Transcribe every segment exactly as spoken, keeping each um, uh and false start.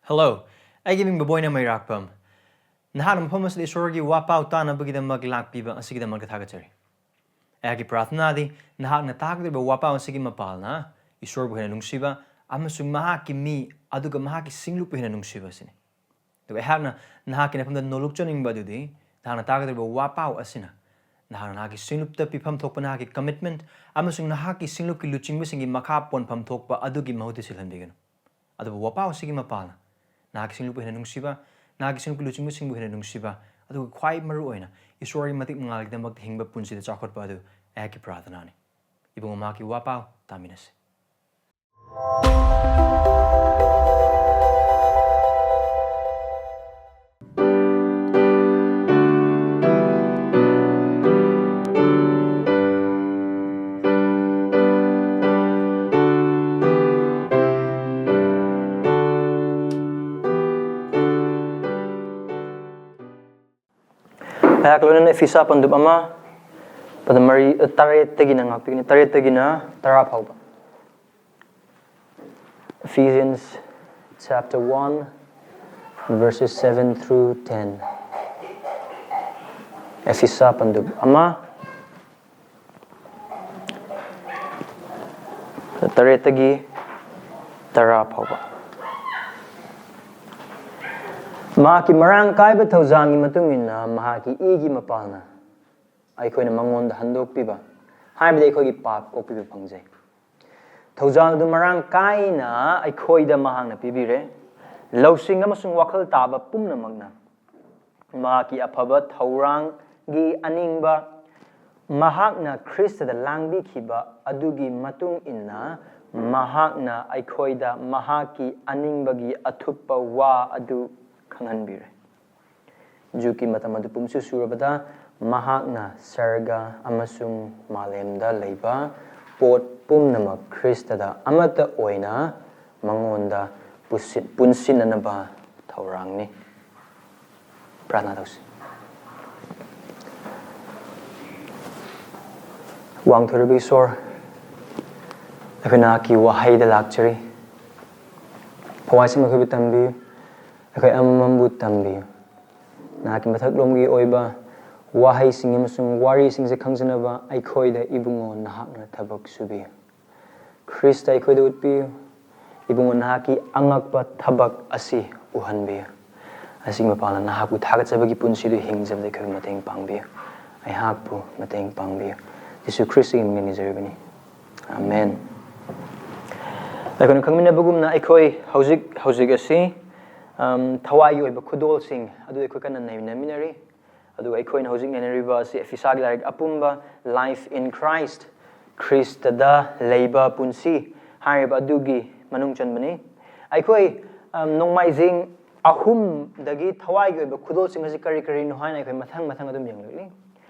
Hello, ꯑꯩꯒꯤ ꯃꯤꯡ ꯕꯕꯣꯏꯅ ꯃꯩꯔꯥꯛꯄꯝ꯫ ꯅꯍꯥꯛꯅ ꯃꯐꯝ ꯑꯁꯤꯗ ꯏꯁꯣꯔꯒꯤ ꯋꯥꯄꯥꯎ ꯇꯥꯅꯕꯒꯤꯗꯃꯛ ꯂꯥꯛꯄꯤꯕ ꯑꯁꯤꯒꯤꯗꯃꯛꯇ ꯊꯥꯒꯠꯆꯔꯤ꯫ ꯑꯩꯍꯥꯛꯀꯤ ꯄ꯭ꯔꯥꯔꯊꯅꯥꯗꯤ ꯅꯍꯥꯛꯅ ꯇꯥꯒꯗꯧꯔꯤꯕ ꯋꯥꯄꯥꯎ ꯑꯁꯤꯒꯤ ꯃꯄꯥꯜꯅ ꯏꯁꯣꯔꯕꯨ ꯍꯦꯟꯅ ꯅꯨꯡꯁꯤꯕ ꯑꯃꯁꯨꯡ ꯃꯍꯥꯛꯀꯤ ꯃꯤ ꯑꯗꯨꯒ ꯃꯍꯥꯛꯀꯤ ꯁꯤꯡꯂꯨꯞꯄꯨ ꯍꯦꯟꯅ ꯅꯨꯡꯁꯤꯕ ꯑꯁꯤꯅꯤ꯫ ꯑꯗꯨꯒ ꯑꯩꯍꯥꯛꯅ ꯅꯍꯥꯛꯀꯤ ꯅꯐꯝꯗ ꯅꯣꯂꯨꯛꯆꯅꯤꯡꯕ ꯑꯗꯨꯗꯤ ꯅꯍꯥꯛꯅ ꯇꯥꯒꯗꯧꯔꯤꯕ ꯋꯥꯄꯥꯎ ꯑꯁꯤꯅ ꯅꯍꯥꯛꯅ ꯅꯍꯥꯛꯀꯤ ꯁꯤꯡꯂꯨꯞꯇ ꯄꯤꯐꯝ ꯊꯣꯛꯄ ꯅꯍꯥꯛꯀꯤ commitment ꯑꯃꯁꯨꯡ ꯅꯍꯥꯛꯀꯤ ꯁꯤꯡꯂꯨꯞꯀꯤ ꯂꯨꯆꯤꯡꯕꯁꯤꯡꯒꯤ ꯃꯈꯥ ꯄꯣꯟꯐꯝ ꯊꯣꯛꯄ ꯑꯗꯨꯒꯤ ꯃꯍꯨꯠꯇ ꯁꯤꯜꯍꯟꯕꯤꯒꯅꯨ꯫ ꯑꯗꯨꯕꯨ ꯋꯥꯄꯥꯎ ꯑꯁꯤꯒꯤ ꯃꯄꯥꯜꯅ ꯅꯍꯥꯛꯀꯤ ꯁꯤꯡꯂꯨꯞꯄꯨ ꯍꯦꯟꯅ ꯅꯨꯡꯁꯤꯕ, ꯅꯍꯥꯛꯀꯤ ꯁꯤꯡꯂꯨꯞꯀꯤ ꯂꯨꯆꯤꯡꯕꯁꯤꯡꯕꯨ ꯍꯦꯟꯅ ꯅꯨꯡꯁꯤꯕ, ꯑꯗꯨꯒ ꯈ꯭ꯋꯥꯏ ꯃꯔꯨ ꯑꯣꯏꯅ ꯏꯁꯣꯔꯒꯤ ꯃꯇꯤꯛ ꯃꯉꯥꯜꯒꯤꯗꯃꯛꯇ ꯍꯤꯡꯕ ꯄꯨꯟꯁꯤꯗ ꯆꯥꯎꯈꯠꯄ ꯑꯗꯨ ꯑꯩꯍꯥꯛꯀꯤ ꯄ꯭ꯔꯥꯔꯊꯅꯥꯅꯤ꯫ ꯏꯕꯨꯡꯉꯣ, ꯃꯍꯥꯛꯀꯤ ꯋꯥꯄꯥꯎ ꯇꯥꯃꯤꯟꯅꯁꯤ꯫ ꯑꯩꯍꯥꯛ ꯂꯣꯏꯅꯅ ꯏꯐꯤꯁꯥ ꯄꯟꯗꯨꯞ ꯑꯃ, ꯄꯗ ꯃꯔꯤ, ꯇꯔꯦꯠꯇꯒꯤꯅ ꯉꯥꯛꯄꯤꯒꯅꯤ, ꯇꯔꯦꯠꯇꯒꯤꯅ ꯇꯔꯥ ꯐꯥꯎꯕ꯫ Ephesians chapter one, verses seven through ten. ꯑꯦꯐꯤꯁꯥ ꯄꯟꯗꯨꯞ ꯑꯃ, ꯇꯔꯦꯠꯇꯒꯤ ꯇꯔꯥ ꯐꯥꯎꯕ꯫ ꯃꯍꯥꯛꯀꯤ ꯃꯔꯥꯡ ꯀꯥꯏꯕ ꯊꯧꯖꯥꯜꯒꯤ ꯃꯇꯨꯡ ꯏꯟꯅ ꯃꯍꯥꯛꯀꯤ ꯏꯒꯤ ꯃꯄꯥꯜꯅ ꯑꯩꯈꯣꯏꯅ ꯃꯉꯣꯟꯗ ꯍꯟꯗꯣꯛꯄꯤꯕ, ꯍꯥꯏꯕꯗꯤ ꯑꯩꯈꯣꯏꯒꯤ ꯄꯥꯞ ꯀꯣꯛꯄꯤꯕ ꯐꯪꯖꯩ꯫ ꯊꯧꯖꯥꯜ ꯑꯗꯨ ꯃꯔꯥꯡ ꯀꯥꯏꯅ ꯑꯩꯈꯣꯏꯗ ꯃꯍꯥꯛꯅ ꯄꯤꯕꯤꯔꯦ꯫ ꯂꯧꯁꯤꯡ ꯑꯃꯁꯨꯡ ꯋꯥꯈꯜ ꯇꯥꯕ ꯄꯨꯝꯅꯃꯛꯅ ꯃꯍꯥꯛꯀꯤ ꯑꯐꯕ ꯊꯧꯔꯥꯡꯒꯤ ꯑꯅꯤꯡꯕ, ꯃꯍꯥꯛꯅ ꯈ꯭ꯔꯤꯁꯇꯗ ꯂꯥꯡꯕꯤꯈꯤꯕ ꯑꯗꯨꯒꯤ ꯃꯇꯨꯡ ꯏꯟꯅ ꯃꯍꯥꯛꯅ ꯑꯩꯈꯣꯏꯗ ꯃꯍꯥꯛꯀꯤ ꯑꯅꯤꯡꯕꯒꯤ ꯑꯊꯨꯞꯄ ꯋꯥ ꯑꯗꯨ ꯈꯪꯍꯟꯕꯤꯔꯦ꯫ ꯖꯨꯛꯀꯤ ꯃꯇꯝ ꯑꯗꯨ ꯄꯨꯝꯁꯨ ꯁꯨꯔꯕꯗ ꯃꯍꯥꯛꯅ ꯁꯔꯒ ꯑꯃꯁꯨꯡ ꯃꯥꯂꯦꯝꯗ ꯂꯩꯕ ꯄꯣꯠ ꯄꯨꯝꯅꯃꯛ ꯈ꯭ꯔꯤꯁꯇꯗ ꯑꯃꯠꯇ ꯑꯣꯏꯅ ꯃꯉꯣꯟꯗ ꯄꯨꯁꯤ-, ꯄꯨꯟꯁꯤꯟꯅꯅꯕ ꯊꯧꯔꯥꯡꯅꯤ꯫ ꯄ꯭ꯔꯥꯔꯊꯅꯥ ꯇꯧꯁꯤ꯫ ꯋꯥꯡꯊꯣꯏꯔꯕ ꯏꯁꯣꯔ, ꯑꯩꯈꯣꯏ ꯅꯍꯥꯛꯀꯤ ꯋꯥꯍꯩꯗ ꯂꯥꯛꯆꯔꯤ꯫ ꯊꯋꯥꯏꯁꯦꯡꯅ ꯑꯩꯈꯣꯏꯕꯨ ꯇꯝꯕꯤꯌꯨ, ꯑꯩꯈꯣꯏ ꯑꯃꯃꯝꯕꯨ ꯇꯝꯕꯤꯌꯨ꯫ ꯅꯍꯥꯛꯀꯤ ꯃꯊꯛꯂꯣꯝꯒꯤ ꯑꯣꯏꯕ ꯋꯥꯍꯩꯁꯤꯡ ꯑꯃꯁꯨꯡ ꯋꯥꯔꯤꯁꯤꯡꯁꯦ ꯈꯪꯖꯅꯕ ꯑꯩꯈꯣꯏꯗ ꯏꯕꯨꯡꯉꯣ ꯅꯍꯥꯛꯅ ꯊꯕꯛ ꯁꯨꯕꯤꯌꯨ꯫ ꯈ꯭ꯔꯤꯁꯇ ꯑꯩꯈꯣꯏꯗ ꯎꯠꯄꯤꯌꯨ꯫ ꯏꯕꯨꯡꯉꯣ ꯅꯍꯥꯛꯀꯤ ꯑꯉꯛꯄ ꯊꯕꯛ ꯑꯁꯤ ꯎꯍꯟꯕꯤꯌꯨ꯫ ꯑꯁꯤꯒꯤ ꯃꯄꯥꯟꯅ ꯅꯍꯥꯛꯄꯨ ꯊꯥꯒꯠꯆꯕꯒꯤ ꯄꯨꯟꯁꯤꯗꯨ ꯍꯤꯡꯖꯕꯗ ꯑꯩꯈꯣꯏꯕꯨ ꯃꯇꯦꯡ ꯄꯥꯡꯕꯤꯌꯨ꯫ ꯑꯩꯍꯥꯛꯄꯨ ꯃꯇꯦꯡ ꯄꯥꯡꯕꯤꯌꯨ꯫ ꯖꯤꯁꯨ ꯈ꯭ꯔꯤꯁꯇꯒꯤ ꯃꯤꯡꯗ ꯅꯤꯖꯔꯤꯕꯅꯤ꯫ ꯑꯃꯦꯟ꯫ ꯑꯩꯈꯣꯏꯅ ꯈꯪꯃꯤꯟꯅꯕꯒꯨꯝꯅ ꯑꯩꯈꯣꯏ ꯍꯧꯖꯤꯛ ꯍꯧꯖꯤꯛ ꯑꯁꯤ, ꯑꯝ, ꯊꯋꯥꯏꯒꯤ ꯑꯣꯏꯕ ꯈꯨꯗꯣꯜꯁꯤꯡ ꯑꯗꯨ ꯑꯩꯈꯣꯏ ꯀꯟꯅ ꯅꯩꯅꯃꯤꯟꯅꯔꯤ꯫ ꯑꯗꯨꯒ ꯑꯩꯈꯣꯏꯅ ꯍꯧꯖꯤꯛ ꯅꯩꯅꯔꯤꯕ ꯑꯁꯤ ꯑꯦꯐꯤꯁꯥꯒꯤ ꯂꯥꯏꯔꯤꯛ ꯑꯄꯨꯝꯕ, Life in Christ, ꯈ꯭ꯔꯤꯁꯇꯗ ꯂꯩꯕ ꯄꯨꯟꯁꯤ ꯍꯥꯏꯔꯤꯕ ꯑꯗꯨꯒꯤ ꯃꯅꯨꯡ ꯆꯟꯕꯅꯤ꯫ ꯑꯩꯈꯣꯏ, ꯑꯝ, ꯅꯣꯡꯃꯥꯏꯖꯤꯡ ꯑꯍꯨꯝꯗꯒꯤ ꯊꯋꯥꯏꯒꯤ ꯑꯣꯏꯕ ꯈꯨꯗꯣꯜꯁꯤꯡ ꯑꯁꯤ ꯀꯔꯤ ꯀꯔꯤꯅꯣ ꯍꯥꯏꯅ ꯑꯩꯈꯣꯏ ꯃꯊꯪ ꯃꯊꯪ ꯑꯗꯨꯝ ꯌꯦꯡꯂꯛꯂꯤ꯫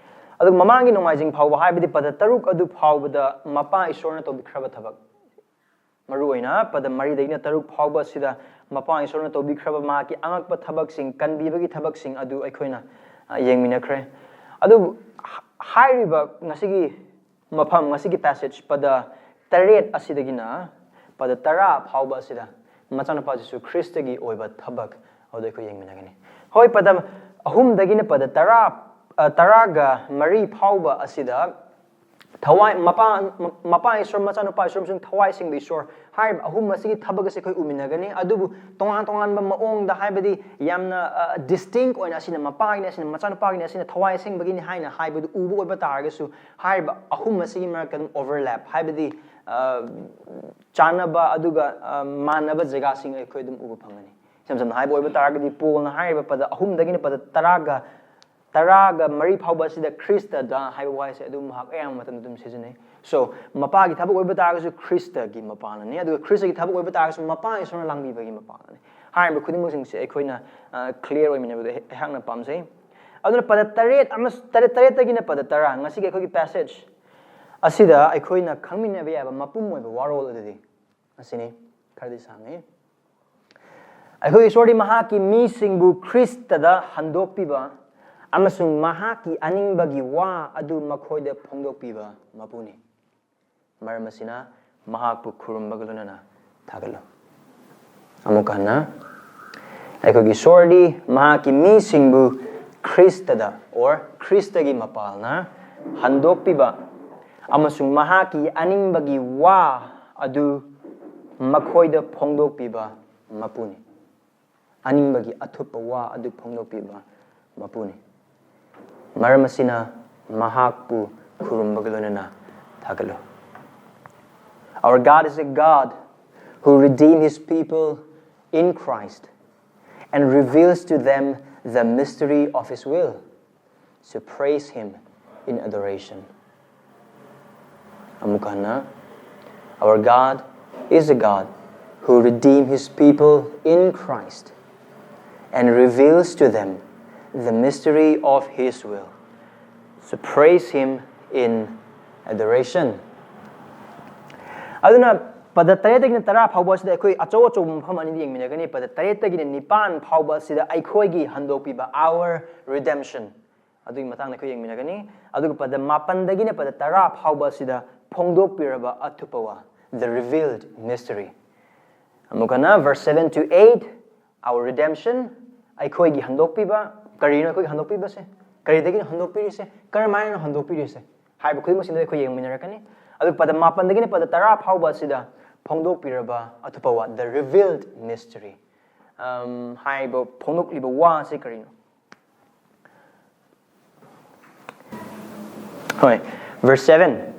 ꯑꯗꯨꯒ ꯃꯃꯥꯡꯒꯤ ꯅꯣꯡꯃꯥꯏꯖꯤꯡ ꯐꯥꯎꯕ, ꯍꯥꯏꯕꯗꯤ ꯄꯗ ꯇꯔꯨꯛ ꯑꯗꯨ ꯐꯥꯎꯕꯗ ꯃꯄꯥ ꯏꯁꯣꯔꯅ ꯇꯧꯕꯤꯈ꯭ꯔꯕ ꯊꯕꯛ, ꯃꯔꯨꯑꯣꯏꯅ ꯄꯗ ꯃꯔꯤꯗꯒꯤꯅ ꯇꯔꯨꯛ ꯐꯥꯎꯕ ꯑꯁꯤꯗ ꯃꯄꯥ ꯏꯁꯣꯔꯅ ꯇꯧꯕꯤꯈ꯭ꯔꯕ ꯃꯍꯥꯛꯀꯤ ꯑꯉꯛꯄ ꯊꯕꯛꯁꯤꯡ, ꯀꯟꯕꯤꯕꯒꯤ ꯊꯕꯛꯁꯤꯡ ꯑꯗꯨ ꯑꯩꯈꯣꯏꯅ, ꯑ, ꯌꯦꯡꯃꯤꯟꯅꯈ꯭ꯔꯦ꯫ ꯑꯗꯨꯕꯨ ꯍ-, ꯍꯥꯏꯔꯤꯕ ꯉꯁꯤꯒꯤ ꯃꯐꯝ, ꯉꯁꯤꯒꯤ ꯄꯦꯁꯦꯖ ꯄꯗ ꯇꯔꯦꯠ ꯑꯁꯤꯗꯒꯤꯅ ꯄꯗ ꯇꯔꯥ ꯐꯥꯎꯕ ꯑꯁꯤꯗ ꯃꯆꯥꯅꯨꯄꯥ ꯖꯤꯁꯨ ꯈ꯭ꯔꯤꯁꯇꯒꯤ ꯑꯣꯏꯕ ꯊꯕꯛ ꯑꯗꯨ ꯑꯩꯈꯣꯏ ꯌꯦꯡꯃꯤꯟꯅꯒꯅꯤ꯫ ꯍꯣꯏ, ꯄꯗ ꯑꯍꯨꯝꯗꯒꯤꯅ ꯄꯗ ꯇꯔꯥ, ꯑ, ꯇꯔꯥꯒ ꯃꯔꯤ ꯐꯥꯎꯕ ꯑꯁꯤꯗ ꯊꯋꯥꯏ, ꯃꯄꯥ, ꯃ-, ꯃꯄꯥ ꯏꯁꯣꯔ, ꯃꯆꯥꯅꯨꯄꯥ ꯏꯁꯣꯔ ꯑꯃꯁꯨꯡ ꯊꯋꯥꯏ ꯁꯦꯡꯕ ꯏꯁꯣꯔ ꯍꯥꯏꯔꯤꯕ ꯑꯍꯨꯝ ꯑꯁꯤꯒꯤ ꯊꯕꯛ ꯑꯁꯤ ꯑꯩꯈꯣꯏ ꯎꯃꯤꯟꯅꯒꯅꯤ꯫ ꯑꯗꯨꯕꯨ ꯇꯣꯉꯥꯟ ꯇꯣꯉꯥꯟꯕ ꯃꯑꯣꯡꯗ, ꯍꯥꯏꯕꯗꯤ ꯌꯥꯝꯅ, ꯑ, ꯗꯤꯁꯇꯤꯡꯛ ꯑꯣꯏꯅ ꯑꯁꯤꯅ ꯃꯄꯥꯒꯤꯅꯤ, ꯑꯁꯤꯅ ꯃꯆꯥꯅꯨꯄꯥꯒꯤꯅꯤ, ꯑꯁꯤꯅ ꯊꯋꯥꯏ ꯑꯁꯦꯡꯕꯒꯤꯅꯤ ꯍꯥꯏꯅ ꯍꯥꯏꯕꯗꯨ ꯎꯕ ꯑꯣꯏꯕ ꯇꯥꯔꯒꯁꯨ, ꯍꯥꯏꯔꯤꯕ ꯑꯍꯨꯝ ꯑꯁꯤꯒꯤ ꯃꯔꯛꯇ ꯑꯗꯨꯝ ꯑꯣꯚꯔꯂꯦꯞ, ꯍꯥꯏꯕꯗꯤ, ꯑ, ꯆꯥꯟꯅꯕ ꯑꯗꯨꯒ, ꯑ, ꯃꯥꯟꯅꯕ ꯖꯒꯥꯁꯤꯡ ꯑꯩꯈꯣꯏ ꯑꯗꯨꯝ ꯎꯕ ꯐꯪꯒꯅꯤ꯫ ꯏꯁꯝ ꯁꯝꯅ ꯍꯥꯏꯕ ꯑꯣꯏꯕ ꯇꯥꯔꯒꯗꯤ, ꯄꯣꯜꯅ ꯍꯥꯏꯔꯤꯕ ꯄꯗ ꯑꯍꯨꯝꯗꯒꯤꯅ ꯄꯗ ꯇꯔꯥꯒ ꯇꯔꯥꯒ ꯃꯔꯤ ꯐꯥꯎꯕ ꯑꯁꯤꯗ ꯈ꯭ꯔꯤꯁꯇꯗ ꯍꯥꯏꯕ ꯋꯥꯍꯩꯁꯦ ꯑꯗꯨꯝ ꯃꯍꯥꯛ ꯑꯌꯥꯝꯕ ꯃꯇꯝꯗ ꯑꯗꯨꯝ ꯁꯤꯖꯤꯟꯅꯩ꯫ So, ꯃꯄꯥꯒꯤ ꯊꯕꯛ ꯑꯣꯏꯕ ꯇꯥꯔꯒꯁꯨ ꯈ꯭ꯔꯤꯁꯇꯒꯤ ꯃꯄꯥꯅꯅꯤ, ꯑꯗꯨꯒ ꯈ꯭ꯔꯤꯁꯇꯒꯤ ꯊꯕꯛ ꯑꯣꯏꯕ ꯇꯥꯔꯒꯁꯨ ꯃꯄꯥ ꯏꯁꯣꯔꯅ ꯂꯥꯡꯕꯤꯕꯒꯤ ꯃꯄꯥꯅꯅꯤ꯫ ꯍꯥꯏꯔꯤꯕ ꯈꯨꯗꯤꯡꯃꯛꯁꯤꯡꯁꯦ ꯑꯩꯈꯣꯏꯅ, ꯑ, clear ꯑꯣꯏꯃꯤꯟꯅꯕꯗ ꯑꯩꯍꯥꯛꯅ ꯄꯥꯝꯖꯩ꯫ ꯑꯗꯨꯅ ꯄꯗ ꯇꯔꯦꯠ ꯑꯃ-, ꯇꯔꯦꯠ, ꯇꯔꯦꯠꯇꯒꯤꯅ ꯄꯗ ꯇꯔꯥ, ꯉꯁꯤꯒꯤ ꯑꯩꯈꯣꯏꯒꯤ ꯄꯦꯁꯦꯖ ꯑꯁꯤꯗ ꯑꯩꯈꯣꯏꯅ ꯈꯪꯃꯤꯟꯅꯕ ꯌꯥꯕ ꯃꯄꯨꯝ ꯑꯣꯏꯕ ꯋꯥꯔꯣꯜ ꯑꯗꯨꯗꯤ ꯑꯁꯤꯅꯤ꯫ ꯈꯔꯗꯤ ꯁꯥꯡꯉꯤ꯫ ꯑꯩꯈꯣꯏ ꯏꯁꯣꯔꯗꯤ ꯃꯍꯥꯛꯀꯤ ꯃꯤꯁꯤꯡꯕꯨ ꯈ꯭ꯔꯤꯁꯇꯗ ꯍꯟꯗꯣꯛꯄꯤꯕ ꯑꯃꯁꯨꯡ ꯃꯍꯥꯛꯀꯤ ꯑꯅꯤꯡꯕꯒꯤ ꯋꯥ ꯑꯗꯨ ꯃꯈꯣꯏꯗ ꯐꯣꯡꯗꯣꯛꯄꯤꯕ ꯃꯄꯨꯅꯤ꯫ ꯃꯔꯝ ꯑꯁꯤꯅ ꯃꯍꯥꯛꯄꯨ ꯈꯨꯔꯨꯝꯕꯒ ꯂꯣꯏꯅꯅ ꯊꯥꯒꯠꯂꯨ꯫ ꯑꯃꯨꯛ ꯍꯟꯅ, ꯑꯩꯈꯣꯏꯒꯤ ꯏꯁꯣꯔꯗꯤ ꯃꯍꯥꯛꯀꯤ ꯃꯤꯁꯤꯡꯕꯨ ꯈ꯭ꯔꯤꯁꯇꯗ, or ꯈ꯭ꯔꯤꯁꯇꯒꯤ ꯃꯄꯥꯜꯅ ꯍꯟꯗꯣꯛꯄꯤꯕ ꯑꯃꯁꯨꯡ ꯃꯍꯥꯛꯀꯤ ꯑꯅꯤꯡꯕꯒꯤ ꯋꯥ ꯑꯗꯨ ꯃꯈꯣꯏꯗ ꯐꯣꯡꯗꯣꯛꯄꯤꯕ ꯃꯄꯨꯅꯤ꯫ ꯑꯅꯤꯡꯕꯒꯤ ꯑꯊꯨꯞꯄ ꯋꯥ ꯑꯗꯨ ꯐꯣꯡꯗꯣꯛꯄꯤꯕ ꯃꯄꯨꯅꯤ꯫ ꯃꯔꯝ ꯑꯁꯤꯅ ꯃꯍꯥꯛꯄꯨ ꯈꯨꯔꯨꯝꯕꯒ ꯂꯣꯏꯅꯅ ꯊꯥꯒꯠꯂꯨ꯫ Our God is a God who redeemed his people in Christ and reveals to them the mystery of his will. So praise him in adoration. ꯑꯃꯨꯛ ꯍꯟꯅ, Our God is a God who redeemed his people in Christ and reveals to them the mystery of his will. So praise him in adoration. ꯑꯗꯨꯅ ꯄꯗ ꯇꯔꯦꯠꯇꯒꯤꯅ ꯇꯔꯥ ꯐꯥꯎꯕ ꯑꯁꯤꯗ ꯑꯩꯈꯣꯏ ꯑꯆꯧ ꯑꯆꯧꯕ ꯃꯐꯝ ꯑꯅꯤꯗ ꯌꯦꯡꯃꯤꯟꯅꯒꯅꯤ꯫ ꯄꯗ ꯇꯔꯦꯠꯇꯒꯤꯅ ꯅꯤꯄꯥꯟ ꯐꯥꯎꯕ ꯑꯁꯤꯗ ꯑꯩꯈꯣꯏꯒꯤ ꯍꯟꯗꯣꯛꯄꯤꯕ, our redemption, ꯑꯗꯨꯒꯤ ꯃꯇꯥꯡꯗ ꯑꯩꯈꯣꯏ ꯌꯦꯡꯃꯤꯟꯅꯒꯅꯤ꯫ ꯑꯗꯨꯒ ꯄꯗ ꯃꯥꯄꯟꯗꯒꯤꯅ ꯄꯗ ꯇꯔꯥ ꯐꯥꯎꯕ ꯑꯁꯤꯗ ꯐꯣꯡꯗꯣꯛꯄꯤꯔꯕ ꯑꯊꯨꯞꯄ ꯋꯥ, the revealed mystery. ꯑꯃꯨꯛ ꯍꯟꯅ, verse seven to eight, our redemption, ꯑꯩꯈꯣꯏꯒꯤ ꯍꯟꯗꯣꯛꯄꯤꯕ꯫ ꯀꯔꯤꯅꯣ ꯑꯩꯈꯣꯏꯒꯤ ꯍꯟꯗꯣꯛꯄꯤꯕꯁꯦ? ꯀꯔꯤꯗꯒꯤꯅꯣ ꯍꯟꯗꯣꯛꯄꯤꯔꯤꯁꯦ? ꯀꯔꯝꯍꯥꯏꯅ ꯍꯟꯗꯣꯛꯄꯤꯔꯤꯁꯦ ꯍꯥꯏꯕ ꯈꯨꯗꯤꯡꯃꯛꯁꯤꯡꯗꯣ ꯑꯩꯈꯣꯏ ꯌꯦꯡꯃꯤꯟꯅꯔꯛꯀꯅꯤ꯫ ꯑꯗꯨ ꯄꯗ ꯃꯥꯄꯟꯗꯒꯤꯅ ꯄꯗ ꯇꯔꯥ ꯐꯥꯎꯕ ꯑꯁꯤꯗ ꯐꯣꯡꯗꯣꯛꯄꯤꯔꯕ ꯑꯊꯨꯞꯄ ꯋꯥ, the revealed mystery, ꯑꯝ, ꯍꯥꯏꯕ ꯐꯣꯡꯗꯣꯛꯂꯤꯕ ꯋꯥ ꯑꯁꯤ ꯀꯔꯤꯅꯣ? ꯍꯣꯏ, verse seven꯫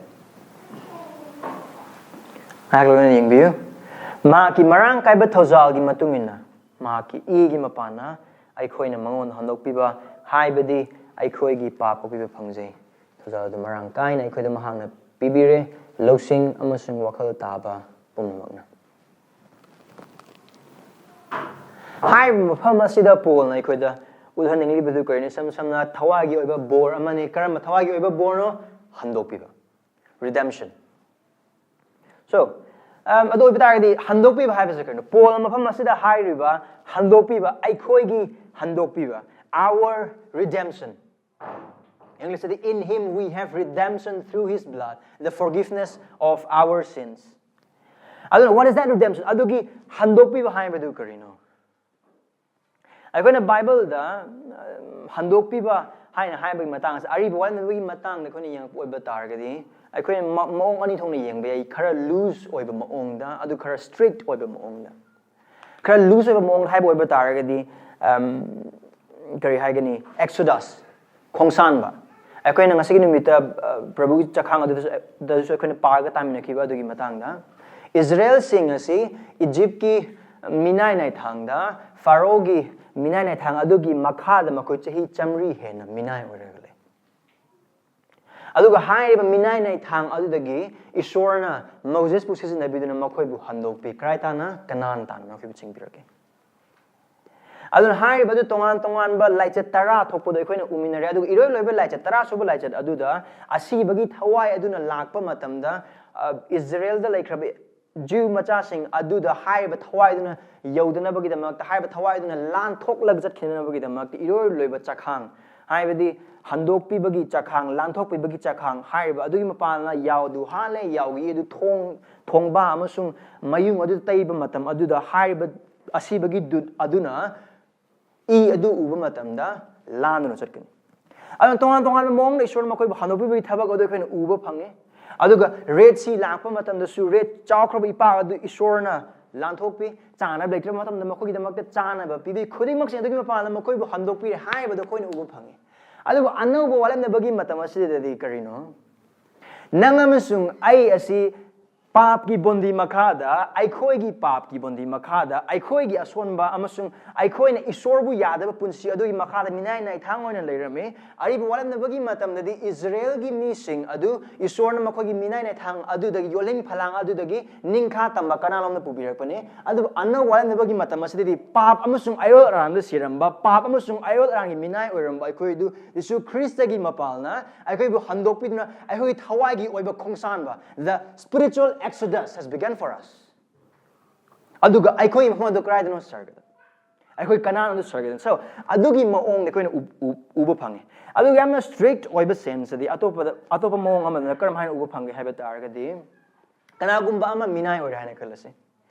ꯉꯥꯏꯍꯥꯛ ꯂꯣꯏꯅ ꯌꯦꯡꯕꯤꯌꯨ꯫ ꯃꯍꯥꯛꯀꯤ ꯃꯔꯥꯡ ꯀꯥꯏꯕ ꯊꯧꯖꯥꯜꯒꯤ ꯃꯇꯨꯡ ꯏꯟꯅ, ꯃꯍꯥꯛꯀꯤ ꯏꯒꯤ ꯃꯄꯥꯟꯅ ꯑꯩꯈꯣꯏꯅ ꯃꯉꯣꯟꯗ ꯍꯟꯗꯣꯛꯄꯤꯕ, ꯍꯥꯏꯕꯗꯤ ꯑꯩꯈꯣꯏꯒꯤ ꯄꯥꯞ ꯀꯣꯛꯄꯤꯕ ꯐꯪꯖꯩ꯫ ꯊꯧꯖꯥꯜ ꯑꯗꯨ ꯃꯔꯥꯡ ꯀꯥꯏꯅ ꯑꯩꯈꯣꯏꯗ ꯃꯍꯥꯛꯅ ꯄꯤꯕꯤꯔꯦ, ꯂꯧꯁꯤꯡ ꯑꯃꯁꯨꯡ ꯋꯥꯈꯜ ꯇꯥꯕ ꯄꯨꯝꯅꯃꯛꯅ꯫ ꯍꯥꯏꯔꯤꯕ ꯃꯐꯝ ꯑꯁꯤꯗ ꯄꯣꯜꯅ ꯑꯩꯈꯣꯏꯗ ꯎꯠꯍꯟꯅꯤꯡꯂꯤꯕꯗꯨ ꯀꯔꯤꯅꯣ? ꯏꯁꯝ ꯁꯝꯅ ꯊꯋꯥꯏꯒꯤ ꯑꯣꯏꯕ ꯕꯣꯔ ꯑꯃꯅꯤ꯫ ꯀꯔꯝꯕ ꯊꯋꯥꯏꯒꯤ ꯑꯣꯏꯕ ꯕꯣꯔꯅꯣ? ꯍꯟꯗꯣꯛꯄꯤꯕ, redemption꯫ So, um, ꯑꯗꯨ ꯑꯣꯏꯕ ꯇꯥꯔꯒꯗꯤ ꯍꯟꯗꯣꯛꯄꯤꯕ ꯍꯥꯏꯕꯁꯦ ꯀꯔꯤꯅꯣ? ꯄꯣꯜꯅ ꯃꯐꯝ ꯑꯁꯤꯗ ꯍꯥꯏꯔꯤꯕ ꯍꯟꯗꯣꯛꯄꯤꯕ, ꯑꯩꯈꯣꯏꯒꯤ ꯍꯟꯗꯣꯛꯄꯤꯕ, our redemption꯫ English ꯇꯗꯤ, "In him we have redemption through his blood, the forgiveness of our sins." ꯑꯗꯨꯅ what is that redemption? ꯑꯗꯨꯒꯤ ꯍꯟꯗꯣꯛꯄꯤꯕ ꯍꯥꯏꯕꯗꯨ ꯀꯔꯤꯅꯣ? ꯑꯩꯈꯣꯏꯅ ꯕꯥꯏꯕꯜꯗ ꯍꯟꯗꯣꯛꯄꯤꯕ ꯍꯥꯏꯅ ꯍꯥꯏꯕꯒꯤ ꯃꯇꯥꯡ ꯑꯁꯤ, ꯑꯔꯤꯕ ꯋꯥꯔꯦꯝꯅꯕꯒꯤ ꯃꯇꯥꯡꯗ ꯑꯩꯈꯣꯏꯅ ꯌꯦꯡꯉꯛꯄ ꯑꯣꯏꯕ ꯇꯥꯔꯒꯗꯤ, ꯑꯩꯈꯣꯏꯅ ꯃꯑꯣꯡ ꯑꯅꯤ ꯊꯣꯛꯅ ꯌꯦꯡꯕ ꯌꯥꯏ꯫ ꯈꯔ ꯂꯨꯖ ꯑꯣꯏꯕ ꯃꯑꯣꯡꯗ, ꯑꯗꯨ ꯈꯔ ꯁ꯭ꯇ꯭ꯔꯤꯛꯠ ꯑꯣꯏꯕ ꯃꯑꯣꯡꯗ꯫ ꯈꯔ ꯂꯨꯖ ꯑꯣꯏꯕ ꯃꯑꯣꯡꯗ ꯍꯥꯏꯕ ꯑꯣꯏꯕ ꯇꯥꯔꯒꯗꯤ, ꯀꯔꯤ ꯍꯥꯏꯒꯅꯤ, ꯑꯦꯛꯁꯣꯗꯁ, ꯈꯣꯡꯁꯥꯟꯕ꯫ ꯑꯩꯈꯣꯏꯅ ꯉꯁꯤꯒꯤ ꯅꯨꯃꯤꯠꯇ ꯄ꯭ꯔꯚꯨꯒꯤ ꯆꯈꯥꯡ ꯑꯗꯨꯗꯁꯨ ꯑꯩꯈꯣꯏꯅ ꯄꯥꯔꯒ ꯇꯥꯃꯤꯟꯅꯈꯤꯕ ꯑꯗꯨꯒꯤ ꯃꯇꯥꯡꯗ, ꯏꯖꯔꯦꯜꯁꯤꯡ ꯑꯁꯤ ꯏꯖꯤꯞꯀꯤ ꯃꯤꯅꯥꯏ ꯅꯥꯏꯊꯥꯡꯗ, ꯐꯥꯔꯣꯒꯤ ꯃꯤꯅꯥꯏ ꯅꯥꯏꯊꯥꯡ ꯑꯗꯨꯒꯤ ꯃꯈꯥꯗ ꯃꯈꯣꯏ ꯆꯍꯤ ꯆꯥꯃꯔꯤ ꯍꯦꯟꯅ ꯃꯤꯅꯥꯏ ꯑꯣꯏꯔꯒ ꯂꯩ꯫ ꯑꯗꯨꯒ ꯍꯥꯏꯔꯤꯕ ꯃꯤꯅꯥꯏ ꯅꯥꯏꯊꯥꯡ ꯑꯗꯨꯗꯒꯤ ꯏꯁꯣꯔꯅ ꯃꯣꯖꯦꯁꯄꯨ ꯁꯤꯖꯤꯟꯅꯕꯤꯗꯨꯅ ꯃꯈꯣꯏꯕꯨ ꯍꯟꯗꯣꯛꯄꯤ꯫ ꯀꯔꯥꯏ ꯇꯥꯟꯅ? ꯀꯅꯥꯟ ꯇꯥꯟꯅ ꯃꯈꯣꯏꯕꯨ ꯆꯤꯡꯕꯤꯔꯛꯏ꯫ ꯑꯗꯨꯅ ꯍꯥꯏꯔꯤꯕ ꯑꯗꯨ ꯇꯣꯉꯥꯟ ꯇꯣꯉꯥꯟꯕ ꯂꯥꯏꯆꯠ ꯇꯔꯥ ꯊꯣꯛꯄꯗꯣ ꯑꯩꯈꯣꯏꯅ ꯎꯃꯤꯟꯅꯔꯦ꯫ ꯑꯗꯨꯒ ꯏꯔꯣꯏ ꯂꯣꯏꯕ ꯂꯥꯏꯆꯠ, ꯇꯔꯥ ꯁꯨꯕ ꯂꯥꯏꯆꯠ ꯑꯗꯨꯗ ꯑꯁꯤꯕꯒꯤ ꯊꯋꯥꯏ ꯑꯗꯨꯅ ꯂꯥꯛꯄ ꯃꯇꯝꯗ, ꯏꯖꯔꯦꯜꯗ ꯂꯩꯈ꯭ꯔꯕ ꯖ꯭ꯌꯨ ꯃꯆꯥꯁꯤꯡ ꯑꯗꯨꯗ ꯍꯥꯏꯔꯤꯕ ꯊꯋꯥꯏꯗꯨꯅ ꯌꯧꯗꯅꯕꯒꯤꯗꯃꯛꯇ, ꯍꯥꯏꯔꯤꯕ ꯊꯋꯥꯏꯗꯨꯅ ꯂꯥꯟꯊꯣꯛꯂꯒ ꯆꯠꯈꯤꯅꯅꯕꯒꯤꯗꯃꯛꯇ ꯏꯔꯣꯏ ꯂꯣꯏꯕ ꯆꯈꯥꯡ, ꯍꯥꯏꯕꯗꯤ ꯍꯟꯗꯣꯛꯄꯤꯕꯒꯤ ꯆꯈꯥꯡ, ꯂꯥꯟꯊꯣꯛꯄꯤꯕꯒꯤ ꯆꯈꯥꯡ ꯍꯥꯏꯔꯤꯕ ꯑꯗꯨꯒꯤ ꯃꯄꯥꯟꯅ ꯌꯥꯎꯗꯨ ꯍꯥꯜꯂꯦ꯫ ꯌꯥꯎꯒꯤ ꯑꯗꯨ ꯊꯣꯡ, ꯊꯣꯡꯕ ꯑꯃꯁꯨꯡ ꯃꯌꯨꯡ ꯑꯗꯨ ꯇꯩꯕ ꯃꯇꯝ ꯑꯗꯨꯗ ꯍꯥꯏꯔꯤꯕ ꯑꯁꯤꯕꯒꯤ ꯗꯨꯠ ꯑꯗꯨꯅ ꯏ ꯑꯗꯨ ꯎꯕ ꯃꯇꯝꯗ ꯂꯥꯟꯗꯨꯅ ꯆꯠꯀꯅꯤ꯫ ꯑꯗꯨꯅ ꯇꯣꯉꯥꯟ ꯇꯣꯉꯥꯟꯕ ꯃꯑꯣꯡꯗ ꯏꯁꯣꯔꯅ ꯃꯈꯣꯏꯕꯨ ꯍꯟꯗꯣꯛꯄꯤꯕꯒꯤ ꯊꯕꯛ ꯑꯗꯨ ꯑꯩꯈꯣꯏꯅ ꯎꯕ ꯐꯪꯉꯤ꯫ ꯑꯗꯨꯒ ꯔꯦꯗ ꯁꯤ ꯂꯥꯛꯄ ꯃꯇꯝꯗꯁꯨ ꯔꯦꯗ ꯆꯥꯎꯈ꯭ꯔꯕ ꯏꯄꯥꯛ ꯑꯗꯨ ꯏꯁꯣꯔꯅ ꯂꯥꯟꯊꯣꯛꯄꯤ꯫ ꯆꯥꯅꯕ ꯂꯩꯇ꯭ꯔꯕ ꯃꯇꯝꯗ ꯃꯈꯣꯏꯒꯤꯗꯃꯛꯇ ꯆꯥꯅꯕ ꯄꯤꯕꯤ꯫ ꯈꯨꯗꯤꯡꯃꯛꯁꯤꯡ ꯑꯗꯨꯒꯤ ꯃꯄꯥꯟꯗ ꯃꯈꯣꯏꯕꯨ ꯍꯟꯗꯣꯛꯄꯤꯔꯦ ꯍꯥꯏꯕꯗꯨ ꯑꯩꯈꯣꯏꯅ ꯎꯕ ꯐꯪꯉꯤ꯫ ꯑꯗꯨꯕꯨ ꯑꯅꯧꯕ ꯋꯥꯠꯂꯝꯅꯕꯒꯤ ꯃꯇꯝ ꯑꯁꯤꯗꯗꯤ ꯀꯔꯤꯅꯣ? ꯅꯪ ꯑꯃꯁꯨꯡ ꯑꯩ ꯑꯁꯤ ꯄꯥꯞꯀꯤ ꯕꯣꯟꯗꯤ ꯃꯈꯥꯗ, ꯑꯩꯈꯣꯏꯒꯤ ꯄꯥꯞꯀꯤ ꯕꯣꯟꯗꯤ ꯃꯈꯥꯗ, ꯑꯩꯈꯣꯏꯒꯤ ꯑꯁꯣꯟꯕ ꯑꯃꯁꯨꯡ ꯑꯩꯈꯣꯏꯅ ꯏꯁꯣꯔꯕꯨ ꯌꯥꯗꯕ ꯄꯨꯟꯁꯤ ꯑꯗꯨꯒꯤ ꯃꯈꯥꯗ ꯃꯤꯅꯥꯏ ꯅꯥꯏꯊꯥꯡ ꯑꯣꯏꯅ ꯂꯩꯔꯝꯃꯤ꯫ ꯑꯔꯤꯕ ꯋꯥꯠꯂꯝꯅꯕꯒꯤ ꯃꯇꯝꯗꯗꯤ ꯏꯖꯔꯦꯜꯒꯤ ꯃꯤꯁꯤꯡ ꯑꯗꯨ ꯏꯁꯣꯔꯅ ꯃꯈꯣꯏꯒꯤ ꯃꯤꯅꯥꯏ ꯅꯥꯏꯊꯥꯡ ꯑꯗꯨꯗꯒꯤ, ꯌꯣꯜꯂꯤꯡ ꯐꯂꯥꯡ ꯑꯗꯨꯗꯒꯤ ꯅꯤꯡꯈꯥ ꯇꯝꯕ ꯀꯅꯥꯂꯣꯝꯗ ꯄꯨꯕꯤꯔꯛꯄꯅꯤ꯫ ꯑꯗꯨꯕꯨ ꯑꯅꯧꯕ ꯋꯥꯠꯂꯝꯅꯕꯒꯤ ꯃꯇꯝ ꯑꯁꯤꯗꯗꯤ ꯄꯥꯞ ꯑꯃꯁꯨꯡ ꯑꯌꯣꯜ ꯑꯔꯥꯟꯗ ꯁꯤꯔꯝꯕ, ꯄꯥꯞ ꯑꯃꯁꯨꯡ ꯑꯌꯣꯜ ꯑꯔꯥꯟꯒꯤ ꯃꯤꯅꯥꯏ ꯑꯣꯏꯔꯝꯕ ꯑꯩꯈꯣꯏꯗꯨ ꯖꯤꯁꯨ ꯈ꯭ꯔꯤꯁꯇꯒꯤ ꯃꯄꯥꯜꯅ ꯑꯩꯈꯣꯏꯕꯨ ꯍꯟꯗꯣꯛꯄꯤꯗꯨꯅ ꯑꯩꯈꯣꯏꯒꯤ ꯊꯋꯥꯏꯒꯤ ꯑꯣꯏꯕ ꯈꯣꯡꯁꯥꯟꯕ, the spiritual exodus has begun for us. ꯑꯗꯨꯒ ꯑꯩꯈꯣꯏꯒꯤ ꯃꯐꯝ ꯑꯗꯨ ꯀꯗꯥꯏꯗꯅꯣ ꯁꯔꯒꯗ? ꯑꯩꯈꯣꯏ ꯀꯅꯥꯟ ꯑꯗꯨ ꯁꯔꯒꯗ꯫ So, ꯑꯗꯨꯒꯤ ꯃꯑꯣꯡꯗ ꯑꯩꯈꯣꯏꯅ ꯎ-, ꯎ-, ꯎꯕ ꯐꯪꯉꯤ꯫ ꯑꯗꯨꯒ ꯌꯥꯝꯅ ꯁ꯭ꯇ꯭ꯔꯤꯛꯠ ꯑꯣꯏꯕ ꯁꯦꯟꯁꯇꯗꯤ ꯑꯇꯣꯞꯄꯗ, ꯑꯇꯣꯞꯄ ꯃꯑꯣꯡ ꯑꯃꯗꯅ ꯀꯔꯝ ꯍꯥꯏꯅ ꯎꯕ ꯐꯪꯒꯦ ꯍꯥꯏꯕ ꯇꯥꯔꯒꯗꯤ, ꯀꯅꯥꯒꯨꯝꯕ ꯑꯃ ꯃꯤꯅꯥꯏ ꯑꯣꯏꯔꯦ ꯍꯥꯏꯅ ꯈꯜꯂꯁꯤ꯫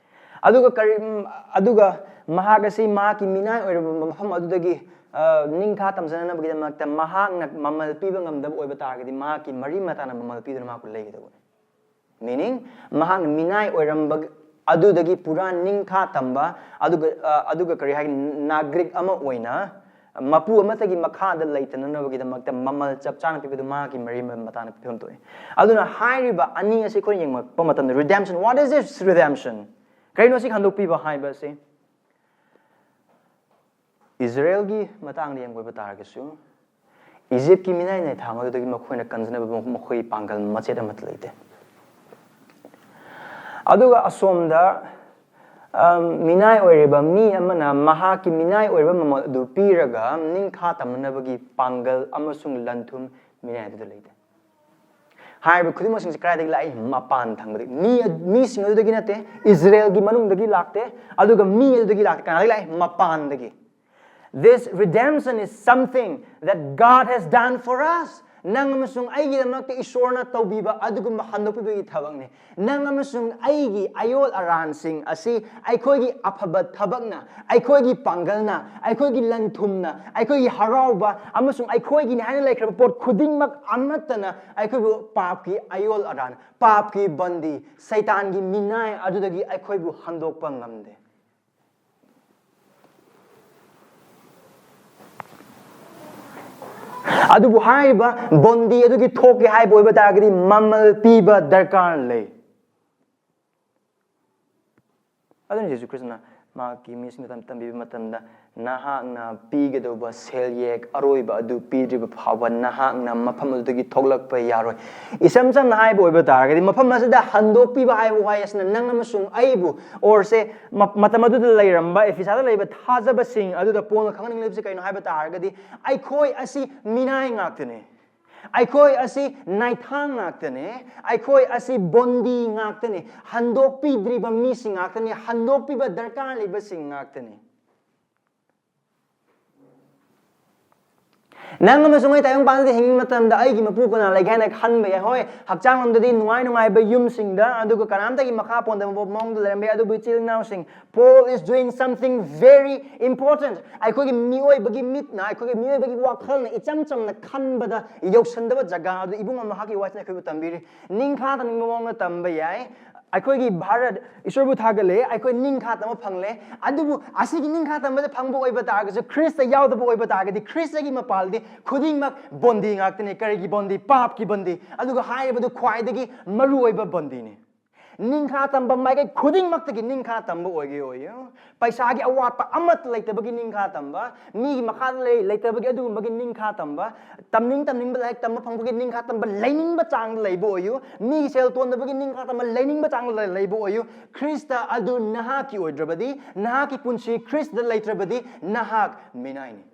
ꯑꯗꯨꯒ ꯀꯔꯤ, ꯎꯝ, ꯑꯗꯨꯒ ꯃꯍꯥꯛ ꯑꯁꯤ ꯃꯍꯥꯛꯀꯤ ꯃꯤꯅꯥꯏ ꯑꯣꯏꯔꯕ ꯃꯐꯝ ꯑꯗꯨꯗꯒꯤ, ꯑ, ꯅꯤꯡꯈꯥ ꯇꯝꯖꯅꯅꯕꯒꯤꯗꯃꯛꯇ ꯃꯍꯥꯛꯅ ꯃꯃꯜ ꯄꯤꯕ ꯉꯝꯗꯕ ꯑꯣꯏꯕ ꯇꯥꯔꯒꯗꯤ, ꯃꯍꯥꯛꯀꯤ ꯃꯔꯤ ꯃꯇꯥꯅ ꯃꯃꯜ ꯄꯤꯗꯨꯅ ꯃꯍꯥꯛꯄꯨ ꯂꯩꯒꯗꯧꯕꯅꯤ꯫ Meaning, ꯃꯍꯥꯛꯅ ꯃꯤꯅꯥꯏ ꯑꯣꯏꯔꯝꯕ ꯑꯗꯨꯗꯒꯤ ꯄꯨꯔꯥ ꯅꯤꯡꯈꯥ ꯇꯝꯕ, ꯑꯗꯨꯒ, ꯑ, ꯑꯗꯨꯒ ꯀꯔꯤ ꯍꯥꯏꯒꯅꯤ, ꯅꯥꯒ꯭ꯔꯤꯛ ꯑꯃ ꯑꯣꯏꯅ ꯃꯄꯨ ꯑꯃꯠꯇꯒꯤ ꯃꯈꯥꯗ ꯂꯩꯇꯅꯅꯕꯒꯤꯗꯃꯛꯇ ꯃꯃꯜ ꯆꯞ ꯆꯥꯅ ꯄꯤꯕꯗꯨ ꯃꯍꯥꯛꯀꯤ ꯃꯔꯤ ꯃꯇꯥꯅ ꯄꯤꯐꯝ ꯊꯣꯛꯏ꯫ ꯑꯗꯨꯅ ꯍꯥꯏꯔꯤꯕ ꯑꯅꯤ ꯑꯁꯤ ꯑꯩꯈꯣꯏꯅ ꯌꯦꯡꯂꯛꯄ ꯃꯇꯝꯗ, redemption, what is this redemption? ꯀꯔꯤꯅꯣ ꯁꯤ ꯍꯟꯗꯣꯛꯄꯤꯕ ꯍꯥꯏꯕ ꯑꯁꯤ? ꯏꯖꯔꯦꯜꯒꯤ ꯃꯇꯥꯡꯗ ꯌꯦꯡꯕ ꯑꯣꯏꯕ ꯇꯥꯔꯒꯁꯨ, ꯏꯖꯤꯞꯀꯤ ꯃꯤꯅꯥꯏ ꯅꯥꯏꯊꯥꯡ ꯑꯗꯨꯗꯒꯤ ꯃꯈꯣꯏꯅ ꯀꯟꯖꯅꯕ ꯃꯈꯣꯏꯒꯤ ꯄꯥꯡꯒꯜ ꯃꯆꯦꯠ ꯑꯃꯠꯇ ꯂꯩꯇꯦ꯫ ꯑꯗꯨꯒ ꯑꯁꯣꯝꯗ, ꯑꯝ, ꯃꯤꯅꯥꯏ ꯑꯣꯏꯔꯤꯕ ꯃꯤ ꯑꯃꯅ ꯃꯍꯥꯛꯀꯤ ꯃꯤꯅꯥꯏ ꯑꯣꯏꯔꯤꯕ ꯃꯃꯜ ꯑꯗꯨ ꯄꯤꯔꯒ ꯅꯤꯡꯈꯥ ꯇꯝꯅꯅꯕꯒꯤ ꯄꯥꯡꯒꯜ ꯑꯃꯁꯨꯡ ꯂꯟꯊꯨꯝ ꯃꯤꯅꯥꯏ ꯑꯗꯨꯗ ꯂꯩꯇꯦ꯫ ꯍꯥꯏꯔꯤꯕ ꯈꯨꯗꯤꯡꯃꯛꯁꯤꯡꯁꯤ ꯀꯗꯥꯏꯗꯒꯤ ꯂꯥꯛꯏ? ꯃꯄꯥꯟ ꯊꯪꯕꯗꯒꯤ꯫ ꯃꯤ, ꯃꯤꯁꯤꯡ ꯑꯗꯨꯗꯒꯤ ꯅꯠꯇꯦ, ꯏꯖꯔꯦꯜꯒꯤ ꯃꯅꯨꯡꯗꯒꯤ ꯂꯥꯛꯇꯦ, ꯑꯗꯨꯒ ꯃꯤ ꯑꯗꯨꯗꯒꯤ ꯂꯥꯛꯇꯦ꯫ ꯀꯅꯥꯗꯒꯤ ꯂꯥꯛꯏ? ꯃꯄꯥꯟꯗꯒꯤ꯫ This redemption is something that God has done for us. ꯅꯪ ꯑꯃꯁꯨꯡ ꯑꯩꯒꯤꯗꯃꯛꯇ ꯏꯁꯣꯔꯅ ꯇꯧꯕꯤꯕ ꯑꯗꯨꯒꯨꯝꯕ ꯍꯟꯗꯣꯛꯄꯤꯕꯒꯤ ꯊꯕꯛꯅꯤ꯫ ꯅꯪ ꯑꯃꯁꯨꯡ ꯑꯩꯒꯤ ꯑꯌꯣꯜ ꯑꯔꯥꯟꯁꯤꯡ ꯑꯁꯤ ꯑꯩꯈꯣꯏꯒꯤ ꯑꯐꯕ ꯊꯕꯛꯅ, ꯑꯩꯈꯣꯏꯒꯤ ꯄꯥꯡꯒꯜꯅ, ꯑꯩꯈꯣꯏꯒꯤ ꯂꯟ ꯊꯨꯝꯅ, ꯑꯩꯈꯣꯏꯒꯤ ꯍꯔꯥꯎꯕ ꯑꯃꯁꯨꯡ ꯑꯩꯈꯣꯏꯒꯤꯅꯤ ꯍꯥꯏꯅ ꯂꯩꯈ꯭ꯔꯕ ꯄꯣꯠ ꯈꯨꯗꯤꯡꯃꯛ ꯑꯃꯠꯇꯅ ꯑꯩꯈꯣꯏꯕꯨ ꯄꯥꯞꯀꯤ ꯑꯌꯣꯜ ꯑꯔꯥꯟ, ꯄꯥꯞꯀꯤ ꯕꯟꯗꯤ, ꯁꯩꯇꯥꯟꯒꯤ ꯃꯤꯅꯥꯏ ꯑꯗꯨꯗꯒꯤ ꯑꯩꯈꯣꯏꯕꯨ ꯍꯟꯗꯣꯛꯄ ꯉꯝꯗꯦ꯫ ꯑꯗꯨꯕꯨ ꯍꯥꯏꯔꯤꯕ ꯕꯣꯟꯗꯤ ꯑꯗꯨꯒꯤ ꯊꯣꯛꯀꯦ ꯍꯥꯏꯕ ꯑꯣꯏꯕ ꯇꯥꯔꯒꯗꯤ ꯃꯃꯜ ꯄꯤꯕ ꯗꯔꯀꯥꯔ ꯂꯩ꯫ ꯑꯗꯨꯅ ꯖꯤꯁꯨ ꯈ꯭ꯔꯤꯁꯇꯅ ꯃꯍꯥꯛꯀꯤ ꯃꯤꯁꯤꯡꯗ ꯇꯝ-, ꯇꯝꯕꯤꯕ ꯃꯇꯝꯗ, "ꯅꯍꯥꯛꯅ ꯄꯤꯒꯗꯧꯕ ꯁꯦꯜꯌꯦꯛ ꯑꯔꯣꯏꯕ ꯑꯗꯨ ꯄꯤꯗ꯭ꯔꯤꯕ ꯐꯥꯎꯕ ꯅꯍꯥꯛꯅ ꯃꯐꯝ ꯑꯗꯨꯗꯒꯤ ꯊꯣꯛꯂꯛꯄ ꯌꯥꯔꯣꯏ"꯫ ꯏꯁꯝ ꯁꯝꯅ ꯍꯥꯏꯕ ꯑꯣꯏꯕ ꯇꯥꯔꯒꯗꯤ, ꯃꯐꯝ ꯑꯁꯤꯗ ꯍꯟꯗꯣꯛꯄꯤꯕ ꯍꯥꯏꯕ ꯋꯥꯍꯩ ꯑꯁꯤꯅ ꯅꯪ ꯑꯃꯁꯨꯡ ꯑꯩꯕꯨ, or ꯁꯦ, ꯃ-, ꯃꯇꯝ ꯑꯗꯨꯗ ꯂꯩꯔꯝꯕ ꯑꯦꯐꯤꯁꯥꯗ ꯂꯩꯕ ꯊꯥꯖꯕꯁꯤꯡ ꯑꯗꯨꯗ ꯄꯣꯜꯅ ꯈꯪꯍꯟꯅꯤꯡꯂꯤꯕꯁꯤ ꯀꯩꯅꯣ ꯍꯥꯏꯕ ꯇꯥꯔꯒꯗꯤ, ꯑꯩꯈꯣꯏ ꯑꯁꯤ ꯃꯤꯅꯥꯏ ꯉꯥꯛꯇꯅꯦ꯫ ꯑꯩꯈꯣꯏ ꯑꯁꯤ ꯅꯥꯏꯊꯥꯡ ꯉꯥꯛꯇꯅꯦ꯫ ꯑꯩꯈꯣꯏ ꯑꯁꯤ ꯕꯣꯟꯗꯤ ꯉꯥꯛꯇꯅꯦ꯫ ꯍꯟꯗꯣꯛꯄꯤꯗ꯭ꯔꯤꯕ ꯃꯤꯁꯤꯡ ꯉꯥꯛꯇꯅꯦ꯫ ꯍꯟꯗꯣꯛꯄꯤꯕ ꯗꯔꯀꯥꯔ ꯂꯩꯕꯁꯤꯡ ꯉꯥꯛꯇꯅꯦ꯫ ꯅꯪ ꯑꯃꯁꯨꯡ ꯑꯩ ꯇꯥꯏꯕꯪꯄꯥꯟꯗ ꯍꯤꯡꯕ ꯃꯇꯝꯗ ꯑꯩꯒꯤ ꯃꯄꯨ ꯀꯅꯥ ꯂꯩꯒꯦ ꯍꯥꯏꯅ ꯈꯟꯕ ꯌꯥꯏ꯫ ꯍꯣꯏ, ꯍꯛꯆꯥꯡ ꯂꯣꯝꯗꯗꯤ ꯅꯨꯡꯉꯥꯏ ꯅꯨꯡꯉꯥꯏꯕ ꯌꯨꯝꯁꯤꯡꯗ, ꯑꯗꯨꯒ ꯀꯅꯥꯝꯇꯒꯤ ꯃꯈꯥ ꯄꯣꯟꯗꯕ ꯃꯑꯣꯡꯗ ꯂꯩꯔꯝꯕ ꯌꯥꯏ꯫ ꯑꯗꯨꯕꯨ ꯏꯆꯤꯜ ꯏꯅꯥꯎꯁꯤꯡ, Paul is doing something very important. ꯑꯩꯈꯣꯏꯒꯤ ꯃꯤꯑꯣꯏꯕꯒꯤ ꯃꯤꯠꯅ, ꯑꯩꯈꯣꯏꯒꯤ ꯃꯤꯑꯣꯏꯕꯒꯤ ꯋꯥꯈꯜꯅ ꯏꯆꯝ ꯆꯝꯅ ꯈꯟꯕꯗ ꯌꯧꯁꯟꯗꯕ ꯖꯒꯥ ꯑꯗꯨ ꯏꯕꯨꯡꯉꯣ ꯃꯍꯥꯛꯀꯤ ꯋꯥꯁꯤꯅ ꯑꯩꯈꯣꯏꯕꯨ ꯇꯝꯕꯤꯔꯤ꯫ ꯅꯤꯡꯈꯥ ꯇꯝꯅꯤꯡꯕ ꯃꯑꯣꯡꯗ ꯇꯝꯕ ꯌꯥꯏ꯫ ꯑꯩꯈꯣꯏꯒꯤ ꯚꯥꯔꯠ ꯏꯁꯣꯔꯕꯨ ꯊꯥꯒꯠꯂꯦ, ꯑꯩꯈꯣꯏ ꯅꯤꯡꯈꯥ ꯇꯝꯕ ꯐꯪꯂꯦ꯫ ꯑꯗꯨꯕꯨ ꯑꯁꯤꯒꯤ ꯅꯤꯡꯈꯥ ꯇꯝꯕꯗ ꯐꯪꯕ ꯑꯣꯏꯕ ꯇꯥꯔꯒꯁꯨ, ꯈ꯭ꯔꯤꯁꯇ ꯌꯥꯎꯗꯕ ꯑꯣꯏꯕ ꯇꯥꯔꯒꯗꯤ, ꯈ꯭ꯔꯤꯁꯇꯒꯤ ꯃꯄꯥꯜꯗꯤ ꯈꯨꯗꯤꯡꯃꯛ ꯕꯣꯟꯗꯤ ꯉꯥꯛꯇꯅꯤ꯫ ꯀꯔꯤꯒꯤ ꯕꯣꯟꯗꯤ? ꯄꯥꯞꯀꯤ ꯕꯣꯟꯗꯤ꯫ ꯑꯗꯨꯒ ꯍꯥꯏꯔꯤꯕꯗꯨ ꯈ꯭ꯋꯥꯏꯗꯒꯤ ꯃꯔꯨꯑꯣꯏꯕ ꯕꯣꯟꯗꯤꯅꯤ꯫ ꯅꯤꯡꯈꯥ ꯇꯝꯕ ꯃꯥꯏꯀꯩ ꯈꯨꯗꯤꯡꯃꯛꯇꯒꯤ ꯅꯤꯡꯈꯥ ꯇꯝꯕ ꯑꯣꯏꯒꯦ ꯑꯣꯏꯌꯨ꯫ ꯄꯩꯁꯥꯒꯤ ꯑꯋꯥꯠꯄ ꯑꯃꯠꯇ ꯂꯩꯇꯕꯒꯤ ꯅꯤꯡꯈꯥ ꯇꯝꯕ, ꯃꯤꯒꯤ ꯃꯈꯥꯗ ꯂꯩ ꯂꯩꯇꯕꯒꯤ ꯑꯗꯨꯒꯨꯝꯕꯒꯤ ꯅꯤꯡꯈꯥ ꯇꯝꯕ, ꯇꯝꯅꯤꯡ ꯇꯝꯅꯤꯡꯕ ꯂꯥꯏꯔꯤꯛ ꯇꯝꯕ ꯐꯪꯕꯒꯤ ꯅꯤꯡꯈꯥ ꯇꯝꯕ, ꯂꯩꯅꯤꯡꯕ ꯆꯥꯡꯗ ꯂꯩꯕ ꯑꯣꯏꯌꯨ, ꯃꯤꯒꯤ ꯁꯦꯜ ꯇꯣꯟꯗꯕꯒꯤ ꯅꯤꯡꯈꯥ ꯇꯝꯕ, ꯂꯩꯅꯤꯡꯕ ꯆꯥꯡꯗ ꯂꯩ- ꯂꯩꯕ ꯑꯣꯏꯌꯨ꯫ ꯈ꯭ꯔꯤꯁꯇ ꯑꯗꯨ ꯅꯍꯥꯛꯀꯤ ꯑꯣꯏꯗ꯭ꯔꯕꯗꯤ, ꯅꯍꯥꯛꯀꯤ ꯄꯨꯟꯁꯤ ꯈ꯭ꯔꯤꯁꯇ ꯂꯩꯇ꯭ꯔꯕꯗꯤ, ꯅꯍꯥꯛ ꯃꯤꯅꯥꯏꯅꯤ꯫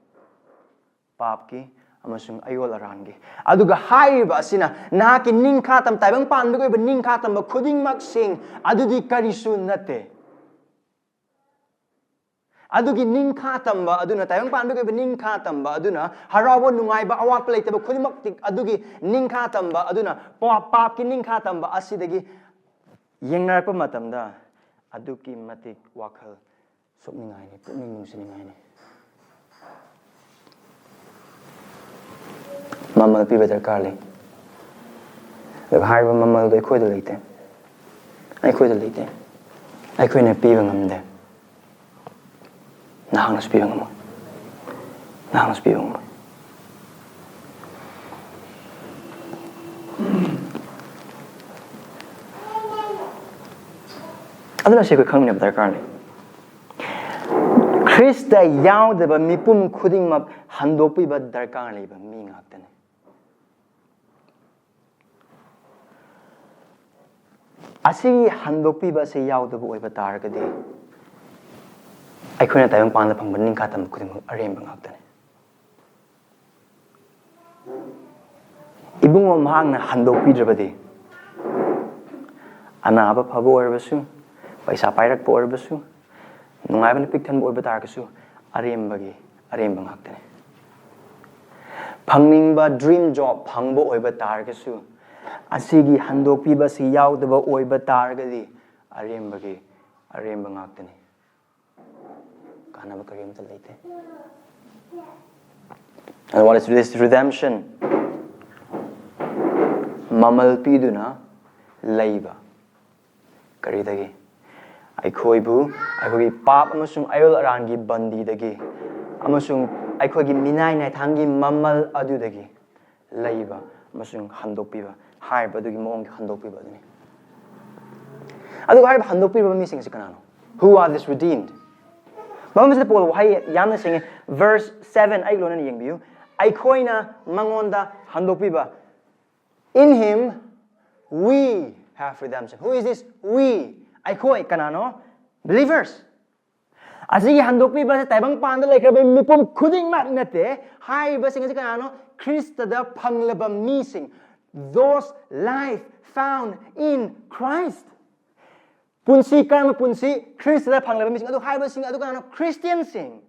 ꯄꯥꯞꯀꯤ ꯑꯃꯁꯨꯡ ꯑꯌꯣꯜ ꯑꯔꯥꯟꯒꯤ꯫ ꯑꯗꯨꯒ ꯍꯥꯏꯔꯤꯕ ꯑꯁꯤꯅ ꯅꯍꯥꯛꯀꯤ ꯅꯤꯡꯈꯥ ꯇꯝ-, ꯇꯥꯏꯕꯪ ꯄꯥꯟꯕꯒꯤ ꯑꯣꯏꯕ ꯅꯤꯡꯈꯥ ꯇꯝꯕ ꯈꯨꯗꯤꯡꯃꯛꯁꯤꯡ ꯑꯗꯨꯗꯤ ꯀꯔꯤꯁꯨ ꯅꯠꯇꯦ꯫ ꯑꯗꯨꯒꯤ ꯅꯤꯡꯈꯥ ꯇꯝꯕ ꯑꯗꯨꯅ, ꯇꯥꯏꯕꯪ ꯄꯥꯟꯕꯒꯤ ꯑꯣꯏꯕ ꯅꯤꯡꯈꯥ ꯇꯝꯕ ꯑꯗꯨꯅ, ꯍꯔꯥꯎꯕ, ꯅꯨꯡꯉꯥꯏꯕ, ꯑꯋꯥꯠꯄ ꯂꯩꯇꯕ ꯈꯨꯗꯤꯡꯃꯛ ꯑꯗꯨꯒꯤ ꯅꯤꯡꯈꯥ ꯇꯝꯕ ꯑꯗꯨꯅ, ꯄꯥ-, ꯄꯥꯞꯀꯤ ꯅꯤꯡꯈꯥ ꯇꯝꯕ ꯑꯁꯤꯗꯒꯤ ꯌꯦꯡꯅꯔꯛꯄ ꯃꯇꯝꯗ ꯑꯗꯨꯛꯀꯤ ꯃꯇꯤꯛ ꯋꯥꯈꯜ ꯁꯣꯛꯅꯤꯡꯉꯥꯏꯅꯤ, ꯄꯨꯛꯅꯤꯡ ꯅꯨꯡꯁꯤꯅꯤꯡꯉꯥꯏꯅꯤ꯫ ꯃꯃꯜ ꯄꯤꯕ ꯗꯔꯀꯥꯔ ꯂꯩ꯫ ꯑꯗꯨꯒ ꯍꯥꯏꯔꯤꯕ ꯃꯃꯜꯗꯣ ꯑꯩꯈꯣꯏꯗ ꯂꯩꯇꯦ, ꯑꯩꯈꯣꯏꯗ ꯂꯩꯇꯦ, ꯑꯩꯈꯣꯏꯅ ꯄꯤꯕ ꯉꯝꯗꯦ꯫ ꯅꯍꯥꯛꯅꯁꯨ ꯄꯤꯕ ꯉꯝꯃꯣꯏ, ꯅꯍꯥꯛꯅꯁꯨ ꯄꯤꯕ ꯉꯝꯃꯣꯏ꯫ ꯑꯗꯨꯅ ꯁꯤ ꯑꯩꯈꯣꯏ ꯈꯪꯃꯤꯟꯅꯕ ꯗꯔꯀꯥꯔ ꯂꯩ꯫ ꯈ꯭ꯔꯤꯁꯇ ꯌꯥꯎꯗꯕ ꯃꯤꯄꯨꯝ ꯈꯨꯗꯤꯡꯃꯛ ꯍꯟꯗꯣꯛꯄꯤꯕ ꯗꯔꯀꯥꯔ ꯂꯩꯕ ꯃꯤ ꯉꯥꯛꯇꯅꯤ꯫ ꯑꯁꯤ ꯍꯟꯗꯣꯛꯄꯤꯕ ꯑꯁꯤ ꯌꯥꯎꯗꯕ ꯑꯣꯏꯕ ꯇꯥꯔꯒꯗꯤ, ꯑꯩꯈꯣꯏꯅ ꯇꯥꯏꯕꯪꯄꯥꯟꯗ ꯐꯪꯕ ꯅꯤꯡꯈꯥ ꯇꯝꯕ ꯈꯨꯗꯤꯡꯃꯛ ꯑꯔꯦꯝꯕ ꯉꯥꯛꯇꯅꯤ꯫ ꯏꯕꯨꯡꯉꯣ ꯃꯍꯥꯛꯅ ꯍꯟꯗꯣꯛꯄꯤꯗ꯭ꯔꯕꯗꯤ, ꯑꯅꯥꯕ ꯐꯕ ꯑꯣꯏꯔꯕꯁꯨ, ꯄꯩꯁꯥ ꯄꯥꯏꯔꯛꯄ ꯑꯣꯏꯔꯕꯁꯨ, ꯅꯨꯡꯉꯥꯏꯕꯅ ꯄꯤꯛ ꯊꯟꯕ ꯑꯣꯏꯕ ꯇꯥꯔꯒꯁꯨ, ꯑꯔꯦꯝꯕꯒꯤ ꯑꯔꯦꯝꯕ ꯉꯥꯛꯇꯅꯤ꯫ ꯐꯪꯅꯤꯡꯕ dream job ꯐꯪꯕ ꯑꯣꯏꯕ ꯇꯥꯔꯒꯁꯨ, ꯑꯁꯤꯒꯤ ꯍꯟꯗꯣꯛꯄꯤꯕ ꯑꯁꯤ ꯌꯥꯎꯗꯕ ꯑꯣꯏꯕ ꯇꯥꯔꯒꯗꯤ, ꯑꯔꯦꯝꯕꯒꯤ ꯑꯔꯦꯝꯕ ꯉꯥꯛꯇꯅꯤ꯫ ꯀꯥꯟꯅꯕ ꯀꯔꯤꯝꯇ ꯂꯩꯇꯦ꯫ And what is this redemption? ꯃꯃꯜ ꯄꯤꯗꯨꯅ ꯂꯩꯕ꯫ ꯀꯔꯤꯗꯒꯤ? ꯑꯩꯈꯣꯏꯕꯨ ꯑꯩꯈꯣꯏꯒꯤ ꯄꯥꯞ ꯑꯃꯁꯨꯡ ꯑꯌꯣꯜ ꯑꯔꯥꯟꯒꯤ ꯕꯟꯗꯤꯗꯒꯤ ꯑꯃꯁꯨꯡ ꯑꯩꯈꯣꯏꯒꯤ ꯃꯤꯅꯥꯏ ꯅꯥꯏꯊꯥꯡꯒꯤ ꯃꯃꯜ ꯑꯗꯨꯗꯒꯤ ꯂꯩꯕ ꯑꯃꯁꯨꯡ ꯍꯟꯗꯣꯛꯄꯤꯕ, ꯍꯥꯏꯔꯤꯕ ꯑꯗꯨꯒꯤ ꯃꯑꯣꯡꯒꯤ ꯍꯟꯗꯣꯛꯄꯤꯕ ꯑꯗꯨꯅꯤ꯫ ꯑꯗꯨꯒ ꯍꯥꯏꯔꯤꯕ ꯍꯟꯗꯣꯛꯄꯤꯕ ꯃꯤꯁꯤꯡ ꯑꯁꯤ ꯀꯅꯥꯅꯣ? Who are these redeemed? ꯃꯐꯝ ꯑꯁꯤꯗ ꯄꯣꯜ ꯋꯥꯍꯩ ꯌꯥꯝꯅ ꯁꯦꯡꯉꯦ꯫ Verse seven ꯑꯩ ꯂꯣꯏꯅꯅ ꯌꯦꯡꯕꯤꯌꯨ꯫ ꯑꯩꯈꯣꯏꯅ ꯃꯉꯣꯟꯗ ꯍꯟꯗꯣꯛꯄꯤꯕ꯫ In him we have redemption. Who is this we? ꯑꯩꯈꯣꯏ ꯀꯅꯥꯅꯣ? Believers꯫ ꯑꯁꯤꯒꯤ ꯍꯟꯗꯣꯛꯄꯤꯕ ꯑꯁꯤ ꯇꯥꯏꯕꯪ ꯄꯥꯟꯗ ꯂꯩꯈ꯭ꯔꯕ ꯃꯤꯄꯨꯝ ꯈꯨꯗꯤꯡꯃꯛ ꯅꯠꯇꯦ꯫ ꯍꯥꯏꯔꯤꯕꯁꯤꯡ ꯑꯁꯤ ꯀꯅꯥꯅꯣ? ꯈ꯭ꯔꯤꯁꯇꯗ ꯐꯪꯂꯕ ꯃꯤꯁꯤꯡ꯫ Those life found in Christ. ꯄꯨꯟꯁꯤ, ꯀꯔꯝꯕ ꯄꯨꯟꯁꯤ? ꯈ꯭ꯔꯤꯁꯇꯗ ꯐꯪꯂꯕ ꯃꯤꯁꯤꯡ꯫ ꯑꯗꯨ ꯍꯥꯏꯔꯤꯕꯁꯤꯡ ꯑꯗꯨ ꯀꯅꯥꯅꯣ? ꯈ꯭ꯔꯤꯁꯇꯤꯌꯟꯁꯤꯡ,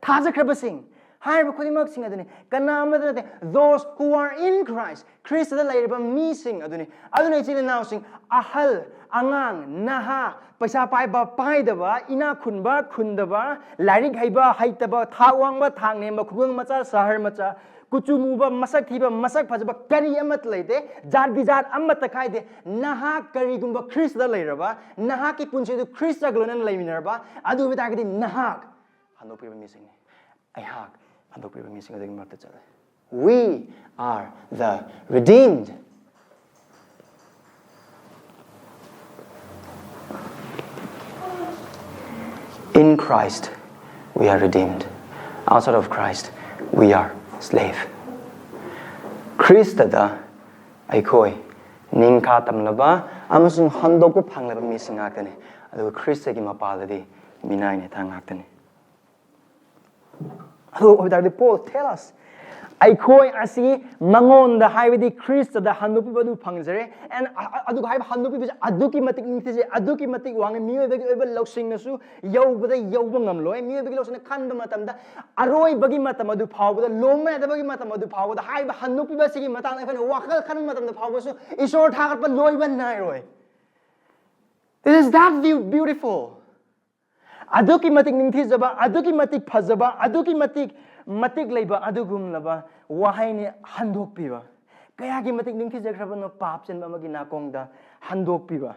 ꯊꯥꯖꯈ꯭ꯔꯕꯁꯤꯡ꯫ ꯍꯥꯏꯔꯤꯕ ꯈꯨꯗꯤꯡꯃꯛꯁꯤꯡ ꯑꯗꯨꯅꯤ꯫ ꯀꯅꯥ ꯑꯃꯠꯇ ꯅꯠꯇꯦ꯫ Those who are in Christ, ꯈ꯭ꯔꯤꯁꯇꯗ ꯂꯩꯔꯤꯕ ꯃꯤꯁꯤꯡ ꯑꯗꯨꯅꯤ꯫ ꯑꯗꯨꯅ ꯏꯆꯤꯜ ꯏꯅꯥꯎꯁꯤꯡ, ꯑꯍꯜ, ꯑꯉꯥꯡ, ꯅꯍꯥ, ꯄꯩꯁꯥ ꯄꯥꯏꯕ, ꯄꯥꯏꯗꯕ, ꯏꯅꯥꯛ ꯈꯨꯟꯕ, ꯈꯨꯟꯗꯕ, ꯂꯥꯏꯔꯤꯛ ꯍꯩꯕ, ꯍꯩꯇꯕ, ꯊꯥꯛ ꯋꯥꯡꯕ, ꯊꯥꯛ ꯅꯦꯝꯕ, ꯈꯨꯡꯒꯪ ꯃꯆꯥ, ꯁꯍꯔ ꯃꯆꯥ, ꯀꯨꯆꯨ ꯃꯨꯕ, ꯃꯁꯛ ꯊꯤꯕ, ꯃꯁꯛ ꯐꯖꯕ, ꯀꯔꯤ ꯑꯃꯠꯇ ꯂꯩꯇꯦ꯫ ꯖꯥꯠ ꯕꯤꯖꯥꯠ ꯑꯃꯠꯇ ꯈꯥꯏꯗꯦ꯫ ꯅꯍꯥꯛ ꯀꯔꯤꯒꯨꯝꯕ ꯈ꯭ꯔꯤꯁꯇꯗ ꯂꯩꯔꯕ, ꯅꯍꯥꯛꯀꯤ ꯄꯨꯟꯁꯤ ꯑꯗꯨ ꯈ꯭ꯔꯤꯁꯇꯒ ꯂꯣꯏꯅꯅ ꯂꯩꯃꯤꯟꯅꯔꯕ, ꯑꯗꯨ ꯑꯣꯏꯕ ꯇꯥꯔꯒꯗꯤ ꯅꯍꯥꯛ ꯍꯟꯗꯣꯛꯄꯤꯔꯕ ꯃꯤꯁꯤꯡꯅꯤ꯫ ꯑꯩꯍꯥꯛ ꯍꯟꯗꯣꯛꯄꯤꯔꯕ ꯃꯤꯁꯤꯡ ꯑꯗꯨꯒꯤ ꯃꯔꯛꯇ ꯆꯠꯂꯦ꯫ We are the redeemed. In Christ, we are redeemed. Outside of Christ, we are slave. ꯈ꯭ꯔꯤꯁꯇꯗ ꯑꯩꯈꯣꯏ ꯅꯤꯡꯈꯥ ꯇꯝꯂꯕ ꯑꯃꯁꯨꯡ ꯍꯟꯗꯣꯛꯄ ꯐꯪꯂꯕ ꯃꯤꯁꯤꯡ ꯉꯥꯛꯇꯅꯤ꯫ ꯑꯗꯨꯒ ꯈ꯭ꯔꯤꯁꯇꯒꯤ ꯃꯄꯥꯜꯗꯗꯤ ꯃꯤꯅꯥꯏ ꯅꯥꯏꯊꯥꯡ ꯉꯥꯛꯇꯅꯤ꯫ ꯑꯗꯨ ꯑꯣꯏꯕ ꯇꯥꯔꯗꯤ Paul tell us, ꯑꯩꯈꯣꯏ ꯑꯁꯤ ꯃꯉꯣꯟꯗ, ꯍꯥꯏꯕꯗꯤ ꯈ꯭ꯔꯤꯁꯇꯗ ꯍꯟꯗꯣꯛꯄꯤꯕ ꯑꯗꯨ ꯐꯪꯖꯔꯦ꯫ And ꯑ-, ꯑ-, ꯑꯗꯨꯒ ꯍꯥꯏꯕ ꯍꯟꯗꯣꯛꯄꯤꯕꯁꯦ ꯑꯗꯨꯛꯀꯤ ꯃꯇꯤꯛ ꯅꯤꯡꯊꯤꯖꯩ, ꯑꯗꯨꯛꯀꯤ ꯃꯇꯤꯛ ꯋꯥꯡꯉꯦ, ꯃꯤꯑꯣꯏꯕꯒꯤ ꯑꯣꯏꯕ ꯂꯧꯁꯤꯡꯅꯁꯨ ꯌꯧꯕꯗ ꯌꯧꯕ ꯉꯝꯂꯣꯏ꯫ ꯃꯤꯑꯣꯏꯕꯒꯤ ꯂꯧꯁꯤꯡꯅ ꯈꯟꯕ ꯃꯇꯝꯗ, ꯑꯔꯣꯏꯕꯒꯤ ꯃꯇꯝ ꯑꯗꯨ ꯐꯥꯎꯕꯗ, ꯂꯣꯝꯕ ꯌꯥꯗꯕꯒꯤ ꯃꯇꯝ ꯑꯗꯨ ꯐꯥꯎꯕꯗ, ꯍꯥꯏꯕ ꯍꯟꯗꯣꯛꯄꯤꯕ ꯑꯁꯤꯒꯤ ꯃꯇꯥꯡꯗ ꯑꯩꯈꯣꯏꯅ ꯋꯥꯈꯜ ꯈꯟꯕ ꯃꯇꯝꯗ ꯐꯥꯎꯕꯁꯨ ꯏꯁꯣꯔ ꯊꯥꯒꯠꯄ ꯂꯣꯏꯕ ꯅꯥꯏꯔꯣꯏ꯫ It is that beau-, beautiful. ꯑꯗꯨꯛꯀꯤ ꯃꯇꯤꯛ ꯅꯤꯡꯊꯤꯖꯕ, ꯑꯗꯨꯛꯀꯤ ꯃꯇꯤꯛ ꯐꯖꯕ, ꯑꯗꯨꯛꯀꯤ ꯃꯇꯤꯛ ꯃꯇꯤꯛ ꯂꯩꯕ ꯑꯗꯨꯒꯨꯝꯂꯕ ꯋꯥꯍꯩꯅꯤ ꯍꯟꯗꯣꯛꯄꯤꯕ꯫ ꯀꯌꯥꯒꯤ ꯃꯇꯤꯛ ꯅꯤꯡꯊꯤꯖꯈ꯭ꯔꯕꯅꯣ ꯄꯥꯞ ꯆꯦꯟꯕ ꯑꯃꯒꯤ ꯅꯥꯀꯣꯡꯗ ꯍꯟꯗꯣꯛꯄꯤꯕ꯫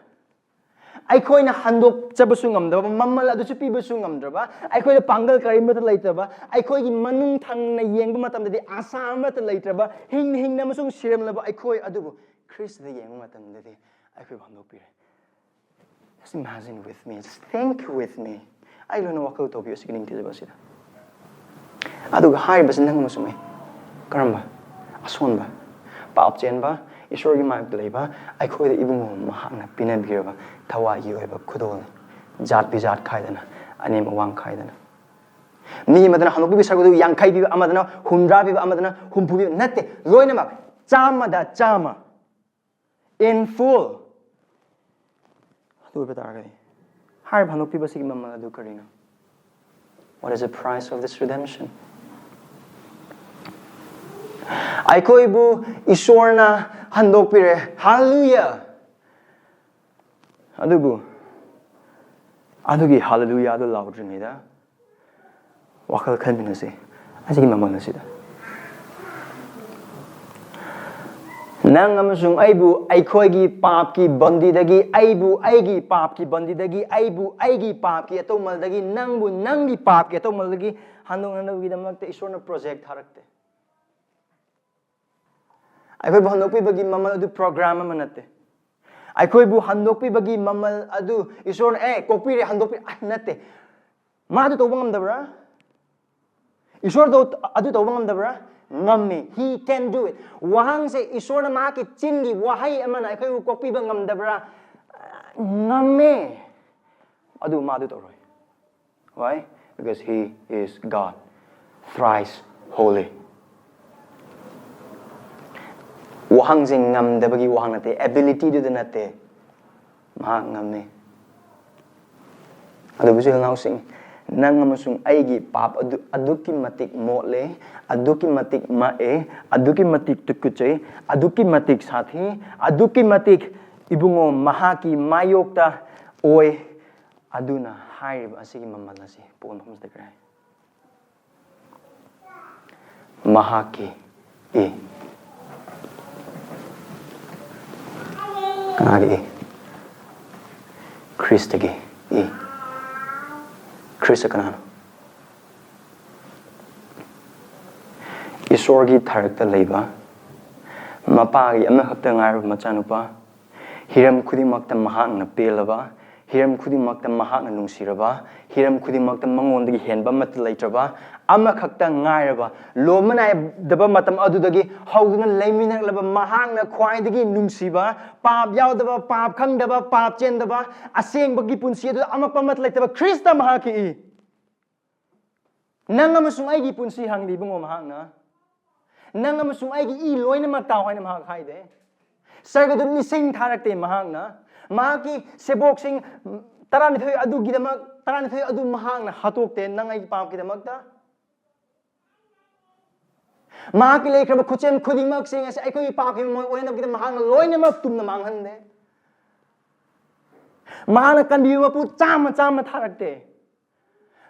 ꯑꯩꯈꯣꯏꯅ ꯍꯟꯗꯣꯛꯆꯕꯁꯨ ꯉꯝꯗꯕ, ꯃꯃꯜ ꯑꯗꯨꯁꯨ ꯄꯤꯕꯁꯨ ꯉꯝꯗ꯭ꯔꯕ, ꯑꯩꯈꯣꯏꯗ ꯄꯥꯡꯒꯜ ꯀꯔꯤꯃꯠꯇ ꯂꯩꯇꯕ, ꯑꯩꯈꯣꯏꯒꯤ ꯃꯅꯨꯡ ꯊꯪꯅ ꯌꯦꯡꯕ ꯃꯇꯝꯗꯗꯤ ꯑꯁꯥ ꯑꯃꯠꯇ ꯂꯩꯇ꯭ꯔꯕ, ꯍꯤꯡꯅ ꯍꯤꯡꯅ ꯑꯃꯁꯨꯡ ꯁꯤꯔꯝꯂꯕ ꯑꯩꯈꯣꯏ ꯑꯗꯨꯕꯨ ꯈ꯭ꯔꯤꯁꯇꯗ ꯌꯦꯡꯕ ꯃꯇꯝꯗꯗꯤ ꯑꯩꯈꯣꯏꯕꯨ ꯍꯟꯗꯣꯛꯄꯤꯔꯦ꯫ Just imagine with me, just think with me. ꯑꯩ ꯂꯣꯏꯅ ꯋꯥꯈꯜ ꯇꯧꯕꯤꯌꯨ ꯁꯤꯒꯤ ꯅꯤꯡꯊꯤꯖꯕ ꯑꯁꯤꯗ꯫ ꯑꯗꯨꯒ ꯍꯥꯏꯔꯤꯕꯁꯤ ꯅꯪ ꯑꯃꯁꯨꯡ ꯑꯩ꯫ ꯀꯔꯝꯕ? ꯑꯁꯣꯟꯕ, ꯄꯥꯞ ꯆꯦꯟꯕ, ꯏꯁꯣꯔꯒꯤ ꯃꯥꯏꯌꯣꯛꯇ ꯂꯩꯕ, ꯑꯩꯈꯣꯏꯗ ꯏꯕꯨꯡꯉꯣ ꯃꯍꯥꯛꯅ ꯄꯤꯅꯕꯤꯔꯕ ꯊꯋꯥꯏꯒꯤ ꯑꯣꯏꯕ ꯈꯨꯗꯣꯜꯅꯤ꯫ ꯖꯥꯠ ꯕꯤꯖꯥꯠ ꯈꯥꯏꯗꯅ, ꯑꯅꯦꯝ ꯑꯋꯥꯡ ꯈꯥꯏꯗꯅ꯫ ꯃꯤ ꯑꯃꯗꯅ ꯍꯟꯗꯣꯛꯄꯤꯕ ꯁꯔꯨꯛ ꯑꯗꯨ ꯌꯥꯡꯈꯩ ꯄꯤꯕ, ꯑꯃꯗꯅ ꯍꯨꯝꯗ꯭ꯔꯥ ꯄꯤꯕ, ꯑꯃꯗꯅ ꯍꯨꯝꯐꯨ ꯄꯤꯕ ꯅꯠꯇꯦ, ꯂꯣꯏꯅꯃꯛ ꯆꯥꯝꯃꯗ ꯆꯥꯝꯃ꯫ In full꯫ ꯑꯗꯨ ꯑꯣꯏꯕ ꯇꯥꯔꯒꯗꯤ ꯍꯥꯏꯔꯤꯕ ꯍꯟꯗꯣꯛꯄꯤꯕꯁꯤꯒꯤ ꯃꯃꯜ ꯑꯗꯨ ꯀꯔꯤꯅꯣ? What is the price of this redemption? ꯑꯩꯈꯣꯏꯕꯨ ꯏꯁꯣꯔꯅ ꯍꯟꯗꯣꯛꯄꯤꯔꯦ꯫ Hallelujah! ꯑꯗꯨꯕꯨ ꯑꯗꯨꯒꯤ hallelujah ꯑꯗꯨ ꯂꯥꯎꯗ꯭ꯔꯤꯉꯩꯗ ꯋꯥꯈꯜ ꯈꯟꯃꯤꯟꯅꯁꯤ꯫ ꯑꯁꯤꯒꯤ ꯃꯃꯜ ꯑꯁꯤꯗ ꯅꯪ ꯑꯃꯁꯨꯡ ꯑꯩꯕꯨ ꯑꯩꯈꯣꯏꯒꯤ ꯄꯥꯞꯀꯤ ꯕꯟꯗꯤꯗꯒꯤ, ꯑꯩꯕꯨ ꯑꯩꯒꯤ ꯄꯥꯞꯀꯤ ꯕꯟꯗꯤꯗꯒꯤ, ꯑꯩꯕꯨ ꯑꯩꯒꯤ ꯄꯥꯞꯀꯤ ꯑꯇꯧꯃꯜꯗꯒꯤ, ꯅꯪꯕꯨ ꯅꯪꯒꯤ ꯄꯥꯞꯀꯤ ꯑꯇꯧꯃꯜꯗꯒꯤ ꯍꯟꯗꯣꯛꯅꯅꯕꯒꯤꯗꯃꯛꯇ ꯏꯁꯣꯔꯅ project ꯊꯥꯔꯛꯇꯦ꯫ ꯑꯩꯈꯣꯏꯕꯨ ꯍꯟꯗꯣꯛꯄꯤꯕꯒꯤ ꯃꯃꯜ ꯑꯗꯨ program ꯑꯃ ꯅꯠꯇꯦ꯫ ꯑꯩꯈꯣꯏꯕꯨ ꯍꯟꯗꯣꯛꯄꯤꯕꯒꯤ ꯃꯃꯜ ꯑꯗꯨ ꯏꯁꯣꯔꯅ, "ꯑꯦ, ꯀꯣꯛꯄꯤꯔꯦ, ꯍꯟꯗꯣꯛꯄꯤꯔꯦ," ꯑ, ꯅꯠꯇꯦ꯫ ꯃꯥ ꯑꯗꯨ ꯇꯧꯕ ꯉꯝꯗꯕ꯭ꯔꯥ? ꯏꯁꯣꯔꯗꯣ ꯑꯗꯨ ꯇꯧꯕ ꯉꯝꯗꯕ꯭ꯔꯥ? ꯉꯝꯃꯤ꯫ He can do it. ꯋꯥꯍꯪꯁꯦ, ꯏꯁꯣꯔꯅ ꯃꯍꯥꯛꯀꯤ ꯆꯤꯟꯒꯤ ꯋꯥꯍꯩ ꯑꯃꯅ ꯑꯩꯈꯣꯏꯕꯨ ꯀꯣꯛꯄꯤꯕ ꯉꯝꯗꯕ꯭ꯔꯥ? ꯉꯝꯃꯦ꯫ ꯑꯗꯨ ꯃꯥ ꯑꯗꯨ ꯇꯧꯔꯣꯏ꯫ Why? Because he is God, thrice holy. ꯋꯥꯍꯪꯁꯦ ꯉꯝꯗꯕꯒꯤ ꯋꯥꯍꯪ ꯅꯠꯇꯦ, ꯑꯦꯕꯤꯂꯤꯇꯤꯗꯨꯗ ꯅꯠꯇꯦ꯫ ꯃꯍꯥꯛ ꯉꯝꯃꯤ꯫ ꯑꯗꯨꯕꯨꯁꯨ ꯏꯅꯥꯎꯁꯤꯡ, ꯅꯪ ꯑꯃꯁꯨꯡ ꯑꯩꯒꯤ ꯄꯥꯞ ꯑꯗꯨ ꯑꯗꯨꯛꯀꯤ ꯃꯇꯤꯛ ꯃꯣꯠꯂꯦ, ꯑꯗꯨꯛꯀꯤ ꯃꯇꯤꯛ ꯃꯛꯑꯦ, ꯑꯗꯨꯛꯀꯤ ꯃꯇꯤꯛ ꯇꯨꯀꯠꯆꯩ, ꯑꯗꯨꯛꯀꯤ ꯃꯇꯤꯛ ꯁꯥꯊꯤ, ꯑꯗꯨꯛꯀꯤ ꯃꯇꯤꯛ ꯏꯕꯨꯡꯉꯣ ꯃꯍꯥꯛꯀꯤ ꯃꯥꯌꯣꯛꯇ ꯑꯣꯏ꯫ ꯑꯗꯨꯅ ꯍꯥꯏꯔꯤꯕ ꯑꯁꯤꯒꯤ ꯃꯃꯜ ꯑꯁꯤ ꯄꯣꯟꯕ ꯃꯐꯝꯁꯤꯗ ꯀꯔꯤ ꯍꯥꯏ? ꯃꯍꯥꯛꯀꯤ ꯏ꯫ ꯀꯅꯥꯒꯤ ꯏ? ꯈ꯭ꯔꯤꯁꯇꯒꯤ ꯏ꯫ ꯈ꯭ꯔꯤꯁꯇ ꯀꯅꯥꯅꯣ? ꯏꯁꯣꯔꯒꯤ ꯊꯔꯛꯇ ꯂꯩꯕ, ꯃꯄꯥꯒꯤ ꯑꯃꯈꯛꯇ ꯉꯥꯏꯔꯕ ꯃꯆꯥꯅꯨꯄꯥ, ꯍꯤꯔꯝ ꯈꯨꯗꯤꯡꯃꯛꯇ ꯃꯍꯥꯛꯅ ꯄꯦꯜꯂꯕ, ꯍꯤꯔꯝ ꯈꯨꯗꯤꯡꯃꯛꯇ ꯃꯍꯥꯛꯅ ꯅꯨꯡꯁꯤꯔꯕ, ꯍꯤꯔꯝ ꯈꯨꯗꯤꯡꯃꯛꯇ ꯃꯉꯣꯟꯗꯒꯤ ꯍꯦꯟꯕ ꯑꯃꯠꯇ ꯂꯩꯇ꯭ꯔꯕ, ꯑꯃꯈꯛꯇ ꯉꯥꯏꯔꯕ, ꯂꯣꯝꯕ ꯅꯥꯏꯗꯕ ꯃꯇꯝ ꯑꯗꯨꯗꯒꯤ ꯍꯧꯗꯨꯅ ꯂꯩꯃꯤꯟꯅꯔꯛꯂꯕ ꯃꯍꯥꯛꯅ ꯈ꯭ꯋꯥꯏꯗꯒꯤ ꯅꯨꯡꯁꯤꯕ, ꯄꯥꯞ ꯌꯥꯎꯗꯕ, ꯄꯥꯞ ꯈꯪꯗꯕ, ꯄꯥꯞ ꯆꯦꯟꯗꯕ, ꯑꯁꯦꯡꯕꯒꯤ ꯄꯨꯟꯁꯤ ꯑꯗꯨꯗ ꯑꯃꯛꯄ ꯑꯃꯠꯇ ꯂꯩꯇꯕ ꯈ꯭ꯔꯤꯁꯇ ꯃꯍꯥꯛꯀꯤ ꯏ꯫ ꯅꯪ ꯑꯃꯁꯨꯡ ꯑꯩꯒꯤ ꯄꯨꯟꯁꯤ ꯍꯪꯂꯤ ꯏꯕꯨꯡꯉꯣ ꯃꯍꯥꯛꯅ꯫ ꯅꯪ ꯑꯃꯁꯨꯡ ꯑꯩꯒꯤ ꯏ ꯂꯣꯏꯅꯃꯛ ꯇꯥꯎ ꯍꯥꯏꯅ ꯃꯍꯥꯛ ꯍꯥꯏꯗꯦ꯫ ꯁꯔꯒꯗꯨꯠ ꯃꯤꯁꯤꯡ ꯊꯥꯔꯛꯇꯦ ꯃꯍꯥꯛꯅ꯫ ꯃꯍꯥꯛꯀꯤ ꯁꯦꯕꯣꯛꯁꯤꯡ ꯇꯔꯥꯅꯤꯊꯣꯏ ꯑꯗꯨꯒꯤꯗꯃꯛ, ꯇꯔꯥꯅꯤꯊꯣꯏ ꯑꯗꯨ ꯃꯍꯥꯛꯅ ꯍꯥꯠꯇꯣꯛꯇꯦ ꯅꯪ ꯑꯩꯒꯤ ꯄꯥꯞꯀꯤꯗꯃꯛꯇ꯫ ꯃꯍꯥꯛꯀꯤ ꯂꯩꯈ꯭ꯔꯕ ꯈꯨꯠꯁꯦꯝ ꯈꯨꯗꯤꯡꯃꯛꯁꯤꯡ ꯑꯁꯤ ꯑꯩꯈꯣꯏꯒꯤ ꯄꯥꯞꯀꯤ ꯃꯃꯜ ꯑꯣꯏꯅꯕꯒꯤꯗꯃꯛ ꯃꯍꯥꯛꯅ ꯂꯣꯏꯅꯃꯛ ꯇꯨꯝꯅ ꯃꯥꯡꯍꯟꯗꯦ꯫ ꯃꯍꯥꯛꯅ ꯀꯟꯕꯤꯕ ꯃꯄꯨ ꯆꯥꯝꯃ ꯆꯥꯝꯃ ꯊꯥꯔꯛꯇꯦ꯫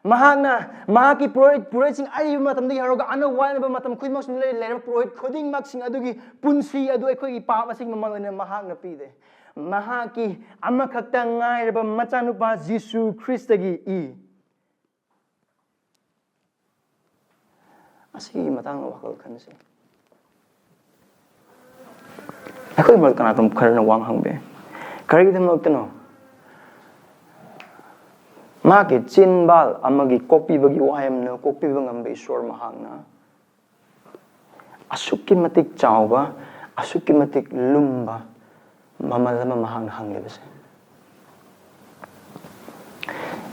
ꯃꯍꯥꯛꯅ ꯃꯍꯥꯛꯀꯤ ꯄꯨꯔꯣꯍꯤꯠ, ꯄꯨꯔꯣꯍꯤꯠꯁꯤꯡ ꯑꯔꯤꯕ ꯃꯇꯝꯗꯒꯤ ꯍꯧꯔꯒ ꯑꯅꯧꯕ ꯋꯥꯅꯕ ꯃꯇꯝ ꯈꯨꯗꯤꯡꯃꯛꯁꯤꯡꯗ ꯂꯩ-, ꯂꯩꯔꯕ ꯄꯨꯔꯣꯍꯤꯠ ꯈꯨꯗꯤꯡꯃꯛꯁꯤꯡ ꯑꯗꯨꯒꯤ ꯄꯨꯟꯁꯤ ꯑꯗꯨ ꯑꯩꯈꯣꯏꯒꯤ ꯄꯥꯞ ꯑꯁꯤꯒꯤ ꯃꯃꯜ ꯑꯣꯏꯅ ꯃꯍꯥꯛꯅ ꯄꯤꯗꯦ꯫ ꯃꯍꯥꯛꯀꯤ ꯑꯃꯈꯛꯇ ꯉꯥꯏꯔꯕ ꯃꯆꯥꯅꯨꯄꯥ ꯖꯤꯁꯨ ꯈ꯭ꯔꯤꯁꯇꯒꯤ ꯏ꯫ ꯑꯁꯤꯒꯤ ꯃꯇꯥꯡꯗ ꯋꯥꯈꯜ ꯈꯟꯁꯤ꯫ ꯑꯩꯈꯣꯏ ꯃꯔꯛ ꯀꯅꯥꯒꯨꯝꯕ ꯈꯔꯅ ꯋꯥ ꯍꯪꯕ ꯌꯥꯏ, "ꯀꯔꯤꯒꯤꯗꯃꯛꯇꯅꯣ ꯃꯍꯥꯛꯀꯤ ꯆꯤꯟꯕꯥꯜ ꯑꯃꯒꯤ ꯀꯣꯛꯄꯤꯕꯒꯤ ꯋꯥꯍꯩ ꯑꯃꯅ ꯀꯣꯛꯄꯤꯕ ꯉꯝꯕ ꯏꯁꯣꯔ ꯃꯍꯥꯛꯅ ꯑꯁꯨꯛꯀꯤ ꯃꯇꯤꯛ ꯆꯥꯎꯕ, ꯑꯁꯨꯛꯀꯤ ꯃꯇꯤꯛ ꯂꯨꯝꯕ ꯃꯃꯜ ꯑꯃ ꯃꯍꯥꯛꯅ ꯍꯪꯂꯤꯕꯁꯦ?"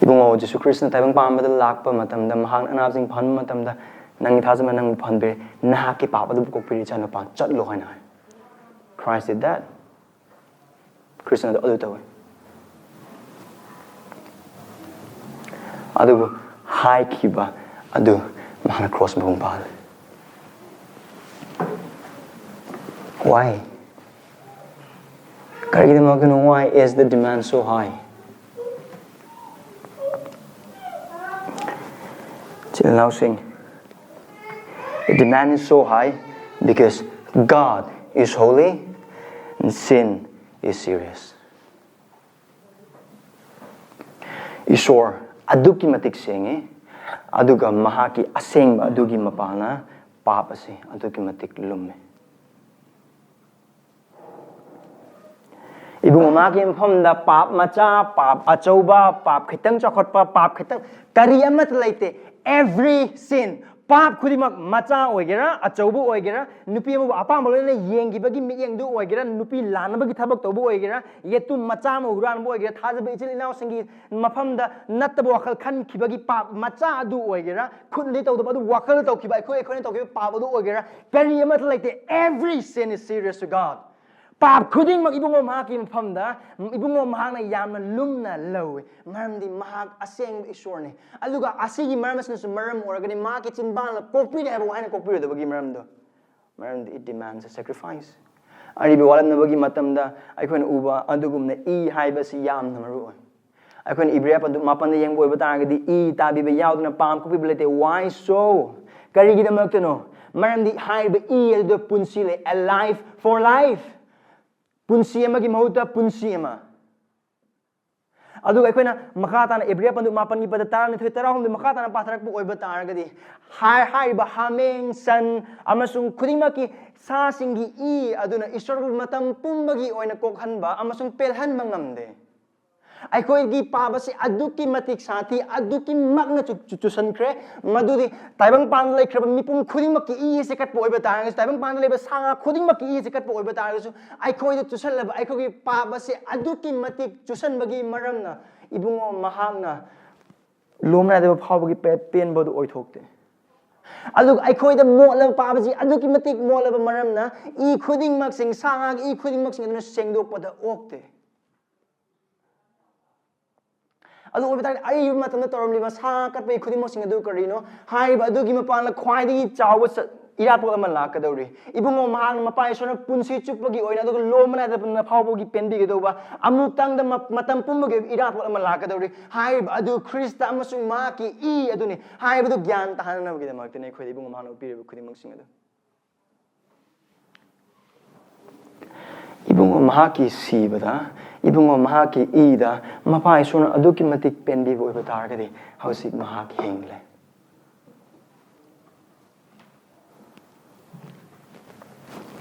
ꯏꯕꯨꯡꯉꯣ ꯖꯤꯁꯨ ꯈ꯭ꯔꯤꯁꯇꯅ ꯇꯥꯏꯕꯪ ꯄꯥꯟꯕꯗ ꯂꯥꯛꯄ ꯃꯇꯝꯗ, ꯃꯍꯥꯛꯅ ꯑꯅꯥꯕꯁꯤꯡ ꯐꯍꯟꯕ ꯃꯇꯝꯗ, "ꯅꯪꯒꯤ ꯊꯥꯖꯕꯅ ꯅꯪꯕꯨ ꯐꯍꯟꯕꯤꯔꯦ, ꯅꯍꯥꯛꯀꯤ ꯄꯥꯞ ꯑꯗꯨꯕꯨ ꯀꯣꯛꯄꯤꯔꯦ, ꯏꯆꯥꯅꯨꯄꯥ, ꯆꯠꯂꯣ" ꯍꯥꯏꯅ ꯍꯥꯏ꯫ Christ did that. ꯈ꯭ꯔꯤꯁꯅ ꯑꯗꯨ ꯇꯧꯋꯤ꯫ ꯑꯗꯨꯕꯨ ꯍꯥꯏꯈꯤꯕ ꯑꯗꯨ ꯃꯍꯥꯛꯅ ꯀ꯭ꯔꯣꯁ ꯃꯄꯨꯡ ꯐꯥꯍꯜꯂꯤ꯫ Why? ꯀꯔꯤꯒꯤꯗꯃꯛꯇꯅꯣ? Why is the demand so high? ꯏꯆꯤꯜ ꯏꯅꯥꯎꯁꯤꯡ, the demand is so high because God is holy and sin is serious. ꯏꯁꯣꯔ ꯑꯗꯨꯛꯀꯤ ꯃꯇꯤꯛ ꯁꯦꯡꯉꯤ, ꯑꯗꯨꯒ ꯃꯍꯥꯛꯀꯤ ꯑꯁꯦꯡꯕ ꯑꯗꯨꯒꯤ ꯃꯄꯥꯅ ꯄꯥꯞ ꯑꯁꯤ ꯑꯗꯨꯛꯀꯤ ꯃꯇꯤꯛ ꯂꯨꯝꯃꯤ꯫ ꯏꯕꯨꯡꯉꯣ, ꯃꯍꯥꯛꯀꯤ ꯃꯐꯝꯗ ꯄꯥꯞ ꯃꯆꯥ, ꯄꯥꯞ ꯑꯆꯧꯕ, ꯄꯥꯞ ꯈꯤꯇꯪ ꯆꯥꯎꯈꯠꯄ, ꯄꯥꯞ ꯈꯤꯇꯪ, ꯀꯔꯤ ꯑꯃꯠꯇ ꯂꯩꯇꯦ꯫ Every sin, ꯄꯥꯞ ꯈꯨꯗꯤꯡꯃꯛ, ꯃꯆꯥ ꯑꯣꯏꯒꯦꯔꯥ, ꯑꯆꯧꯕ ꯑꯣꯏꯒꯦꯔꯥ, ꯅꯨꯄꯤ ꯑꯃꯕꯨ ꯑꯄꯥꯝꯕ ꯂꯣꯏꯅ ꯌꯦꯡꯈꯤꯕꯒꯤ ꯃꯤꯠꯌꯦꯡꯗꯨ ꯑꯣꯏꯒꯦꯔꯥ, ꯅꯨꯄꯤ ꯂꯥꯟꯅꯕꯒꯤ ꯊꯕꯛ ꯇꯧꯕ ꯑꯣꯏꯒꯦꯔꯥ, ꯌꯦꯇꯨꯝ ꯃꯆꯥ ꯑꯃ ꯍꯨꯔꯥꯟꯕ ꯑꯣꯏꯒꯦꯔꯥ, ꯊꯥꯖꯕ ꯏꯆꯤꯜ ꯏꯅꯥꯎꯁꯤꯡꯒꯤ ꯃꯐꯝꯗ ꯅꯠꯇꯕ ꯋꯥꯈꯜ ꯈꯟꯈꯤꯕꯒꯤ ꯄꯥꯞ ꯃꯆꯥ ꯑꯗꯨ ꯑꯣꯏꯒꯦꯔꯥ, ꯈꯨꯠꯅꯗꯤ ꯇꯧꯗꯕ ꯑꯗꯨ ꯋꯥꯈꯜꯗ ꯇꯧꯈꯤꯕ, ꯑꯩꯈꯣꯏ ꯑꯩꯈꯣꯏꯅ ꯇꯧꯈꯤꯕ ꯄꯥꯞ ꯑꯗꯨ ꯑꯣꯏꯒꯦꯔꯥ, ꯀꯔꯤ ꯑꯃꯠꯇ ꯂꯩꯇꯦ꯫ Every sin is serious to God. ꯄꯥꯞ ꯈꯨꯗꯤꯡꯃꯛ ꯏꯕꯨꯡꯉꯣ ꯃꯍꯥꯛꯀꯤ ꯃꯐꯝꯗ, ꯏꯕꯨꯡꯉꯣ ꯃꯍꯥꯛꯅ ꯌꯥꯝꯅ ꯂꯨꯝꯅ ꯂꯧꯏ, ꯃꯔꯝꯗꯤ ꯃꯍꯥꯛ ꯑꯁꯦꯡꯕ ꯏꯁꯣꯔꯅꯤ꯫ ꯑꯗꯨꯒ ꯑꯁꯤꯒꯤ ꯃꯔꯝ ꯑꯁꯤꯅꯁꯨ ꯃꯔꯝ ꯑꯣꯏꯔꯒꯅꯤ ꯃꯍꯥꯛꯀꯤ ꯆꯤꯟꯕꯥꯟꯅ ꯀꯣꯛꯄꯤꯔꯦ ꯍꯥꯏꯕ ꯋꯥꯍꯩꯅ ꯀꯣꯛꯄꯤꯔꯣꯏꯗꯕꯒꯤ ꯃꯔꯝꯗꯣ, ꯃꯔꯝꯗꯤ it demands a sacrifice. ꯑꯔꯤꯕ ꯋꯥꯠꯂꯝꯅꯕꯒꯤ ꯃꯇꯝꯗ ꯑꯩꯈꯣꯏꯅ ꯎꯕ ꯑꯗꯨꯒꯨꯝꯅ ꯏ ꯍꯥꯏꯕꯁꯤ ꯌꯥꯝꯅ ꯃꯔꯨ ꯑꯣꯏ꯫ ꯑꯩꯈꯣꯏꯅ ꯏꯕ꯭ꯔꯤꯌꯥ ꯄꯟꯗꯨ ꯃꯥꯄꯟꯗ ꯌꯦꯡꯕ ꯑꯣꯏꯕ ꯇꯥꯔꯒꯗꯤ, ꯏ ꯇꯥꯕꯤꯕ ꯌꯥꯎꯗꯅ ꯄꯥꯝ ꯀꯨꯞꯄꯤꯕ ꯂꯩꯇꯦ꯫ Why so? ꯀꯔꯤꯒꯤꯗꯃꯛꯇꯅꯣ? ꯃꯔꯝꯗꯤ ꯍꯥꯏꯔꯤꯕ ꯏ ꯑꯗꯨꯗ ꯄꯨꯟꯁꯤ ꯂꯩ, a life for life. ꯄꯨꯟꯁꯤ ꯑꯃꯒꯤ ꯃꯍꯨꯠꯇ ꯄꯨꯟꯁꯤ ꯑꯃ꯫ ꯑꯗꯨꯒ ꯑꯩꯈꯣꯏꯅ ꯃꯈꯥ ꯇꯥꯅ ꯏꯕ꯭ꯔꯤꯌꯥ ꯄꯟꯗꯨ ꯃꯥꯄꯟꯒꯤ ꯄꯗ ꯇꯔꯥꯅꯤꯊꯣꯏ, ꯇꯔꯥꯍꯨꯝꯗꯣꯏ ꯃꯈꯥ ꯇꯥꯅ ꯄꯥꯊꯔꯛꯄ ꯑꯣꯏꯕ ꯇꯥꯔꯒꯗꯤ, ꯍꯥꯏ-, ꯍꯥꯏꯔꯤꯕ ꯍꯥꯃꯦꯡ, ꯁꯟ ꯑꯃꯁꯨꯡ ꯈꯨꯗꯤꯡꯃꯛꯀꯤ ꯁꯥꯁꯤꯡꯒꯤ ꯏ ꯑꯗꯨꯅ ꯏꯁꯣꯔꯕꯨ ꯃꯇꯝ ꯄꯨꯝꯕꯒꯤ ꯑꯣꯏꯅ ꯀꯣꯛꯍꯟꯕ ꯑꯃꯁꯨꯡ ꯄꯦꯜꯍꯟꯕ ꯉꯝꯗꯦ꯫ ꯑꯩꯈꯣꯏꯒꯤ ꯄꯥꯞ ꯑꯁꯤ ꯑꯗꯨꯛꯀꯤ ꯃꯇꯤꯛ ꯁꯥꯊꯤ, ꯑꯗꯨꯛꯀꯤ ꯃꯛꯅ ꯆꯨ-, ꯆꯨ-, ꯆꯨꯁꯟꯈ꯭ꯔꯦ, ꯃꯗꯨꯗꯤ ꯇꯥꯏꯕꯪꯄꯥꯟꯗ ꯂꯩꯈ꯭ꯔꯕ ꯃꯤꯄꯨꯝ ꯈꯨꯗꯤꯡꯃꯛꯀꯤ ꯏ ꯑꯁꯤ ꯀꯠꯄ ꯑꯣꯏꯕ ꯇꯥꯔꯒꯁꯨ, ꯇꯥꯏꯕꯪꯄꯥꯟꯗ ꯂꯩꯕ ꯁꯥ ꯉꯥ ꯈꯨꯗꯤꯡꯃꯛꯀꯤ ꯏ ꯑꯁꯤ ꯀꯠꯄ ꯑꯣꯏꯕ ꯇꯥꯔꯒꯁꯨ, ꯑꯩꯈꯣꯏꯗ ꯆꯨꯁꯜꯂꯕ ꯑꯩꯈꯣꯏꯒꯤ ꯄꯥꯞ ꯑꯁꯤ ꯑꯗꯨꯛꯀꯤ ꯃꯇꯤꯛ ꯆꯨꯁꯟꯕꯒꯤ ꯃꯔꯝꯅ ꯏꯕꯨꯡꯉꯣ ꯃꯍꯥꯛꯅ ꯂꯣꯝ ꯅꯥꯏꯗꯕ ꯐꯥꯎꯕꯒꯤ ꯄꯦ-, ꯄꯦꯟꯕꯗꯨ ꯑꯣꯏꯊꯣꯛꯇꯦ꯫ ꯑꯗꯨꯒ ꯑꯩꯈꯣꯏꯗ ꯃꯣꯠꯂꯕ, ꯄꯥꯞ ꯑꯁꯤ ꯑꯗꯨꯛꯀꯤ ꯃꯇꯤꯛ ꯃꯣꯠꯂꯕ ꯃꯔꯝꯅ ꯏ ꯈꯨꯗꯤꯡꯃꯛꯁꯤꯡ, ꯁꯥ ꯉꯥꯒꯤ ꯏ ꯈꯨꯗꯤꯡꯃꯛꯁꯤꯡ ꯑꯗꯨꯅ ꯁꯦꯡꯗꯣꯛꯄꯗ ꯑꯣꯛꯇꯦ꯫ ꯑꯗꯨ ꯑꯣꯏꯕ ꯇꯥꯔꯗꯤ ꯑꯔꯤꯕ ꯃꯇꯝꯗ ꯇꯧꯔꯝꯂꯤꯕ ꯁꯥ ꯉꯥ ꯀꯠꯄꯒꯤ ꯈꯨꯗꯤꯡꯃꯛꯁꯤꯡ ꯑꯗꯨ ꯀꯔꯤꯅꯣ? ꯍꯥꯏꯔꯤꯕ ꯑꯗꯨꯒꯤ ꯃꯄꯥꯟꯗ ꯈ꯭ꯋꯥꯏꯗꯒꯤ ꯆꯥꯎꯕ ꯆ-, ꯏꯔꯥꯠꯄꯣꯠ ꯑꯃ ꯂꯥꯛꯀꯗꯧꯔꯤ꯫ ꯏꯕꯨꯡꯉꯣ ꯃꯍꯥꯛꯅ ꯃꯄꯥ ꯏꯁꯣꯔꯅ ꯄꯨꯟꯁꯤ ꯆꯨꯞꯄꯒꯤ ꯑꯣꯏꯅ ꯑꯗꯨꯒ ꯂꯣꯝꯕ ꯅꯥꯏꯗꯕ ꯐꯥꯎꯕꯒꯤ ꯄꯦꯟꯕꯤꯒꯗꯧꯕ ꯑꯃꯨꯛꯇꯪꯗ ꯃ-, ꯃꯇꯝ ꯄꯨꯝꯕꯒꯤ ꯑꯣꯏꯕ ꯏꯔꯥꯠꯄꯣꯠ ꯑꯃ ꯂꯥꯛꯀꯗꯧꯔꯤ꯫ ꯍꯥꯏꯔꯤꯕ ꯑꯗꯨ ꯈ꯭ꯔꯤꯁꯇ ꯑꯃꯁꯨꯡ ꯃꯍꯥꯛꯀꯤ ꯏ ꯑꯗꯨꯅꯤ꯫ ꯍꯥꯏꯔꯤꯕꯗꯨ ꯒ꯭ꯌꯥꯟ ꯇꯥꯍꯟꯅꯕꯒꯤꯗꯃꯛꯇꯅꯤ ꯑꯩꯈꯣꯏꯗ ꯏꯕꯨꯡꯉꯣ ꯃꯍꯥꯛꯅ ꯎꯠꯄꯤꯔꯤꯕ ꯈꯨꯗꯤꯡꯃꯛꯁꯤꯡ ꯑꯗꯨ꯫ ꯏꯕꯨꯡꯉꯣ ꯃꯍꯥꯛꯀꯤ ꯁꯤꯕꯗ, ꯏꯕꯨꯡꯉꯣ ꯃꯍꯥꯛꯀꯤ ꯏꯗ ꯃꯄꯥ ꯏꯁꯣꯔꯅ ꯑꯗꯨꯛꯀꯤ ꯃꯇꯤꯛ ꯄꯦꯟꯕꯤꯕ ꯑꯣꯏꯕ ꯇꯥꯔꯒꯗꯤ ꯍꯧꯖꯤꯛ ꯃꯍꯥꯛ ꯍꯤꯡꯂꯦ꯫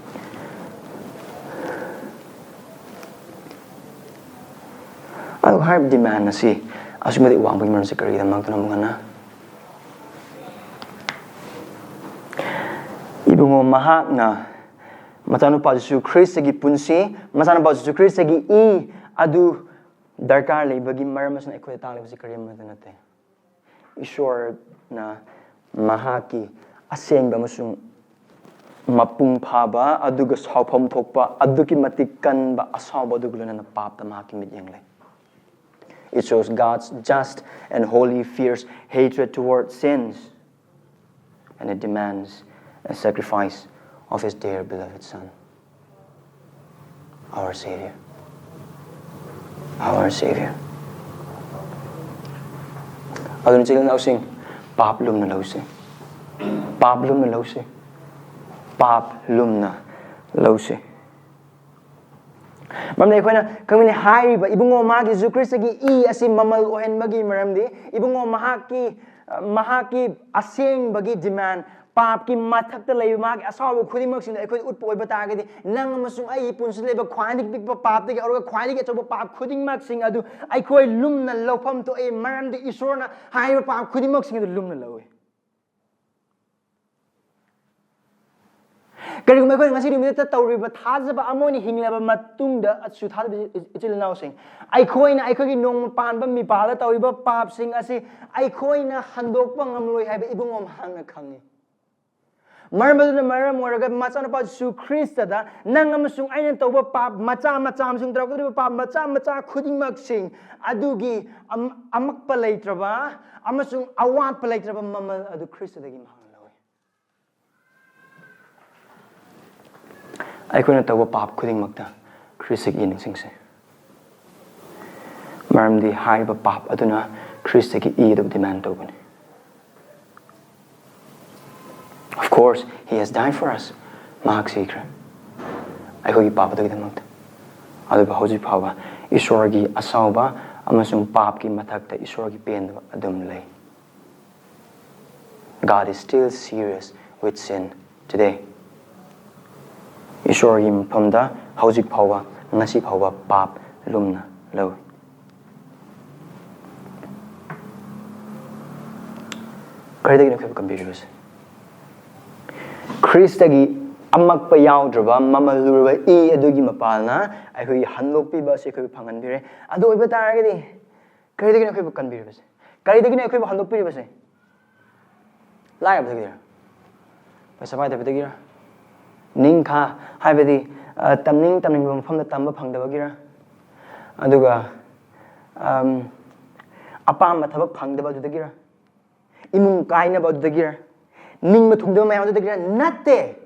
ꯑꯗꯨꯒ ꯍꯥꯏꯔꯤꯕ demand ꯑꯁꯤ ꯑꯁꯨꯛꯀꯤ ꯃꯇꯤꯛ ꯋꯥꯡꯕꯒꯤ ꯃꯔꯝꯁꯤ ꯀꯔꯤꯒꯤꯗꯃꯛꯇꯅꯣ? ꯑꯃꯨꯛ ꯍꯟꯅ ꯏꯕꯨꯡꯉꯣ ꯃꯍꯥꯛꯅ ꯃꯆꯥꯅꯨꯄꯥ ꯖꯤꯁꯨ ꯈ꯭ꯔꯤꯁꯇꯒꯤ ꯄꯨꯟꯁꯤ, ꯃꯆꯥꯅꯨꯄꯥ ꯖꯤꯁꯨ ꯈ꯭ꯔꯤꯁꯇꯒꯤ ꯏ ꯑꯗꯨ ꯗꯔꯀꯥꯔ ꯂꯩꯕꯒꯤ ꯃꯔꯝ ꯑꯁꯤꯅ ꯑꯩꯈꯣꯏꯗ ꯇꯥꯛꯂꯤꯕꯁꯤ ꯀꯔꯤꯝꯇ ꯅꯠꯇꯦ꯫ ꯏꯁꯣꯔꯅ ꯃꯍꯥꯛꯀꯤ ꯑꯁꯦꯡꯕ ꯑꯃꯁꯨꯡ ꯃꯄꯨꯡ ꯐꯥꯕ ꯑꯗꯨꯒ ꯁꯥꯎꯐꯝ ꯊꯣꯛꯄ ꯑꯗꯨꯛꯀꯤ ꯃꯇꯤꯛ ꯀꯟꯕ ꯑꯁꯥꯎꯕ ꯑꯗꯨꯒ ꯂꯣꯏꯅꯅ ꯄꯥꯞꯇ ꯃꯍꯥꯛꯀꯤ ꯃꯤꯠꯌꯦꯡ ꯂꯩ꯫ It shows God's just and holy fierce hatred toward sins, and it demands a sacrifice of his dear beloved Son, our Savior. Our Savior. ꯑꯗꯨꯅ ꯏꯆꯤꯜ ꯏꯅꯥꯎꯁꯤꯡ, ꯄꯥꯞ ꯂꯨꯝꯅ ꯂꯧꯁꯤ꯫ ꯄꯥꯞ ꯂꯨꯝꯅ ꯂꯧꯁꯤ꯫ ꯄꯥꯞ ꯂꯨꯝꯅ ꯂꯧꯁꯤ꯫ ꯃꯔꯝꯗꯤ ꯑꯩꯈꯣꯏꯅ ꯈꯪꯃꯤꯟꯅꯩ ꯍꯥꯏꯔꯤꯕ ꯏꯕꯨꯡꯉꯣ ꯃꯍꯥꯛꯀꯤ ꯖꯤꯁꯨ ꯈ꯭ꯔꯤꯁꯇꯒꯤ ꯏ ꯑꯁꯤ ꯃꯃꯜ ꯑꯣꯏꯍꯟꯕꯒꯤ ꯃꯔꯝꯗꯤ ꯏꯕꯨꯡꯉꯣ ꯃꯍꯥꯛꯀꯤ, ꯑ, ꯃꯍꯥꯛꯀꯤ ꯑꯁꯦꯡꯕꯒꯤ demand, ꯄꯥꯞꯀꯤ ꯃꯊꯛꯇ ꯂꯩꯕ ꯃꯍꯥꯛꯀꯤ ꯑꯁꯥꯎꯕ ꯈꯨꯗꯤꯡꯃꯛꯁꯤꯡꯗꯣ ꯑꯩꯈꯣꯏꯗ ꯎꯠꯄ ꯑꯣꯏꯕ ꯇꯥꯔꯒꯗꯤ, ꯅꯪ ꯑꯃꯁꯨꯡ ꯑꯩꯒꯤ ꯄꯨꯟꯁꯤꯗ ꯂꯩꯕ ꯈ꯭ꯋꯥꯏꯗꯒꯤ ꯄꯤꯛꯄ ꯄꯥꯞꯇꯒꯤ ꯍꯧꯔꯒ ꯈ꯭ꯋꯥꯏꯗꯒꯤ ꯑꯆꯧꯕ ꯄꯥꯞ ꯈꯨꯗꯤꯡꯃꯛꯁꯤꯡ ꯑꯗꯨ ꯑꯩꯈꯣꯏ ꯂꯨꯝꯅ ꯂꯧꯐꯝ ꯊꯣꯛꯏ, ꯃꯔꯝꯗꯤ ꯏꯁꯣꯔꯅ ꯍꯥꯏꯔꯤꯕ ꯄꯥꯞ ꯈꯨꯗꯤꯡꯃꯛꯁꯤꯡ ꯑꯗꯨ ꯂꯨꯝꯅ ꯂꯧꯏ꯫ ꯀꯔꯤꯒꯨꯝꯕ ꯑꯩꯈꯣꯏꯅ ꯉꯁꯤ ꯅꯨꯃꯤꯠꯇ ꯇꯧꯔꯤꯕ ꯊꯥꯖꯕ ꯑꯃ ꯑꯣꯏꯅ ꯍꯤꯡꯂꯕ ꯃꯇꯨꯡꯗ, ꯑꯁꯨ ꯊꯥꯖꯕ ꯏꯆꯤꯜ ꯏꯅꯥꯎꯁꯤꯡ, ꯑꯩꯈꯣꯏꯅ ꯑꯩꯈꯣꯏꯒꯤ ꯅꯣꯡꯃ ꯄꯥꯟꯕ ꯃꯤꯄꯥꯜꯗ ꯇꯧꯔꯤꯕ ꯄꯥꯞꯁꯤꯡ ꯑꯁꯤ ꯑꯩꯈꯣꯏꯅ ꯍꯟꯗꯣꯛꯄ ꯉꯝꯂꯣꯏ ꯍꯥꯏꯕ ꯏꯕꯨꯡꯉꯣ ꯃꯍꯥꯛꯅ ꯈꯪꯏ꯫ ꯃꯔꯝ ꯑꯗꯨꯅ ꯃꯔꯝ ꯑꯣꯏꯔꯒ ꯃꯆꯥꯅꯨꯄꯥ ꯖꯤꯁꯨ ꯈ꯭ꯔꯤꯁꯇꯗ ꯅꯪ ꯑꯃꯁꯨꯡ ꯑꯩꯅ ꯇꯧꯕ ꯄꯥꯞ ꯃꯆꯥ ꯃꯆꯥ ꯑꯃꯁꯨꯡ ꯇꯧꯔꯛꯀꯗꯧꯔꯤꯕ ꯄꯥꯞ ꯃꯆꯥ ꯃꯆꯥ ꯈꯨꯗꯤꯡꯃꯛꯁꯤꯡ ꯑꯗꯨꯒꯤ ꯑꯝ-, ꯑꯃꯛꯄ ꯂꯩꯇ꯭ꯔꯕ ꯑꯃꯁꯨꯡ ꯑꯋꯥꯠꯄ ꯂꯩꯇ꯭ꯔꯕ ꯃꯃꯜ ꯑꯗꯨ ꯈ꯭ꯔꯤꯁꯇꯗꯒꯤ ꯃꯍꯥꯛꯅ ꯂꯧꯏ꯫ ꯑꯩꯈꯣꯏꯅ ꯇꯧꯕ ꯄꯥꯞ ꯈꯨꯗꯤꯡꯃꯛꯇ ꯈ꯭ꯔꯤꯁꯇꯒꯤ ꯏ ꯅꯤꯡꯁꯤꯡꯁꯦ꯫ ꯃꯔꯝꯗꯤ ꯍꯥꯏꯔꯤꯕ ꯄꯥꯞ ꯑꯗꯨꯅ ꯈ꯭ꯔꯤꯁꯇꯒꯤ ꯏ ꯑꯗꯨꯕꯨ demand ꯇꯧꯕꯅꯤ꯫ Of course, he has died for us. ꯃꯍꯥꯛ ꯁꯤꯈ꯭ꯔꯦ ꯑꯩꯈꯣꯏꯒꯤ ꯄꯥꯞ ꯑꯗꯨꯒꯤꯗꯃꯛꯇ꯫ ꯑꯗꯨꯕꯨ ꯍꯧꯖꯤꯛ ꯐꯥꯎꯕ ꯏꯁꯣꯔꯒꯤ ꯑꯁꯥꯎꯕ ꯑꯃꯁꯨꯡ ꯄꯥꯞꯀꯤ ꯃꯊꯛꯇ ꯏꯁꯣꯔꯒꯤ ꯄꯦꯟꯗꯕ ꯑꯗꯨꯝ ꯂꯩ꯫ God is still serious with sin today. ꯏꯁꯣꯔꯒꯤ ꯃꯐꯝꯗ ꯍꯧꯖꯤꯛ ꯐꯥꯎꯕ, ꯉꯁꯤ ꯐꯥꯎꯕ ꯄꯥꯞ ꯂꯨꯝꯅ ꯂꯧꯏ꯫ ꯀꯔꯤꯗꯒꯤꯅꯣ ꯑꯩꯈꯣꯏꯕꯨ ꯀꯟꯕꯤꯔꯤꯕꯁꯦ? ꯈ꯭ꯔꯤꯁꯇꯒꯤ ꯑꯃꯛꯄ ꯌꯥꯎꯗ꯭ꯔꯕ ꯃꯃꯜ ꯂꯨꯔꯕ ꯏ ꯑꯗꯨꯒꯤ ꯃꯄꯥꯜꯅ ꯑꯩꯈꯣꯏꯒꯤ ꯍꯟꯗꯣꯛꯄꯤꯕ ꯑꯁꯤ ꯑꯩꯈꯣꯏꯕꯨ ꯐꯪꯍꯟꯕꯤꯔꯦ꯫ ꯑꯗꯨ ꯑꯣꯏꯕ ꯇꯥꯔꯒꯗꯤ ꯀꯔꯤꯗꯒꯤꯅꯣ ꯑꯩꯈꯣꯏꯕꯨ ꯀꯟꯕꯤꯔꯤꯕꯁꯦ? ꯀꯔꯤꯗꯒꯤꯅꯣ ꯑꯩꯈꯣꯏꯕꯨ ꯍꯟꯗꯣꯛꯄꯤꯔꯤꯕꯁꯦ? ꯂꯥꯏꯔꯕꯗꯒꯤꯔ? ꯄꯩꯁꯥ ꯄꯥꯏꯗꯕꯗꯒꯤꯔ? ꯅꯤꯡꯈꯥ, ꯍꯥꯏꯕꯗꯤ, ꯑ, ꯇꯝꯅꯤꯡ ꯇꯝꯅꯤꯡꯕ ꯃꯐꯝꯗ ꯇꯝꯕ ꯐꯪꯗꯕꯒꯤꯔ? ꯑꯗꯨꯒ, ꯑꯝ, ꯑꯄꯥꯝꯕ ꯊꯕꯛ ꯐꯪꯗꯕ ꯑꯗꯨꯗꯒꯤꯔ? ꯏꯃꯨꯡ ꯀꯥꯏꯅꯕ ꯑꯗꯨꯗꯒꯤꯔ? ꯅꯤꯡꯕ ꯊꯨꯡꯗꯕ ꯃꯌꯥꯝ ꯑꯗꯨꯗꯒꯤꯔ? ꯅꯠꯇꯦ꯫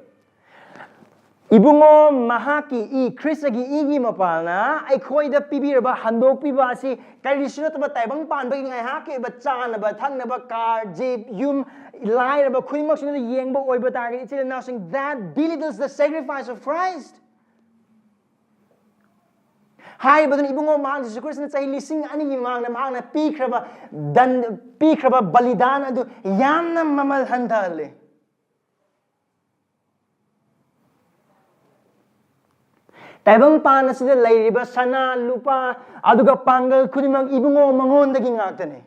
ꯏꯕꯨꯡꯉꯣ, ꯃꯍꯥꯛꯀꯤ ꯏ, ꯈ꯭ꯔꯤꯁꯇꯒꯤ ꯏꯒꯤ ꯃꯄꯥꯜꯅ ꯑꯩꯈꯣꯏꯗ ꯄꯤꯕꯤꯔꯕ ꯍꯟꯗꯣꯛꯄꯤꯕ ꯑꯁꯤ ꯀꯔꯤꯁꯨ ꯅꯠꯇꯕ ꯇꯥꯏꯕꯪ ꯄꯥꯟꯕꯒꯤ ꯉꯥꯏꯍꯥꯛꯀꯤ ꯑꯣꯏꯕ ꯆꯥꯅꯕ ꯊꯛꯅꯕ, ꯀꯥꯔ, ꯖꯤꯞ, ꯌꯨꯝ, ꯂꯥꯏꯔꯕ ꯈꯨꯗꯤꯡꯃꯛꯁꯤꯅ ꯌꯦꯡꯕ ꯑꯣꯏꯕ ꯇꯥꯔꯒꯗꯤ, ꯏꯆꯤꯜ ꯏꯅꯥꯎꯁꯤꯡ, that belittles the sacrifice of Christ. ꯍꯥꯏꯔꯤꯕꯗꯨꯅ ꯏꯕꯨꯡꯉꯣ, ꯃꯍꯥꯛ ꯖꯤꯁꯨ ꯈ꯭ꯔꯤꯁꯇꯅ ꯆꯍꯤ ꯂꯤꯁꯤꯡ ꯑꯅꯤꯒꯤ ꯃꯃꯥꯡꯗ ꯃꯍꯥꯛꯅ ꯄꯤꯈ꯭ꯔꯕ ꯗꯟ, ꯄꯤꯈ꯭ꯔꯕ ꯕꯂꯤꯗꯥꯟ ꯑꯗꯨ ꯌꯥꯝꯅ ꯃꯃꯜ ꯍꯟꯊꯍꯜꯂꯤ꯫ ꯇꯥꯏꯕꯪ ꯄꯥꯟ ꯑꯁꯤꯗ ꯂꯩꯔꯤꯕ ꯁꯅꯥ, ꯂꯨꯄꯥ, ꯑꯗꯨꯒ ꯄꯥꯡꯒꯜ ꯈꯨꯗꯤꯡꯃꯛ ꯏꯕꯨꯡꯉꯣ ꯃꯉꯣꯟꯗꯒꯤ ꯉꯥꯛꯇꯅꯤ꯫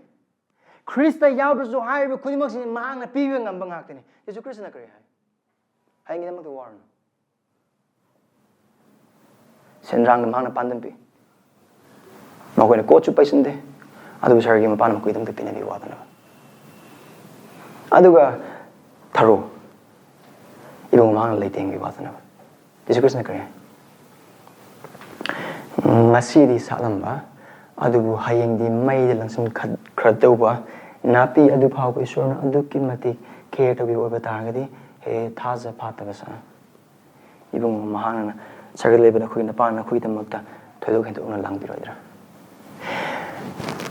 ꯈ꯭ꯔꯤꯁꯇ ꯌꯥꯎꯗ꯭ꯔꯁꯨ ꯍꯥꯏꯔꯤꯕ ꯈꯨꯗꯤꯡꯃꯛꯁꯤ ꯃꯍꯥꯛꯅ ꯄꯤꯕ ꯉꯝꯕ ꯉꯥꯛꯇꯅꯤ꯫ ꯖꯤꯁꯨ ꯈ꯭ꯔꯤꯁꯇꯅ ꯀꯔꯤ ꯍꯥꯏ? ꯑꯩꯒꯤꯗꯃꯛꯇ ꯋꯥꯔꯨꯅꯨ꯫ ꯁꯦꯟꯗ꯭ꯔꯥꯡꯗ ꯃꯍꯥꯛꯅ ꯄꯥꯟꯗꯝ ꯄꯤ꯫ ꯃꯈꯣꯏꯅ ꯀꯣꯠꯁꯨ ꯄꯩꯁꯤꯟꯗꯦ꯫ ꯑꯗꯨꯕꯨ ꯁꯍꯔꯒꯤ ꯃꯄꯥꯟ ꯃꯈꯣꯏꯒꯤꯗꯃꯛꯇ ꯄꯤꯅꯕꯤ ꯋꯥꯗꯅꯕ꯫ ꯑꯗꯨꯒ ꯊꯔꯣ, ꯏꯕꯨꯡ ꯃꯍꯥꯛꯅ ꯂꯩꯇꯦꯡꯕꯤ ꯋꯥꯗꯅꯕ꯫ ꯖꯤꯁꯨ ꯈ꯭ꯔꯤꯁꯅ ꯀꯔꯤ ꯍꯥꯏ? "ꯉꯁꯤꯗꯤ ꯁꯥꯠꯂꯝꯕ, ꯑꯗꯨꯕꯨ ꯍꯌꯦꯡꯗꯤ ꯃꯩꯗ ꯂꯪꯁꯤꯟꯈ꯭ꯔꯗꯧꯕ ꯅꯥꯄꯤ ꯑꯗꯨ ꯐꯥꯎꯕ ꯏꯁꯣꯔꯅ ꯑꯗꯨꯛꯀꯤ ꯃꯇꯤꯛ ꯀꯦꯌꯔ ꯇꯧꯕꯤꯕ ꯑꯣꯏꯕ ꯇꯥꯔꯒꯗꯤ, ꯍꯦ ꯊꯥꯖ ꯐꯥꯠꯇꯕ ꯁꯥ, ꯏꯕꯨꯡꯉꯣ, ꯃꯍꯥꯛꯅ ꯁꯔꯒ ꯂꯩꯕ ꯅꯈꯣꯏꯒꯤ ꯅꯄꯥꯅ ꯅꯈꯣꯏꯒꯤꯗꯃꯛꯇ ꯊꯣꯏꯗꯣꯛ ꯍꯦꯟꯗꯣꯛꯅ ꯂꯥꯡꯕꯤꯔꯣꯏꯗ꯭ꯔꯥ?"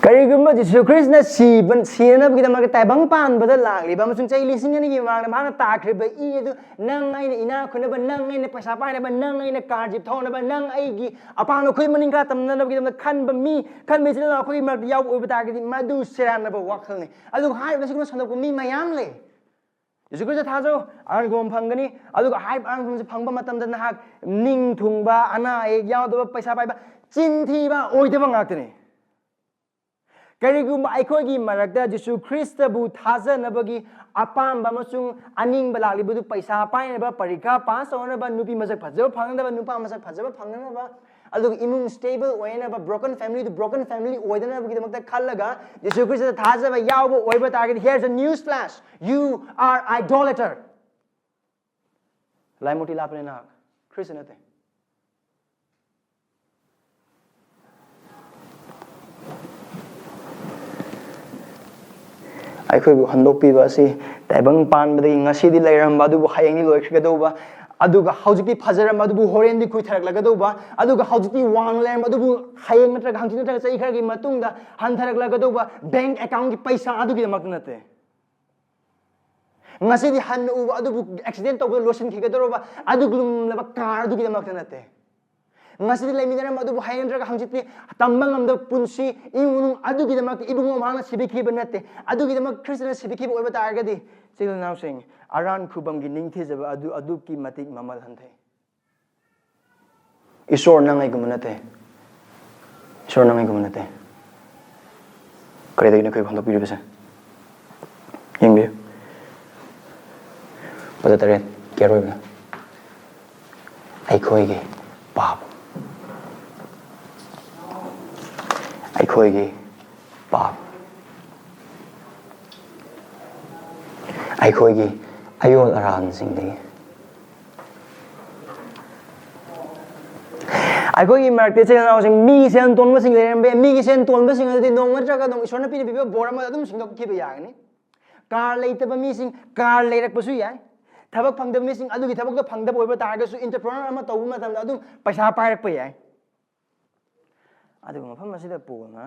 ꯀꯔꯤꯒꯨꯝꯕ ꯖꯤꯁꯨ ꯈ꯭ꯔꯤꯁꯅ ꯁꯤꯕ, ꯁꯤꯅꯅꯕꯒꯤꯗꯃꯛꯇ ꯇꯥꯏꯕꯪ ꯄꯥꯟꯕꯗ ꯂꯥꯛꯂꯤꯕ ꯑꯃꯁꯨꯡ ꯆꯍꯤ ꯂꯤꯁꯤꯡ ꯑꯅꯤꯒꯤ ꯃꯃꯥꯡꯗ ꯃꯍꯥꯛꯅ ꯇꯥꯈ꯭ꯔꯤꯕ ꯏ ꯑꯗꯨ ꯅꯪ ꯑꯩꯅ ꯏꯅꯥꯛ ꯈꯨꯟꯅꯕ, ꯅꯪ ꯑꯩꯅ ꯄꯩꯁꯥ ꯄꯥꯏꯅꯕ, ꯅꯪ ꯑꯩꯅ ꯀꯥꯔ ꯖꯤꯞ ꯊꯧꯅꯕ, ꯅꯪ ꯑꯩꯒꯤ ꯑꯄꯥꯝꯕ ꯑꯩꯈꯣꯏ ꯃꯅꯤꯡ ꯈꯔ ꯇꯝꯅꯅꯕꯒꯤꯗꯃꯛꯇ ꯈꯟꯕ ꯃꯤ, ꯈꯟꯕ ꯏꯆꯤꯜ ꯏꯅꯥꯎ ꯑꯩꯈꯣꯏꯒꯤ ꯃꯔꯛꯇ ꯌꯥꯎꯕ ꯑꯣꯏꯕ ꯇꯥꯔꯒꯗꯤ ꯃꯗꯨ ꯁꯦꯔꯥꯟꯅꯕ ꯋꯥꯈꯜꯅꯤ꯫ ꯑꯗꯨꯒ ꯍꯥꯏꯔꯤꯕ ꯑꯁꯤꯒꯨꯝꯕ ꯁꯟꯗꯣꯛꯄ ꯃꯤ ꯃꯌꯥꯝ ꯂꯩ꯫ ꯖꯤꯁꯨ ꯈ꯭ꯔꯤꯁꯇ ꯊꯥꯖꯧ, ꯑꯔꯥꯟ ꯈꯨꯕꯝ ꯐꯪꯒꯅꯤ꯫ ꯑꯗꯨꯒ ꯍꯥꯏꯔꯤꯕ ꯑꯔꯥꯟ ꯈꯨꯕꯝꯁꯦ ꯐꯪꯕ ꯃꯇꯝꯗ ꯅꯍꯥꯛ ꯅꯤꯡ ꯊꯨꯡꯕ, ꯑꯅꯥ ꯑꯌꯦꯛ ꯌꯥꯎꯗꯕ, ꯄꯩꯁꯥ ꯄꯥꯏꯕ, ꯆꯤꯟ ꯊꯤꯕ, ꯑꯣꯏꯗꯕ ꯉꯥꯛꯇꯅꯤ꯫ ꯀꯔꯤꯒꯨꯝꯕ ꯑꯩꯈꯣꯏꯒꯤ ꯃꯔꯛꯇ ꯖꯤꯁꯨ ꯈ꯭ꯔꯤꯁꯇꯕꯨ ꯊꯥꯖꯅꯕꯒꯤ ꯑꯄꯥꯝꯕ ꯑꯃꯁꯨꯡ ꯑꯅꯤꯡꯕ ꯂꯥꯛꯂꯤꯕꯗꯨ ꯄꯩꯁꯥ ꯄꯥꯏꯅꯕ, ꯄꯔꯤꯈꯥ ꯄꯥꯁ ꯇꯧꯅꯕ, ꯅꯨꯄꯤ ꯃꯁꯛ ꯐꯖꯕ ꯐꯪꯅꯕ, ꯅꯨꯄꯥ ꯃꯁꯛ ꯐꯖꯕ ꯐꯪꯅꯕ, ꯑꯗꯨꯒ ꯏꯃꯨꯡ ꯁ꯭ꯇꯦꯕꯜ ꯑꯣꯏꯅꯕ, ꯕ꯭ꯔꯣꯀꯟ ꯐꯦꯃꯤꯂꯤꯗꯨ ꯕ꯭ꯔꯣꯀꯟ ꯐꯦꯃꯤꯂꯤ ꯑꯣꯏꯗꯅꯕꯒꯤꯗꯃꯛꯇ ꯈꯜꯂꯒ ꯖꯤꯁꯨ ꯈ꯭ꯔꯤꯁꯇꯗ ꯊꯥꯖꯕ ꯌꯥꯎꯕ ꯑꯣꯏꯕ ꯇꯥꯔꯒꯗꯤ, here's a news flash, you are idolater. ꯂꯥꯏꯃꯨꯔꯇꯤ ꯂꯥꯠꯄꯅꯦ ꯅꯍꯥꯛ, ꯈ꯭ꯔꯤꯁꯇ ꯅꯠꯇꯦ꯫ ꯑꯩꯈꯣꯏꯕꯨ ꯍꯟꯗꯣꯛꯄꯤꯕ ꯑꯁꯤ ꯇꯥꯏꯕꯪ ꯄꯥꯟꯕꯗꯒꯤ ꯉꯁꯤꯗꯤ ꯂꯩꯔꯝꯕ ꯑꯗꯨꯕꯨ ꯍꯌꯦꯡꯗꯤ ꯂꯣꯏꯈ꯭ꯔꯒꯗꯧꯕ, ꯑꯗꯨꯒ ꯍꯧꯖꯤꯛꯇꯤ ꯐꯖꯔꯝꯕ ꯑꯗꯨꯕꯨ ꯍꯣꯔꯦꯟꯗꯤ ꯈꯨꯏꯊꯔꯛꯂꯒꯗꯧꯕ, ꯑꯗꯨꯒ ꯍꯧꯖꯤꯛꯇꯤ ꯋꯥꯡꯅ ꯂꯩꯔꯝꯕ ꯑꯗꯨꯕꯨ ꯍꯌꯦꯡ ꯅꯠꯇ꯭ꯔꯒ ꯍꯪꯆꯤꯠ ꯅꯠꯇ꯭ꯔꯒ ꯆꯍꯤ ꯈꯔꯒꯤ ꯃꯇꯨꯡꯗ ꯍꯟꯊꯔꯛꯂꯒꯗꯧꯕ ꯕꯦꯡꯛ ꯑꯦꯀꯥꯎꯟꯒꯤ ꯄꯩꯁꯥ ꯑꯗꯨꯒꯤꯗꯃꯛꯇ ꯅꯠꯇꯦ꯫ ꯉꯁꯤꯗꯤ ꯍꯟꯅ ꯎꯕ ꯑꯗꯨꯕꯨ ꯑꯦꯛꯁꯤꯗꯦꯟ ꯇꯧꯕꯗ ꯂꯣꯏꯁꯤꯟꯈꯤꯒꯗꯧꯔꯕ ꯑꯗꯨꯒꯨꯝꯂꯕ ꯀꯥꯔ ꯑꯗꯨꯒꯤꯗꯃꯛꯇ ꯅꯠꯇꯦ꯫ ꯉꯁꯤꯗꯤ ꯂꯩꯃꯤꯟꯅꯔꯝꯕ ꯑꯗꯨꯕꯨ ꯍꯌꯦꯡ ꯅꯠꯇ꯭ꯔꯒ ꯍꯪꯆꯤꯠꯇꯤ ꯇꯝꯕ ꯉꯝꯗꯕ ꯄꯨꯟꯁꯤ, ꯏꯃꯨꯡ ꯃꯅꯨꯡ ꯑꯗꯨꯒꯤꯗꯃꯛꯇ ꯏꯕꯨꯡꯉꯣ ꯃꯍꯥꯛꯅ ꯁꯤꯕꯤꯈꯤꯕ ꯅꯠꯇꯦ꯫ ꯑꯗꯨꯒꯤꯗꯃꯛ ꯈ꯭ꯔꯤꯁꯇꯅ ꯁꯤꯕꯤꯈꯤꯕ ꯑꯣꯏꯕ ꯇꯥꯔꯒꯗꯤ, ꯏꯆꯤꯜ ꯏꯅꯥꯎꯁꯤꯡ, ꯑꯔꯥꯟ ꯈꯨꯕꯝꯒꯤ ꯅꯤꯡꯊꯤꯖꯕ ꯑꯗꯨ ꯑꯗꯨꯛꯀꯤ ꯃꯇꯤꯛ ꯃꯃꯜ ꯍꯟꯊꯩ꯫ ꯏꯁꯣꯔ ꯅꯪ ꯑꯩꯒꯨꯝꯕ ꯅꯠꯇꯦ꯫ ꯏꯁꯣꯔ ꯅꯪ ꯑꯩꯒꯨꯝꯕ ꯅꯠꯇꯦ꯫ ꯀꯔꯤꯗꯒꯤꯅꯣ ꯑꯩꯈꯣꯏꯕꯨ ꯍꯟꯗꯣꯛꯄꯤꯔꯤꯕꯁꯦ? ꯌꯦꯡꯕꯤꯌꯨ꯫ ꯄꯗ ꯇꯔꯦꯠ꯫ ꯀꯦꯔꯣꯏꯅ ꯑꯩꯈꯣꯏꯒꯤ ꯄꯥꯞ, ꯑꯩꯈꯣꯏꯒꯤ ꯄꯥꯞ, ꯑꯩꯈꯣꯏꯒꯤ ꯑꯌꯣꯟ ꯑꯔꯥꯟꯁꯤꯡꯗꯒꯤ꯫ ꯑꯩꯈꯣꯏꯒꯤ ꯃꯔꯛꯇ ꯏꯆꯤꯜ ꯏꯅꯥꯎꯁꯤꯡ, ꯃꯤ ꯁꯦꯜ ꯇꯣꯟꯕꯁꯤꯡ ꯂꯩꯔꯝꯕ ꯌꯥꯏ꯫ ꯃꯤꯒꯤ ꯁꯦꯜ ꯇꯣꯟꯕꯁꯤꯡ ꯑꯗꯨꯗꯤ ꯅꯣꯡꯃ ꯅꯠꯇ꯭ꯔꯒ ꯅꯣꯡ ꯏꯁꯣꯔꯅ ꯄꯤꯅ ꯄꯤꯕ ꯕꯣꯔ ꯑꯃ ꯑꯗꯨꯝ ꯁꯤꯡꯗꯣꯛꯈꯤꯕ ꯌꯥꯒꯅꯤ꯫ ꯀꯥꯔ ꯂꯩꯇꯕ ꯃꯤꯁꯤꯡ ꯀꯥꯔ ꯂꯩꯔꯛꯄꯁꯨ ꯌꯥꯏ꯫ ꯊꯕꯛ ꯐꯪꯗꯕ ꯃꯤꯁꯤꯡ ꯑꯗꯨꯒꯤ ꯊꯕꯛꯇꯣ ꯐꯪꯗꯕ ꯑꯣꯏꯕ ꯇꯥꯔꯒꯁꯨ, entrepreneur ꯑꯃ ꯇꯧꯕ ꯃꯇꯝꯗ ꯑꯗꯨꯝ ꯄꯩꯁꯥ ꯄꯥꯏꯔꯛꯄ ꯌꯥꯏ꯫ ꯑꯗꯨꯒ ꯃꯐꯝ ꯑꯁꯤꯗ ꯄꯣꯜꯅ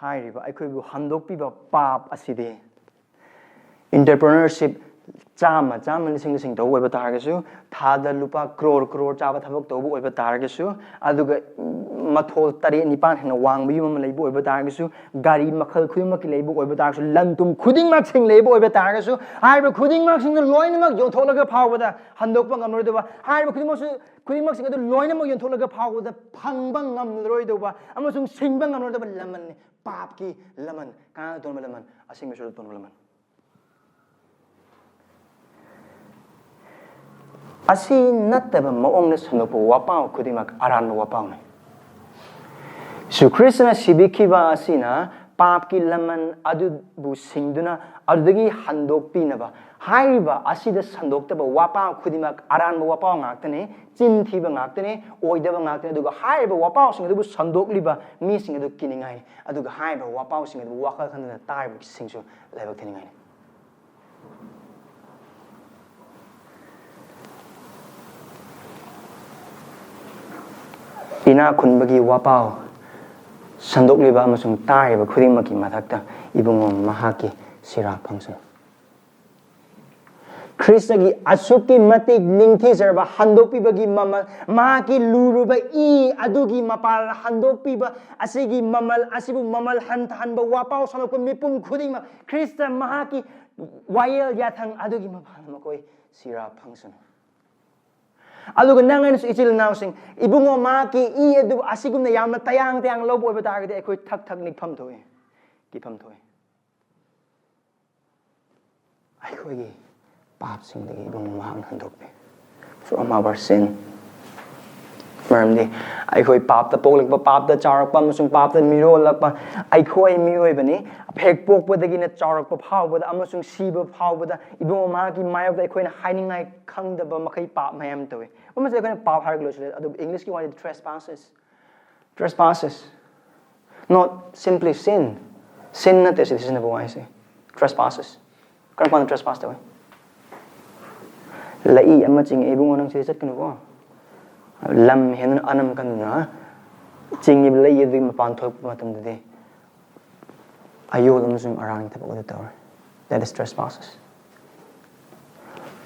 ꯍꯥꯏꯔꯤꯕ ꯑꯩꯈꯣꯏꯕꯨ ꯍꯟꯗꯣꯛꯄꯤꯕ ꯄꯥꯞ ꯑꯁꯤꯗꯤ, entrepreneurship ꯆꯥꯝꯃ ꯆꯥꯝꯃ, ꯂꯤꯁꯤꯡ ꯂꯤꯁꯤꯡ ꯇꯧꯕ ꯑꯣꯏꯕ ꯇꯥꯔꯒꯁꯨ, ꯊꯥꯗ ꯂꯨꯄꯥ ꯀ꯭ꯔꯣꯔ ꯀ꯭ꯔꯣꯔ ꯆꯥꯕ ꯊꯕꯛ ꯇꯧꯕ ꯑꯣꯏꯕ ꯇꯥꯔꯒꯁꯨ, ꯑꯗꯨꯒ ꯃꯊꯣꯜ ꯇꯔꯦꯠ ꯅꯤꯄꯥꯟ ꯍꯦꯟꯅ ꯋꯥꯡꯕ ꯌꯨꯝ ꯑꯃ ꯂꯩꯕ ꯑꯣꯏꯕ ꯇꯥꯔꯒꯁꯨ, ꯒꯥꯔꯤ ꯃꯈꯜ ꯈꯨꯗꯤꯡꯃꯛꯀꯤ ꯂꯩꯕ ꯑꯣꯏꯕ ꯇꯥꯔꯒꯁꯨ, ꯂꯟ ꯊꯨꯝ ꯈꯨꯗꯤꯡꯃꯛꯁꯤꯡ ꯂꯩꯕ ꯑꯣꯏꯕ ꯇꯥꯔꯒꯁꯨ, ꯍꯥꯏꯔꯤꯕ ꯈꯨꯗꯤꯡꯃꯛꯁꯤꯡꯗꯨ ꯂꯣꯏꯅꯃꯛ ꯌꯣꯟꯊꯣꯛꯂꯒ ꯐꯥꯎꯕꯗ ꯍꯟꯗꯣꯛꯄ ꯉꯝꯂꯣꯏꯗꯕ, ꯍꯥꯏꯔꯤꯕ ꯈꯨꯗꯤꯡꯃꯛꯁꯨ, ꯈꯨꯗꯤꯡꯃꯛꯁꯤꯡ ꯑꯗꯨ ꯂꯣꯏꯅꯃꯛ ꯌꯣꯟꯊꯣꯛꯂꯒ ꯐꯥꯎꯕꯗ ꯐꯪꯕ ꯉꯝꯂꯔꯣꯏꯗꯧꯕ ꯑꯃꯁꯨꯡ ꯁꯤꯡꯕ ꯉꯝꯂꯔꯣꯏꯗꯕ ꯂꯃꯟꯅꯤ꯫ ꯄꯥꯞꯀꯤ ꯂꯃꯟ, ꯀꯅꯥꯅ ꯇꯣꯟꯕ ꯂꯃꯟ? ꯑꯁꯦꯡꯕ ꯏꯁꯣꯔꯗ ꯇꯣꯟꯕ ꯂꯃꯟ꯫ ꯑꯁꯤ ꯅꯠꯇꯕ ꯃꯑꯣꯡꯗ ꯁꯟꯗꯣꯛꯄ ꯋꯥꯄꯥꯎ ꯈꯨꯗꯤꯡꯃꯛ ꯑꯔꯥꯟꯕ ꯋꯥꯄꯥꯎꯅꯤ꯫ ꯖꯤꯁꯨ ꯈ꯭ꯔꯤꯁꯇꯅ ꯁꯤꯕꯤꯈꯤꯕ ꯑꯁꯤꯅ ꯄꯥꯞꯀꯤ ꯂꯃꯟ ꯑꯗꯨꯕꯨ ꯁꯤꯡꯗꯨꯅ ꯑꯗꯨꯗꯒꯤ ꯍꯟꯗꯣꯛꯄꯤꯅꯕ, ꯍꯥꯏꯔꯤꯕ ꯑꯁꯤꯗ ꯁꯟꯗꯣꯛꯇꯕ ꯋꯥꯄꯥꯎ ꯈꯨꯗꯤꯡꯃꯛ ꯑꯔꯥꯟꯕ ꯋꯥꯄꯥꯎ ꯉꯥꯛꯇꯅꯤ, ꯆꯤꯟ ꯊꯤꯕ ꯉꯥꯛꯇꯅꯤ, ꯑꯣꯏꯗꯕ ꯉꯥꯛꯇꯅꯤ꯫ ꯑꯗꯨꯒ ꯍꯥꯏꯔꯤꯕ ꯋꯥꯄꯥꯎꯁꯤꯡ ꯑꯗꯨꯕꯨ ꯁꯟꯗꯣꯛꯂꯤꯕ ꯃꯤꯁꯤꯡ ꯑꯗꯨ ꯀꯤꯅꯤꯡꯉꯥꯏꯅꯤ꯫ ꯑꯗꯨꯒ ꯍꯥꯏꯔꯤꯕ ꯋꯥꯄꯥꯎꯁꯤꯡ ꯑꯗꯨꯕꯨ ꯋꯥꯈꯜ ꯈꯟꯗꯅ ꯇꯥꯔꯤꯕꯁꯤꯡꯁꯨ ꯂꯥꯏꯕꯛ ꯊꯤꯅꯤꯡꯉꯥꯏꯅꯤ꯫ ꯏꯅꯥꯛ ꯈꯨꯟꯕꯒꯤ ꯋꯥꯄꯥꯎ ꯁꯟꯗꯣꯛꯂꯤꯕ ꯑꯃꯁꯨꯡ ꯇꯥꯔꯤꯕ ꯈꯨꯗꯤꯡꯃꯛꯀꯤ ꯃꯊꯛꯇ ꯏꯕꯨꯡꯉꯣ ꯃꯍꯥꯛꯀꯤ ꯁꯤꯔꯥ ꯐꯪꯁꯅꯨ꯫ ꯈ꯭ꯔꯤꯁꯇꯒꯤ ꯑꯁꯨꯛꯀꯤ ꯃꯇꯤꯛ ꯅꯤꯡꯊꯤꯖꯔꯕ ꯍꯟꯗꯣꯛꯄꯤꯕꯒꯤ ꯃꯃꯜ, ꯃꯍꯥꯛꯀꯤ ꯂꯨꯔꯨꯕ ꯏ ꯑꯗꯨꯒꯤ ꯃꯄꯥꯜ ꯍꯟꯗꯣꯛꯄꯤꯕ ꯑꯁꯤꯒꯤ ꯃꯃꯜ ꯑꯁꯤꯕꯨ ꯃꯃꯜ ꯍꯟꯊꯍꯟꯕ ꯋꯥꯄꯥꯎ ꯁꯟꯗꯣꯛꯄ ꯃꯤꯄꯨꯝ ꯈꯨꯗꯤꯡꯃꯛ ꯈ꯭ꯔꯤꯁꯇ ꯃꯍꯥꯛꯀꯤ ꯋꯥꯌꯦꯜ ꯌꯥꯊꯪ ꯑꯗꯨꯒꯤ ꯃꯄꯥꯜ ꯃꯈꯣꯏ ꯁꯤꯔꯥ ꯐꯪꯁꯅꯨ꯫ ꯑꯗꯨꯒ ꯅꯪ ꯑꯩꯅꯁꯨ ꯏꯆꯤꯜ ꯏꯅꯥꯎꯁꯤꯡ, ꯏꯕꯨꯡꯉꯣ ꯃꯍꯥꯛꯀꯤ ꯏ ꯑꯗꯨꯕꯨ ꯑꯁꯤꯒꯨꯝꯅ ꯌꯥꯝꯅ ꯇꯌꯥꯡ ꯇꯌꯥꯡ ꯂꯧꯕ ꯑꯣꯏꯕ ꯇꯥꯔꯒꯗꯤ ꯑꯩꯈꯣꯏ ꯊꯛ ꯊꯛ ꯅꯤꯛꯐꯝ ꯊꯣꯛꯏ, ꯀꯤꯐꯝ ꯊꯣꯛꯏ꯫ ꯑꯩꯈꯣꯏꯒꯤ ꯄꯥꯞꯁꯤꯡꯗꯒꯤ ꯏꯕꯨꯡꯉꯣ ꯃꯍꯥꯛꯅ ꯍꯟꯗꯣꯛꯄꯤ꯫ From our sin. ꯃꯔꯝꯗꯤ ꯑꯩꯈꯣꯏ ꯄꯥꯞꯇ ꯄꯣꯛꯂꯛꯄ, ꯄꯥꯞꯇ ꯆꯥꯎꯔꯛꯄ ꯑꯃꯁꯨꯡ ꯄꯥꯞꯇ ꯃꯤꯔꯣꯜꯂꯛꯄ ꯑꯩꯈꯣꯏ ꯃꯤꯑꯣꯏꯕꯅꯤ꯫ ꯍꯦꯛ ꯄꯣꯛꯄꯗꯒꯤꯅ ꯆꯥꯎꯔꯛꯄ ꯐꯥꯎꯕꯗ ꯑꯃꯁꯨꯡ ꯁꯤꯕ ꯐꯥꯎꯕꯗ ꯏꯕꯨꯡꯉꯣ ꯃꯍꯥꯛꯀꯤ ꯃꯥꯌꯣꯛꯇ ꯑꯩꯈꯣꯏꯅ ꯍꯥꯏꯅꯤꯡꯉꯥꯏ ꯈꯪꯗꯕ ꯃꯈꯩ ꯄꯥꯞ ꯃꯌꯥꯝ ꯇꯧꯏ꯫ ꯃꯐꯝꯁꯤꯗ ꯑꯩꯈꯣꯏꯅ ꯄꯥꯞ ꯍꯥꯏꯔꯒ ꯂꯣꯏꯁꯤꯜꯂꯦ, ꯑꯗꯨꯕꯨ ꯏꯪꯂꯤꯁꯀꯤ ꯋꯥꯗꯤ trespasses. Trespasses. Not simply sin. Sin ꯅꯠꯇꯦ ꯁꯤꯗ ꯁꯤꯖꯤꯟꯅꯕ ꯋꯥꯍꯩꯁꯦ꯫ Trespasses. ꯀꯔꯝ ꯀꯥꯟꯗ trespass ꯇꯧꯏ? ꯂꯩ ꯑꯃ ꯆꯤꯡꯉꯦ, "ꯏꯕꯨꯡꯉꯣ, ꯅꯪ ꯁꯤꯗ ꯆꯠꯀꯅꯨꯀꯣ꯫ ꯂꯝ ꯍꯦꯟꯗꯨꯅ ꯑꯅꯝ ꯀꯟꯗꯨꯅ ꯆꯤꯡꯉꯤꯕ ꯂꯩ ꯑꯗꯨꯒꯤ ꯃꯄꯥꯟ ꯊꯣꯛꯂꯛꯄ ꯃꯇꯝꯗꯗꯤ ꯑꯌꯣꯜ ꯑꯃꯁꯨꯡ ꯑꯔꯥꯡꯒꯤ ꯊꯕꯛ ꯑꯗꯨ ꯇꯧꯔꯦ." That is trespasses.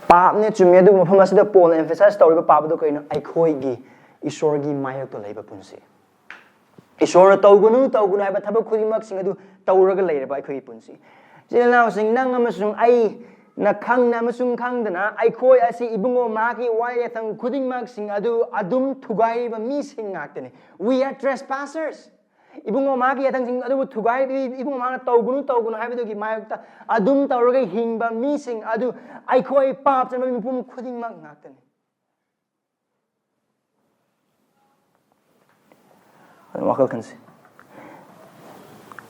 ꯄꯥꯞꯅꯦ, ꯆꯨꯝꯃꯦ, ꯑꯗꯨꯕꯨ ꯃꯐꯝ ꯑꯁꯤꯗ ꯄꯣꯜꯅ emphasize ꯇꯧꯔꯤꯕ ꯄꯥꯞ ꯑꯗꯨ ꯀꯔꯤꯅꯣ? ꯑꯩꯈꯣꯏꯒꯤ ꯏꯁꯣꯔꯒꯤ ꯃꯥꯌꯣꯛꯇ ꯂꯩꯕ ꯄꯨꯟꯁꯤ꯫ ꯏꯁꯣꯔꯅ "ꯇꯧꯒꯅꯨ, ꯇꯧꯒꯅꯨ" ꯍꯥꯏꯕ ꯊꯕꯛ ꯈꯨꯗꯤꯡꯃꯛꯁꯤꯡ ꯑꯗꯨ ꯇꯧꯔꯒ ꯂꯩꯔꯕ ꯑꯩꯈꯣꯏꯒꯤ ꯄꯨꯟꯁꯤ꯫ ꯏꯆꯤꯜ ꯏꯅꯥꯎꯁꯤꯡ, ꯅꯪ ꯑꯃꯁꯨꯡ ꯑꯩꯅ ꯈꯪꯅ ꯑꯃꯁꯨꯡ ꯈꯪꯗꯅ ꯑꯩꯈꯣꯏ ꯑꯁꯤ ꯏꯕꯨꯡꯉꯣ ꯃꯍꯥꯛꯀꯤ ꯋꯥꯌꯦꯜ ꯌꯥꯊꯪ ꯈꯨꯗꯤꯡꯃꯛꯁꯤꯡ ꯑꯗꯨ ꯑꯗꯨꯝ ꯊꯨꯒꯥꯏꯔꯤꯕ ꯃꯤꯁꯤꯡ ꯉꯥꯛꯇꯅꯤ꯫ We are trespassers. ꯏꯕꯨꯡꯉꯣ ꯃꯍꯥꯛꯀꯤ ꯌꯥꯊꯪꯁꯤꯡ ꯑꯗꯨꯕꯨ ꯊꯨꯒꯥꯏꯔꯤ, ꯏꯕꯨꯡꯉꯣ ꯃꯍꯥꯛꯅ "ꯇꯧꯒꯅꯨ, ꯇꯧꯒꯅꯨ" ꯍꯥꯏꯕꯗꯨꯒꯤ ꯃꯥꯌꯣꯛꯇ ꯑꯗꯨꯝ ꯇꯧꯔꯒ ꯍꯤꯡꯕ ꯃꯤꯁꯤꯡ ꯑꯗꯨ ꯑꯩꯈꯣꯏ ꯄꯥꯞ ꯆꯦꯟꯕ ꯃꯤꯄꯨꯝ ꯈꯨꯗꯤꯡꯃꯛ ꯉꯥꯛꯇꯅꯤ꯫ ꯑꯗꯨꯝ ꯋꯥꯈꯜ ꯈꯟꯁꯤ꯫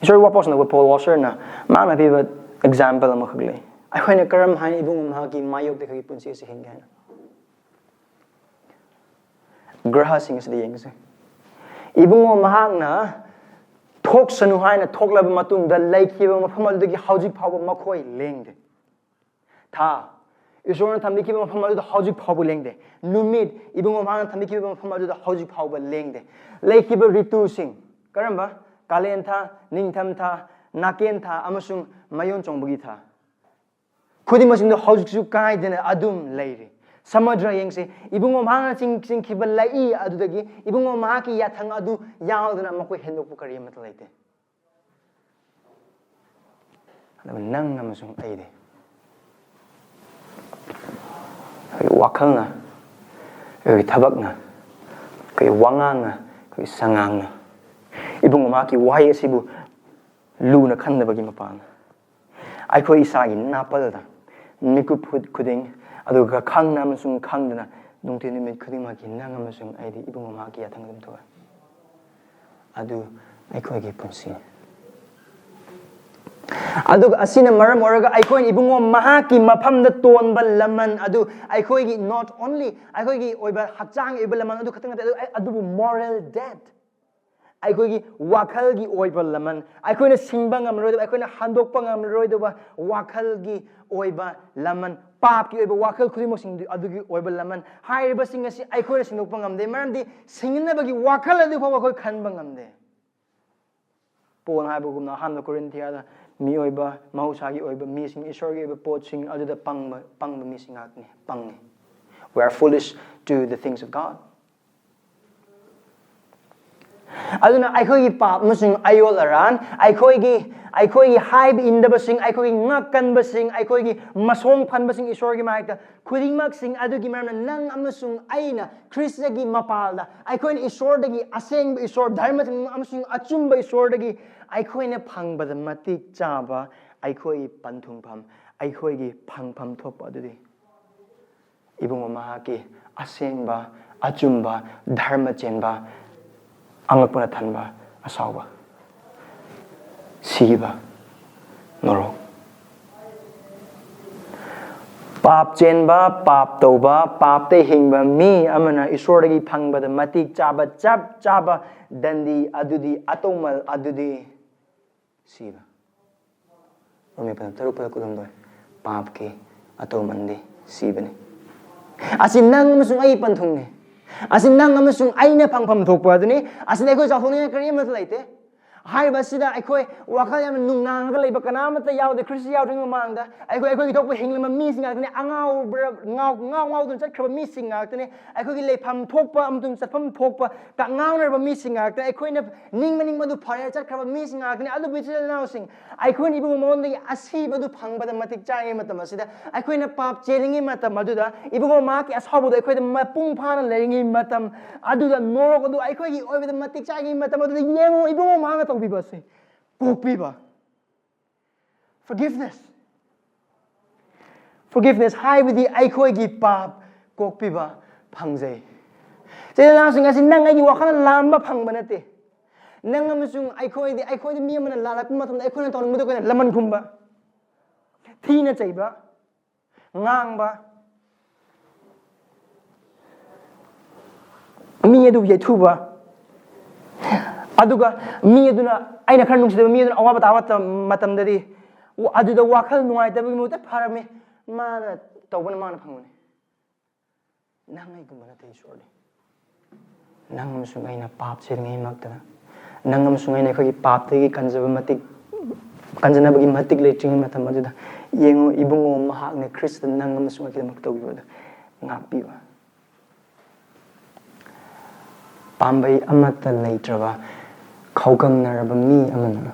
ꯏꯁꯣꯔꯒꯤ ꯋꯥꯄꯥꯎꯁꯤꯡꯗ ꯑꯩꯈꯣꯏ ꯄꯣꯜ ꯋꯥꯁꯔꯅ ꯃꯥꯅ ꯄꯤꯕ example ꯑꯃꯈꯛ ꯂꯩ꯫ ꯑꯩꯈꯣꯏꯅ ꯀꯔꯝ ꯍꯥꯏꯅ ꯏꯕꯨꯡꯉꯣ ꯃꯍꯥꯛꯀꯤ ꯃꯥꯌꯣꯛꯇ ꯑꯩꯈꯣꯏꯒꯤ ꯄꯨꯟꯁꯤ ꯑꯁꯤ ꯍꯤꯡꯒꯦ ꯍꯥꯏꯅ꯫ ꯒ꯭ꯔꯍꯁꯤꯡ ꯑꯁꯤꯗ ꯌꯦꯡꯁꯦ꯫ ꯏꯕꯨꯡꯉꯣ ꯃꯍꯥꯛꯅ "ꯊꯣꯛꯁꯅꯨ" ꯍꯥꯏꯅ ꯊꯣꯛꯂꯕ ꯃꯇꯨꯡꯗ ꯂꯩꯈꯤꯕ ꯃꯐꯝ ꯑꯗꯨꯗꯒꯤ ꯍꯧꯖꯤꯛ ꯐꯥꯎꯕ ꯃꯈꯣꯏ ꯂꯦꯡꯗꯦ꯫ ꯊꯥ, ꯏꯁꯣꯔꯅ ꯊꯝꯕꯤꯈꯤꯕ ꯃꯐꯝ ꯑꯗꯨꯗ ꯍꯧꯖꯤꯛ ꯐꯥꯎꯕ ꯂꯦꯡꯗꯦ꯫ ꯅꯨꯃꯤꯠ, ꯏꯕꯨꯡꯉꯣ ꯃꯍꯥꯛꯅ ꯊꯝꯕꯤꯈꯤꯕ ꯃꯐꯝ ꯑꯗꯨꯗ ꯍꯧꯖꯤꯛ ꯐꯥꯎꯕ ꯂꯦꯡꯗꯦ꯫ ꯂꯩꯈꯤꯕ ꯔꯤꯇꯨꯁꯤꯡ, ꯀꯔꯝꯕ? ꯀꯥꯂꯦꯟ ꯊꯥ, ꯅꯤꯡꯊꯝ ꯊꯥ, ꯅꯥꯀꯦꯟ ꯊꯥ, ꯑꯃꯁꯨꯡ ꯃꯌꯣꯟ ꯆꯣꯡꯕꯒꯤ ꯊꯥ꯫ ꯈꯨꯗꯤꯡꯃꯛꯁꯤꯡꯗꯨ ꯍꯧꯖꯤꯛꯁꯨ ꯀꯥꯏꯗꯅ ꯑꯗꯨꯝ ꯂꯩꯔꯤ꯫ ꯁꯃꯨꯗ꯭ꯔ ꯌꯦꯡꯁꯤ, ꯏꯕꯨꯡꯉꯣ ꯃꯍꯥꯛꯅ ꯆꯤꯡ-, ꯆꯤꯡꯈꯤꯕ ꯂꯩꯏ ꯑꯗꯨꯗꯒꯤ ꯏꯕꯨꯡꯉꯣ ꯃꯍꯥꯛꯀꯤ ꯌꯥꯊꯪ ꯑꯗꯨ ꯌꯥꯎꯗꯅ ꯃꯈꯣꯏ ꯍꯦꯟꯗꯣꯛꯄ ꯀꯔꯤ ꯑꯃꯠꯇ ꯂꯩꯇꯦ꯫ ꯑꯗꯨꯒ ꯅꯪ ꯑꯃꯁꯨꯡ ꯑꯩꯗꯤ, ꯑꯩꯈꯣꯏꯒꯤ ꯋꯥꯈꯜꯅ, ꯑꯩꯈꯣꯏꯒꯤ ꯊꯕꯛꯅ, ꯑꯩꯈꯣꯏꯒꯤ ꯋꯥꯉꯥꯡꯅ, ꯑꯩꯈꯣꯏꯒꯤ ꯁꯉꯥꯡꯅ ꯏꯕꯨꯡꯉꯣ ꯃꯍꯥꯛꯀꯤ ꯋꯥꯍꯩ ꯑꯁꯤꯕꯨ ꯂꯨꯅ ꯈꯟꯗꯕꯒꯤ ꯃꯄꯥꯟꯅ ꯑꯩꯈꯣꯏ ꯏꯁꯥꯒꯤ ꯅꯥꯄꯜꯗ ꯃꯤꯀꯨꯞ ꯈꯨꯗꯤꯡ, ꯑꯗꯨꯒ ꯈꯪꯅ ꯑꯃꯁꯨꯡ ꯈꯪꯗꯅ ꯅꯨꯡꯊꯤꯜ ꯅꯨꯃꯤꯠ ꯈꯨꯗꯤꯡꯃꯛꯀꯤ ꯅꯪ ꯑꯃꯁꯨꯡ ꯑꯩꯗꯤ ꯏꯕꯨꯡꯉꯣ ꯃꯍꯥꯛꯀꯤ ꯌꯥꯊꯪ ꯑꯗꯨꯝ ꯊꯣꯛꯑꯦ꯫ ꯑꯗꯨ ꯑꯩꯈꯣꯏꯒꯤ ꯄꯨꯟꯁꯤꯅꯤ꯫ ꯑꯗꯨꯒ ꯑꯁꯤꯅ ꯃꯔꯝ ꯑꯣꯏꯔꯒ ꯑꯩꯈꯣꯏꯅ ꯏꯕꯨꯡꯉꯣ ꯃꯍꯥꯛꯀꯤ ꯃꯐꯝꯗ ꯇꯣꯟꯕ ꯂꯃꯟ ꯑꯗꯨ ꯑꯩꯈꯣꯏꯒꯤ not only ꯑꯩꯈꯣꯏꯒꯤ ꯑꯣꯏꯕ ꯍꯛꯆꯥꯡꯒꯤ ꯑꯣꯏꯕ ꯂꯃꯟ ꯑꯗꯨ ꯈꯛꯇꯪ ꯅꯠꯇꯦ, ꯑꯗꯨ, ꯑꯗꯨꯕꯨ moral death, ꯑꯩꯈꯣꯏꯒꯤ ꯋꯥꯈꯜꯒꯤ ꯑꯣꯏꯕ ꯂꯃꯟ, ꯑꯩꯈꯣꯏꯅ ꯁꯤꯡꯕ ꯉꯝꯂꯔꯣꯏꯗꯕ, ꯑꯩꯈꯣꯏꯅ ꯍꯟꯗꯣꯛꯄ ꯉꯝꯂꯔꯣꯏꯗꯕ ꯋꯥꯈꯜꯒꯤ ꯑꯣꯏꯕ ꯂꯃꯟ, ꯄꯥꯞꯀꯤ ꯑꯣꯏꯕ ꯋꯥꯈꯜ ꯈꯨꯗꯤꯡꯃꯛꯁꯤꯡꯗꯨ ꯑꯗꯨꯒꯤ ꯑꯣꯏꯕ ꯂꯃꯟ ꯍꯥꯏꯔꯤꯕꯁꯤꯡ ꯑꯁꯤ ꯑꯩꯈꯣꯏꯅ ꯁꯤꯟꯗꯣꯛꯄ ꯉꯝꯗꯦ꯫ ꯃꯔꯝꯗꯤ ꯁꯤꯡꯅꯅꯕꯒꯤ ꯋꯥꯈꯜ ꯑꯗꯨ ꯐꯥꯎꯕ ꯑꯩꯈꯣꯏ ꯈꯟꯕ ꯉꯝꯗꯦ꯫ ꯄꯣꯜꯅ ꯍꯥꯏꯕꯒꯨꯝꯅ, ꯑꯍꯥꯟꯕ ꯀꯣꯔꯤꯟꯊꯤꯌꯥꯗ ꯃꯤꯑꯣꯏꯕ, ꯃꯍꯧꯁꯥꯒꯤ ꯑꯣꯏꯕ ꯃꯤꯁꯤꯡ, ꯏꯁꯣꯔꯒꯤ ꯑꯣꯏꯕ ꯄꯣꯠꯁꯤꯡ ꯑꯗꯨꯗ ꯄꯪꯕ, ꯄꯪꯕ ꯃꯤꯁꯤꯡ ꯉꯥꯛꯇꯅꯤ, ꯄꯪꯉꯤ꯫ We are foolish to the things of God. ꯑꯗꯨꯅ ꯑꯩꯈꯣꯏꯒꯤ ꯄꯥꯞ ꯑꯃꯁꯨꯡ ꯑꯌꯣꯜ ꯑꯔꯥꯟ, ꯑꯩꯈꯣꯏꯒꯤ, ꯑꯩꯈꯣꯏꯒꯤ ꯍꯥꯏꯕ ꯏꯟꯗꯕꯁꯤꯡ, ꯑꯩꯈꯣꯏꯒꯤ ꯉꯛ ꯀꯟꯕꯁꯤꯡ, ꯑꯩꯈꯣꯏꯒꯤ ꯃꯁꯣꯡ ꯐꯟꯕꯁꯤꯡ ꯏꯁꯣꯔꯒꯤ ꯃꯥꯏꯛꯇ ꯈꯨꯗꯤꯡꯃꯛꯁꯤꯡ ꯑꯗꯨꯒꯤ ꯃꯔꯝꯅ ꯅꯪ ꯑꯃꯁꯨꯡ ꯑꯩꯅ ꯈ꯭ꯔꯤꯁꯇꯒꯤ ꯃꯄꯥꯜꯗ ꯑꯩꯈꯣꯏꯅ ꯏꯁꯣꯔꯗꯒꯤ, ꯑꯁꯦꯡꯕ ꯏꯁꯣꯔ, ꯙꯔꯃ ꯆꯨꯝꯕ ꯑꯃꯁꯨꯡ ꯑꯆꯨꯝꯕ ꯏꯁꯣꯔꯗꯒꯤ ꯑꯩꯈꯣꯏꯅ ꯐꯪꯕꯗ ꯃꯇꯤꯛ ꯆꯥꯕ ꯑꯩꯈꯣꯏꯒꯤ ꯄꯟꯊꯨꯡꯐꯝ, ꯑꯩꯈꯣꯏꯒꯤ ꯐꯪꯐꯝ ꯊꯣꯛꯄ ꯑꯗꯨꯗꯤ ꯏꯕꯨꯡꯉꯣ ꯃꯍꯥꯛꯀꯤ ꯑꯁꯦꯡꯕ, ꯑꯆꯨꯝꯕ, ꯙꯔꯃ ꯆꯦꯟꯕ, ꯑꯉꯛꯄꯅ ꯊꯟꯕ, ꯑꯁꯥꯎꯕ, ꯁꯤꯕ, ꯅꯣꯔꯣꯛ꯫ ꯄꯥꯞ ꯆꯦꯟꯕ, ꯄꯥꯞ ꯇꯧꯕ, ꯄꯥꯞꯇ ꯍꯤꯡꯕ ꯃꯤ ꯑꯃꯅ ꯏꯁꯣꯔꯗꯒꯤ ꯐꯪꯕꯗ ꯃꯇꯤꯛ ꯆꯥꯕ, ꯆꯞ ꯆꯥꯕ ꯗꯟꯗꯤ ꯑꯗꯨꯗꯤ, ꯑꯇꯧꯃꯜ ꯑꯗꯨꯗꯤ ꯁꯤꯕ꯫ ꯔꯣꯃꯤꯌꯣ ꯄꯟ ꯇꯔꯨꯛ ꯄꯗ ꯀꯨꯟꯍꯨꯝꯗꯣꯏ, ꯄꯥꯞꯀꯤ ꯑꯇꯧꯃꯟꯗꯤ ꯁꯤꯕꯅꯤ꯫ ꯑꯁꯤ ꯅꯪ ꯑꯃꯁꯨꯡ ꯑꯩ ꯄꯟꯊꯨꯡꯅꯤ꯫ ꯑꯁꯤ ꯅꯪ ꯑꯃꯁꯨꯡ ꯑꯩꯅ ꯐꯪꯐꯝ ꯊꯣꯛꯄ ꯑꯗꯨꯅꯤ꯫ ꯑꯁꯤꯗ ꯑꯩꯈꯣꯏ ꯆꯥꯎꯊꯣꯛꯅꯤꯡꯉꯥꯏ ꯀꯔꯤ ꯑꯃꯠꯇ ꯂꯩꯇꯦ꯫ ꯍꯥꯏꯔꯤꯕ ꯑꯁꯤꯗ ꯑꯩꯈꯣꯏ ꯋꯥꯈꯜ ꯌꯥꯝꯅ ꯅꯨꯡꯅꯥꯡꯉꯒ ꯂꯩꯕ ꯀꯅꯥ ꯑꯃꯠꯇ ꯌꯥꯎꯗꯦ꯫ ꯈ꯭ꯔꯤꯁꯇ ꯌꯥꯎꯗ꯭ꯔꯤꯉꯩ ꯃꯃꯥꯡꯗ ꯑꯩꯈꯣꯏ, ꯑꯩꯈꯣꯏꯒꯤ ꯊꯣꯛꯄ ꯍꯤꯡꯂꯝꯕ ꯃꯤꯁꯤꯡ ꯉꯥꯛꯇꯅꯤ꯫ ꯑꯉꯥꯎꯕ꯭ꯔ-, ꯉꯥꯎ-, ꯉꯥꯎ ꯉꯥꯎꯗꯨꯅ ꯆꯠꯈ꯭ꯔꯕ ꯃꯤꯁꯤꯡ ꯉꯥꯛꯇꯅꯤ꯫ ꯑꯩꯈꯣꯏꯒꯤ ꯂꯩꯐꯝ ꯊꯣꯛꯄ ꯑꯃꯁꯨꯡ ꯆꯠꯐꯝ ꯊꯣꯛꯄ ꯀ-, ꯉꯥꯎꯅꯔꯕ ꯃꯤꯁꯤꯡ ꯉꯥꯛꯇꯅꯤ꯫ ꯑꯩꯈꯣꯏꯅ ꯅꯤꯡꯕ ꯅꯤꯡꯕꯗꯨ ꯐꯔꯦ ꯆꯠꯈ꯭ꯔꯕ ꯃꯤꯁꯤꯡ ꯉꯥꯛꯇꯅꯤ꯫ ꯑꯗꯨꯕꯨ ꯏꯆꯤꯜ ꯏꯅꯥꯎꯁꯤꯡ, ꯑꯩꯈꯣꯏꯅ ꯏꯕꯨꯡꯉꯣ ꯃꯉꯣꯟꯗꯒꯤ ꯑꯁꯤꯕꯗꯨ ꯐꯪꯕꯗ ꯃꯇꯤꯛ ꯆꯥꯔꯤꯉꯩ ꯃꯇꯝ ꯑꯁꯤꯗ, ꯑꯩꯈꯣꯏꯅ ꯄꯥꯞ ꯆꯦꯜꯂꯤꯉꯩ ꯃꯇꯝ ꯑꯗꯨꯗ, ꯏꯕꯨꯡꯉꯣ ꯃꯍꯥꯛꯀꯤ ꯑꯁꯥꯎꯕꯗꯨ ꯑꯩꯈꯣꯏꯗ ꯃꯄꯨꯡ ꯐꯥꯅ ꯂꯩꯔꯤꯉꯩ ꯃꯇꯝ ꯑꯗꯨꯗ, ꯅꯣꯔꯣꯛ ꯑꯗꯨ ꯑꯩꯈꯣꯏꯒꯤ ꯑꯣꯏꯕꯗ ꯃꯇꯤꯛ ꯆꯥꯔꯤꯉꯩ ꯃꯇꯝ ꯑꯗꯨꯗ, ꯌꯦꯡꯉꯨ, ꯏꯕꯨꯡꯉꯣ ꯃꯍꯥꯛꯅ ꯇꯧꯕꯤꯕ ꯑꯁꯤ, ꯀꯣꯛꯄꯤꯕ꯫ Forgiveness. Forgiveness ꯍꯥꯏꯕꯗꯤ ꯑꯩꯈꯣꯏꯒꯤ ꯄꯥꯞ ꯀꯣꯛꯄꯤꯕ ꯐꯪꯖꯩ꯫ ꯏꯆꯤꯜ ꯏꯅꯥꯎꯁꯤꯡ, ꯑꯁꯤ ꯅꯪ ꯑꯩꯒꯤ ꯋꯥꯈꯜꯅ ꯂꯥꯝꯕ ꯐꯪꯕ ꯅꯠꯇꯦ꯫ ꯅꯪ ꯑꯃꯁꯨꯡ ꯑꯩꯈꯣꯏꯗꯤ, ꯑꯩꯈꯣꯏꯗꯤ ꯃꯤ ꯑꯃꯅ ꯂꯥꯜꯂꯛꯄ ꯃꯇꯝꯗ ꯑꯩꯈꯣꯏꯅ ꯇꯧꯅꯤꯡꯕꯗꯣ ꯑꯩꯈꯣꯏꯅ ꯂꯃꯟ ꯈꯨꯝꯕ, ꯊꯤꯅ ꯆꯩꯕ, ꯉꯥꯡꯕ, ꯃꯤ ꯑꯗꯨꯕꯨ ꯌꯩꯊꯨꯕ, ꯑꯗꯨꯒ ꯃꯤ ꯑꯗꯨꯅ, ꯑꯩꯅ ꯈꯔ ꯅꯨꯡꯁꯤꯗꯕ ꯃꯤ ꯑꯗꯨꯅ ꯑꯋꯥꯕ ꯇꯥꯕ ꯃꯇꯝ-, ꯃꯇꯝꯗꯗꯤ, ꯋꯥ-, ꯑꯗꯨꯗ ꯋꯥꯈꯜ ꯅꯨꯡꯉꯥꯏꯇꯕꯒꯤ ꯃꯍꯨꯠꯇ "ꯐꯔꯝꯃꯤ, ꯃꯥꯅ ꯇꯧꯕꯅ ꯃꯥꯅ ꯐꯪꯕꯅꯤ"꯫ ꯅꯪ ꯑꯩꯒꯨꯝꯕ ꯅꯠꯇꯦ ꯏꯁꯣꯔꯗꯤ꯫ ꯅꯪ ꯑꯃꯁꯨꯡ ꯑꯩꯅ ꯄꯥꯞ ꯆꯦꯜꯂꯤꯉꯩ ꯃꯔꯛꯇꯗ, ꯅꯪ ꯑꯃꯁꯨꯡ ꯑꯩꯅ ꯑꯩꯈꯣꯏꯒꯤ ꯄꯥꯞꯇꯒꯤ ꯀꯟꯖꯕ ꯃꯇꯤꯛ, ꯀꯟꯖꯅꯕꯒꯤ ꯃꯇꯤꯛ ꯂꯩꯇ꯭ꯔꯤꯉꯩ ꯃꯇꯝ ꯑꯗꯨꯗ, ꯌꯦꯡꯉꯨ, ꯏꯕꯨꯡꯉꯣ, ꯃꯍꯥꯛꯅ ꯈ꯭ꯔꯤꯁꯇ ꯅꯪ ꯑꯃꯁꯨꯡ ꯑꯩꯒꯤꯗꯃꯛ ꯇꯧꯕꯤꯕꯗꯨ ꯉꯥꯛꯄꯤꯕ꯫ ꯄꯥꯝꯕꯩ ꯑꯃꯠꯇ ꯂꯩꯇ꯭ꯔꯕ ꯈꯧꯒꯪꯅꯔꯕ ꯃꯤ ꯑꯃꯅ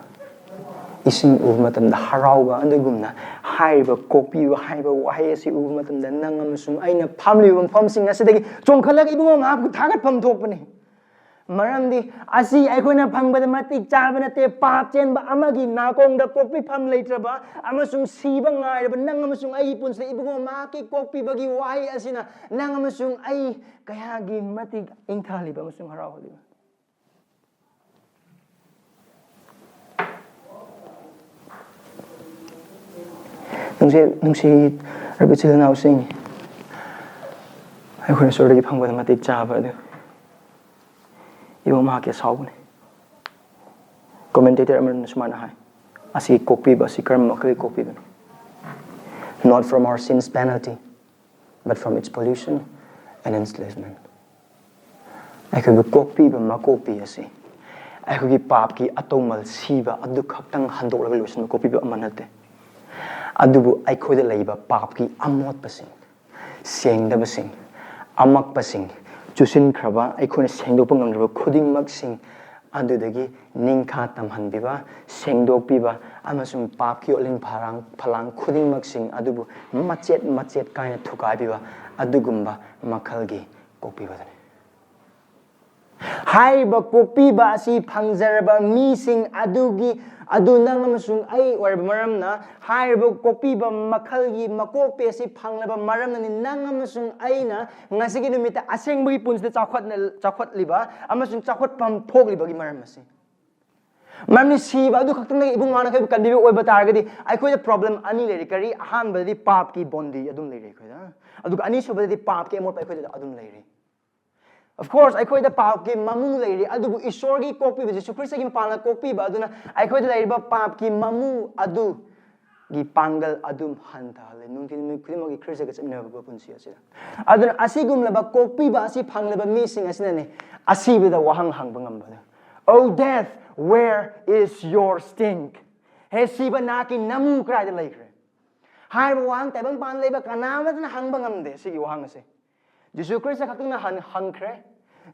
ꯏꯁꯤꯡ ꯎꯕ ꯃꯇꯝꯗ ꯍꯔꯥꯎꯕ ꯑꯗꯨꯒꯨꯝꯅ, ꯍꯥꯏꯔꯤꯕ ꯀꯣꯛꯄꯤꯕ ꯍꯥꯏꯕ ꯋꯥꯍꯩ ꯑꯁꯤ ꯎꯕ ꯃꯇꯝꯗ, ꯅꯪ ꯑꯃꯁꯨꯡ ꯑꯩꯅ ꯐꯝꯂꯤꯕ ꯃꯐꯝꯁꯤꯡ ꯑꯁꯤꯗꯒꯤ ꯆꯣꯡꯈꯠꯂꯒ ꯏꯕꯨꯡꯉꯣ ꯉꯥꯏꯍꯥꯛ ꯊꯥꯒꯠꯐꯝ ꯊꯣꯛꯄꯅꯤ꯫ ꯃꯔꯝꯗꯤ ꯑꯁꯤ ꯑꯩꯈꯣꯏꯅ ꯐꯪꯕꯗ ꯃꯇꯤꯛ ꯆꯥꯕ ꯅꯠꯇꯦ꯫ ꯄꯥꯞ ꯆꯦꯟꯕ ꯑꯃꯒꯤ ꯅꯥꯀꯣꯡꯗ ꯀꯣꯛꯄꯤꯐꯝ ꯂꯩꯇ꯭ꯔꯕ ꯑꯃꯁꯨꯡ ꯁꯤꯕ ꯉꯥꯏꯔꯕ ꯅꯪ ꯑꯃꯁꯨꯡ ꯑꯩꯒꯤ ꯄꯨꯟꯁꯤꯗ ꯏꯕꯨꯡꯉꯣ ꯃꯍꯥꯛꯀꯤ ꯀꯣꯛꯄꯤꯕꯒꯤ ꯋꯥꯍꯩ ꯑꯁꯤꯅ ꯅꯪ ꯑꯃꯁꯨꯡ ꯑꯩ ꯀꯌꯥꯒꯤ ꯃꯇꯤꯛ ꯏꯪꯊꯍꯜꯂꯤꯕ ꯑꯃꯁꯨꯡ ꯍꯔꯥꯎꯍꯜꯂꯤꯕ꯫ ꯅꯨꯡꯁꯤ-, ꯅꯨꯡꯁꯤꯔꯕ ꯏꯆꯤꯜ ꯏꯅꯥꯎꯁꯤꯡ, ꯑꯩꯈꯣꯏꯅ ꯏꯁꯣꯔꯗꯒꯤ ꯐꯪꯕꯗ ꯃꯇꯤꯛ ꯆꯥꯕ ꯑꯗꯨ ꯏꯕꯨꯡ ꯃꯍꯥꯛꯀꯤ ꯑꯁꯥꯎꯕꯅꯤ꯫ Commentator ꯑꯃꯅ ꯁꯨꯃꯥꯏꯅ ꯍꯥꯏ, "ꯑꯁꯤ ꯀꯣꯛꯄꯤꯕ ꯑꯁꯤ ꯀꯔꯝꯕ ꯃꯈꯜꯒꯤ ꯀꯣꯛꯄꯤꯕꯅꯣ? Not from our sin's penalty, but from its pollution and enslavement." ꯑꯩꯈꯣꯏꯕꯨ ꯀꯣꯛꯄꯤꯕ ꯃꯀꯣꯛꯄꯤ ꯑꯁꯤ ꯑꯩꯈꯣꯏꯒꯤ ꯄꯥꯞꯀꯤ ꯑꯇꯧꯃꯜ ꯁꯤꯕ ꯑꯗꯨ ꯈꯛꯇꯪ ꯍꯟꯗꯣꯛꯂꯒ ꯂꯣꯏꯁꯤꯟꯕ ꯀꯣꯛꯄꯤꯕ ꯑꯃ ꯅꯠꯇꯦ, ꯑꯗꯨꯕꯨ ꯑꯩꯈꯣꯏꯗ ꯂꯩꯕ ꯄꯥꯞꯀꯤ ꯑꯃꯣꯠꯄꯁꯤꯡ, ꯁꯦꯡꯗꯕꯁꯤꯡ, ꯑꯃꯛꯄꯁꯤꯡ, ꯆꯨꯁꯤꯟꯈ꯭ꯔꯕ, ꯑꯩꯈꯣꯏꯅ ꯁꯦꯡꯗꯣꯛꯄ ꯉꯝꯗ꯭ꯔꯕ ꯈꯨꯗꯤꯡꯃꯛꯁꯤꯡ ꯑꯗꯨꯗꯒꯤ ꯅꯤꯡꯈꯥ ꯇꯝꯍꯟꯕꯤꯕ, ꯁꯦꯡꯗꯣꯛꯄꯤꯕ ꯑꯃꯁꯨꯡ ꯄꯥꯞꯀꯤ ꯑꯣꯠꯂꯤꯡ ꯐꯥꯔꯥꯡ-, ꯐꯂꯥꯡ ꯈꯨꯗꯤꯡꯃꯛꯁꯤꯡ ꯑꯗꯨꯕꯨ ꯃꯆꯦꯠ ꯃꯆꯦꯠ ꯀꯥꯏꯅ ꯊꯨꯒꯥꯏꯕꯤꯕ ꯑꯗꯨꯒꯨꯝꯕ ꯃꯈꯜꯒꯤ ꯀꯣꯛꯄꯤꯕꯗꯨꯅꯤ꯫ ꯍꯥꯏꯔꯤꯕ ꯀꯣꯛꯄꯤꯕ ꯑꯁꯤ ꯐꯪꯖꯔꯕ ꯃꯤꯁꯤꯡ ꯑꯗꯨꯒꯤ ꯑꯗꯨ ꯅꯪ ꯑꯃꯁꯨꯡ ꯑꯩ ꯑꯣꯏꯔꯕ ꯃꯔꯝꯅ, ꯍꯥꯏꯔꯤꯕ ꯀꯣꯛꯄꯤꯕ ꯃꯈꯜꯒꯤ ꯃꯀꯣꯛꯄꯤ ꯑꯁꯤ ꯐꯪꯂꯕ ꯃꯔꯝꯅꯅꯤ ꯅꯪ ꯑꯃꯁꯨꯡ ꯑꯩꯅ ꯉꯁꯤꯒꯤ ꯅꯨꯃꯤꯠꯇ ꯑꯁꯦꯡꯕꯒꯤ ꯄꯨꯟꯁꯤꯗ ꯆꯥꯎꯈꯠꯅ ꯆꯥꯎꯈꯠꯂꯤꯕ ꯑꯃꯁꯨꯡ ꯆꯥꯎꯈꯠꯐꯝ ꯊꯣꯛꯂꯤꯕꯒꯤ ꯃꯔꯝ ꯑꯁꯤ꯫ ꯃꯔꯝꯗꯤ ꯁꯤꯕ ꯑꯗꯨ ꯈꯛꯇꯪꯗꯒꯤ ꯏꯕꯨꯡ ꯃꯥꯅ ꯑꯩꯈꯣꯏꯕꯨ ꯀꯟꯕꯤꯕ ꯑꯣꯏꯕ ꯇꯥꯔꯒꯗꯤ, ꯑꯩꯈꯣꯏꯗ problem ꯑꯅꯤ ꯂꯩꯔꯤ꯫ ꯀꯔꯤ? ꯑꯍꯥꯟꯕꯗꯗꯤ ꯄꯥꯞꯀꯤ ꯕꯣꯟꯗꯤ ꯑꯗꯨꯝ ꯂꯩꯔꯤ ꯑꯩꯈꯣꯏꯗ, ꯑꯗꯨꯒ ꯑꯅꯤꯁꯨꯕꯗꯗꯤ ꯄꯥꯞꯀꯤ ꯑꯃꯣꯠꯄ ꯑꯩꯈꯣꯏꯗ ꯑꯗꯨꯝ ꯂꯩꯔꯤ꯫ Of course, ꯑꯩꯈꯣꯏꯗ ꯄꯥꯞꯀꯤ ꯃꯃꯨ ꯂꯩꯔꯤ, ꯑꯗꯨꯕꯨ ꯏꯁꯣꯔꯒꯤ ꯀꯣꯛꯄꯤꯕ, ꯖꯤꯁꯨ ꯈ꯭ꯔꯤꯁꯇꯒꯤ ꯃꯄꯥꯟꯅ ꯀꯣꯛꯄꯤꯕ ꯑꯗꯨꯅ ꯑꯩꯈꯣꯏꯗ ꯂꯩꯔꯤꯕ ꯄꯥꯞꯀꯤ ꯃꯃꯨ ꯑꯗꯨꯒꯤ ꯄꯥꯡꯒꯜ ꯑꯗꯨꯝ ꯍꯟꯊꯍꯜꯂꯦ꯫ ꯅꯨꯡꯇꯤ ꯅꯨꯃꯤꯠ ꯈꯨꯗꯤꯡꯃꯛꯀꯤ ꯈ꯭ꯔꯤꯁꯇꯒ ꯆꯠꯃꯤꯟꯅꯕ ꯄꯨꯟꯁꯤ ꯑꯁꯤꯗ꯫ ꯑꯗꯨꯅ ꯑꯁꯤꯒꯨꯝꯂꯕ ꯀꯣꯛꯄꯤꯕ ꯑꯁꯤ ꯐꯪꯂꯕ ꯃꯤꯁꯤꯡ ꯑꯁꯤꯅꯅꯦ ꯑꯁꯤꯕꯗ ꯋꯥꯍꯪ ꯍꯪꯕ ꯉꯝꯕꯗ, "Oh death, where is your sting?" ꯍꯦ ꯁꯤꯕ, ꯅꯍꯥꯛꯀꯤ ꯅꯃꯨ ꯀꯗꯥꯏꯗ ꯂꯩꯈ꯭ꯔꯦ? ꯍꯥꯏꯔꯤꯕ ꯋꯥꯍꯪ ꯇꯥꯏꯕꯪ ꯄꯥꯟ ꯂꯩꯕ ꯀꯅꯥ ꯑꯃꯠꯇꯅ ꯍꯪꯕ ꯉꯝꯗꯦ ꯁꯤꯒꯤ ꯋꯥꯍꯪ ꯑꯁꯦ꯫ ꯖꯤꯁꯨ ꯈ꯭ꯔꯤꯁꯇ ꯈꯛꯇꯅ ꯍꯪ- ꯍꯪꯈ꯭ꯔꯦ꯫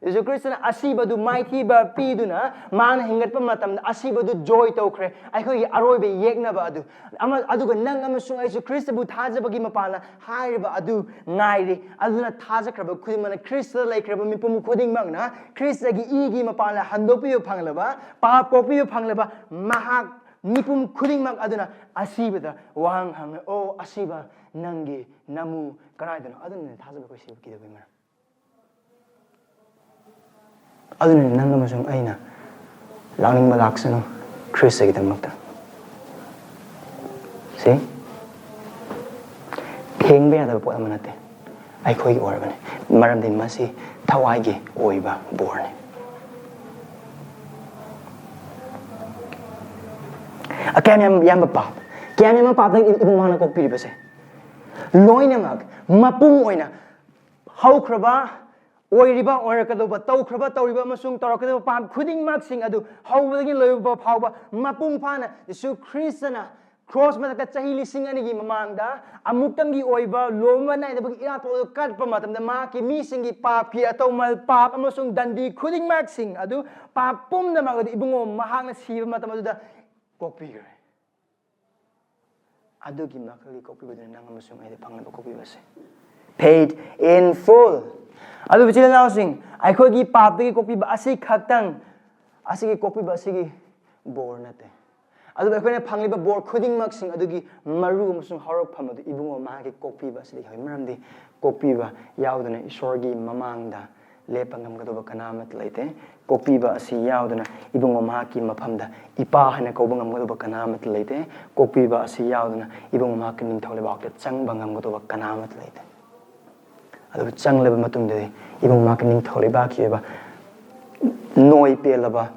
ꯖꯤꯁꯨ ꯈ꯭ꯔꯤꯁꯇꯅ ꯑꯁꯤꯕꯗꯨ ꯃꯥꯏꯊꯤꯕ ꯄꯤꯗꯨꯅ ꯃꯥꯅ ꯍꯤꯡꯒꯠꯄ ꯃꯇꯝꯗ ꯑꯁꯤꯕꯗꯨ ꯖꯣꯏ ꯇꯧꯈ꯭ꯔꯦ, ꯑꯩꯈꯣꯏꯒꯤ ꯑꯔꯣꯏꯕ ꯌꯦꯛꯅꯕ ꯑꯗꯨ꯫ ꯑꯃ-, ꯑꯗꯨꯒ ꯅꯪ ꯑꯃꯁꯨꯡ ꯑꯩꯁꯨ ꯈ꯭ꯔꯤꯁꯇꯕꯨ ꯊꯥꯖꯕꯒꯤ ꯃꯄꯥꯟꯅ ꯍꯥꯏꯔꯤꯕ ꯑꯗꯨ ꯉꯥꯏꯔꯤ꯫ ꯑꯗꯨꯅ ꯊꯥꯖꯈ꯭ꯔꯕ ꯈꯨꯗꯤꯡꯃꯛꯅ, ꯈ꯭ꯔꯤꯁꯇꯗ ꯂꯩꯈ꯭ꯔꯕ ꯃꯤꯄꯨꯝ ꯈꯨꯗꯤꯡꯃꯛꯅ ꯈ꯭ꯔꯤꯁꯇꯒꯤ ꯏꯒꯤ ꯃꯄꯥꯟꯅ ꯍꯟꯗꯣꯛꯄꯤꯕ ꯐꯪꯂꯕ, ꯄꯥꯞ ꯀꯣꯛꯄꯤꯕ ꯐꯪꯂꯕ ꯃꯍꯥꯛ ꯃꯤꯄꯨꯝ ꯈꯨꯗꯤꯡꯃꯛ ꯑꯗꯨꯅ ꯑꯁꯤꯕꯗ ꯋꯥꯍꯪ ꯍꯪꯉꯦ, "ꯑꯣ ꯑꯁꯤꯕ, ꯅꯪꯒꯤ ꯅꯃꯨ ꯀꯗꯥꯏꯗꯅꯣ?" ꯑꯗꯨꯅꯅꯦ ꯊꯥꯖꯕ ꯑꯩꯈꯣꯏ ꯁꯤꯕ ꯀꯤꯗꯕꯒꯤ ꯃꯔꯝ꯫ ꯑꯗꯨꯅꯅꯦ ꯅꯪ ꯑꯃꯁꯨꯡ ꯑꯩꯅ ꯂꯥꯛꯅꯤꯡꯕ ꯂꯥꯛꯁꯅꯨ, ꯈ꯭ꯔꯤꯁꯇꯒꯤꯗꯃꯛꯇ꯫ ꯁꯤ ꯊꯦꯡꯕ ꯌꯥꯗꯕ ꯄꯣꯠ ꯑꯃ ꯅꯠꯇꯦ, ꯑꯩꯈꯣꯏꯒꯤ ꯑꯣꯏꯔꯕꯅꯤ, ꯃꯔꯝꯗꯤ ꯃꯁꯤ ꯊꯋꯥꯏꯒꯤ ꯑꯣꯏꯕ ꯕꯣꯔꯅꯤ꯫ ꯑ, ꯀꯌꯥꯝ ꯌꯥꯝ ꯌꯥꯝꯕ ꯄꯥꯞ, ꯀꯌꯥꯝ ꯌꯥꯝꯕ ꯄꯥꯞꯇ ꯏꯕꯨꯡ ꯃꯥꯅ ꯀꯣꯛꯄꯤꯔꯤꯕꯁꯦ꯫ ꯂꯣꯏꯅꯃꯛ ꯃꯄꯨꯡ ꯑꯣꯏꯅ ꯍꯧꯈ꯭ꯔꯕ, ꯑꯣꯏꯔꯤꯕ, ꯑꯣꯏꯔꯛꯀꯗꯧꯕ, ꯇꯧꯈ꯭ꯔꯕ, ꯇꯧꯔꯤꯕ ꯑꯃꯁꯨꯡ ꯇꯧꯔꯛꯀꯗꯕ ꯄꯥꯞ ꯈꯨꯗꯤꯡꯃꯛꯁꯤꯡ ꯑꯗꯨ ꯍꯧꯕꯗꯒꯤ ꯂꯣꯏꯕ ꯐꯥꯎꯕ ꯃꯄꯨꯡ ꯐꯥꯅ ꯖꯤꯁꯨ ꯈ꯭ꯔꯤꯁꯇꯅ ꯀ꯭ꯔꯣꯁ ꯃꯊꯛꯇ ꯆꯍꯤ ꯂꯤꯁꯤꯡ ꯑꯅꯤꯒꯤ ꯃꯃꯥꯡꯗ ꯑꯃꯨꯛꯇꯪꯒꯤ ꯑꯣꯏꯕ ꯂꯣꯝꯕ ꯅꯥꯏꯗꯕꯒꯤ ꯏꯔꯥꯠꯄ ꯑꯗꯨ ꯀꯠꯄ ꯃꯇꯝꯗ ꯃꯍꯥꯛꯀꯤ ꯃꯤꯁꯤꯡꯒꯤ ꯄꯥꯞꯀꯤ ꯑꯇꯧꯃꯜ, ꯄꯥꯞ ꯑꯃꯁꯨꯡ ꯗꯟꯗꯤ ꯈꯨꯗꯤꯡꯃꯛꯁꯤꯡ ꯑꯗꯨ, ꯄꯥꯞ ꯄꯨꯝꯅꯃꯛ ꯑꯗꯨ ꯏꯕꯨꯡꯉꯣ ꯃꯍꯥꯛꯅ ꯁꯤꯕ ꯃꯇꯝ ꯑꯗꯨꯗ ꯀꯣꯛꯄꯤꯈ꯭ꯔꯦ꯫ ꯑꯗꯨꯒꯤ ꯃꯈꯜꯒꯤ ꯀꯣꯛꯄꯤꯕꯗꯨꯅ ꯅꯪ ꯑꯃꯁꯨꯡ ꯑꯩꯗ ꯐꯪꯂꯕ ꯀꯣꯛꯄꯤꯕꯁꯦ꯫ Paid in full꯫ ꯑꯗꯨꯕꯨ ꯏꯆꯤꯜ ꯏꯅꯥꯎꯁꯤꯡ, ꯑꯩꯈꯣꯏꯒꯤ ꯄꯥꯞꯇꯒꯤ ꯀꯣꯛꯄꯤꯕ ꯑꯁꯤ ꯈꯛꯇꯪ, ꯑꯁꯤꯒꯤ ꯀꯣꯛꯄꯤꯕ ꯑꯁꯤꯒꯤ ꯕꯣꯔ ꯅꯠꯇꯦ꯫ ꯑꯗꯨꯕꯨ ꯑꯩꯈꯣꯏꯅ ꯐꯪꯂꯤꯕ ꯕꯣꯔ ꯈꯨꯗꯤꯡꯃꯛꯁꯤꯡ ꯑꯗꯨꯒꯤ ꯃꯔꯨ ꯑꯃꯁꯨꯡ ꯍꯧꯔꯛꯐꯝ ꯑꯗꯨ ꯏꯕꯨꯡꯉꯣ ꯃꯍꯥꯛꯀꯤ ꯀꯣꯛꯄꯤꯕ ꯑꯁꯤꯗꯒꯤ ꯍꯧꯏ꯫ ꯃꯔꯝꯗꯤ ꯀꯣꯛꯄꯤꯕ ꯌꯥꯎꯗꯅ ꯏꯁꯣꯔꯒꯤ ꯃꯃꯥꯡꯗ ꯂꯦꯞꯄ ꯉꯝꯒꯗꯧꯕ ꯀꯅꯥ ꯑꯃꯠꯇ ꯂꯩꯇꯦ꯫ ꯀꯣꯛꯄꯤꯕ ꯑꯁꯤ ꯌꯥꯎꯗꯅ ꯏꯕꯨꯡꯉꯣ ꯃꯍꯥꯛꯀꯤ ꯃꯐꯝꯗ ꯏꯄꯥ ꯍꯥꯏꯅ ꯀꯧꯕ ꯉꯝꯒꯗꯧꯕ ꯀꯅꯥ ꯑꯃꯠꯇ ꯂꯩꯇꯦ꯫ ꯀꯣꯛꯄꯤꯕ ꯑꯁꯤ ꯌꯥꯎꯗꯅ ꯏꯕꯨꯡꯉꯣ ꯃꯍꯥꯛꯀꯤ ꯅꯤꯡꯊꯧ ꯂꯩꯕꯥꯛꯇ ꯆꯪꯕ ꯉꯝꯒꯗꯧꯕ ꯀꯅꯥ ꯑꯃꯠꯇ ꯂꯩꯇꯦ꯫ ꯑꯗꯨꯕꯨ ꯆꯪꯂꯕ ꯃꯇꯨꯡꯗꯗꯤ ꯏꯕꯨꯡꯉꯣ ꯃꯍꯥꯛꯀꯤ ꯅꯤꯡꯊꯧ ꯂꯩꯕꯥꯛꯀꯤ ꯑꯣꯏꯕ ꯅꯣꯏ ꯄꯦꯜꯂꯕ,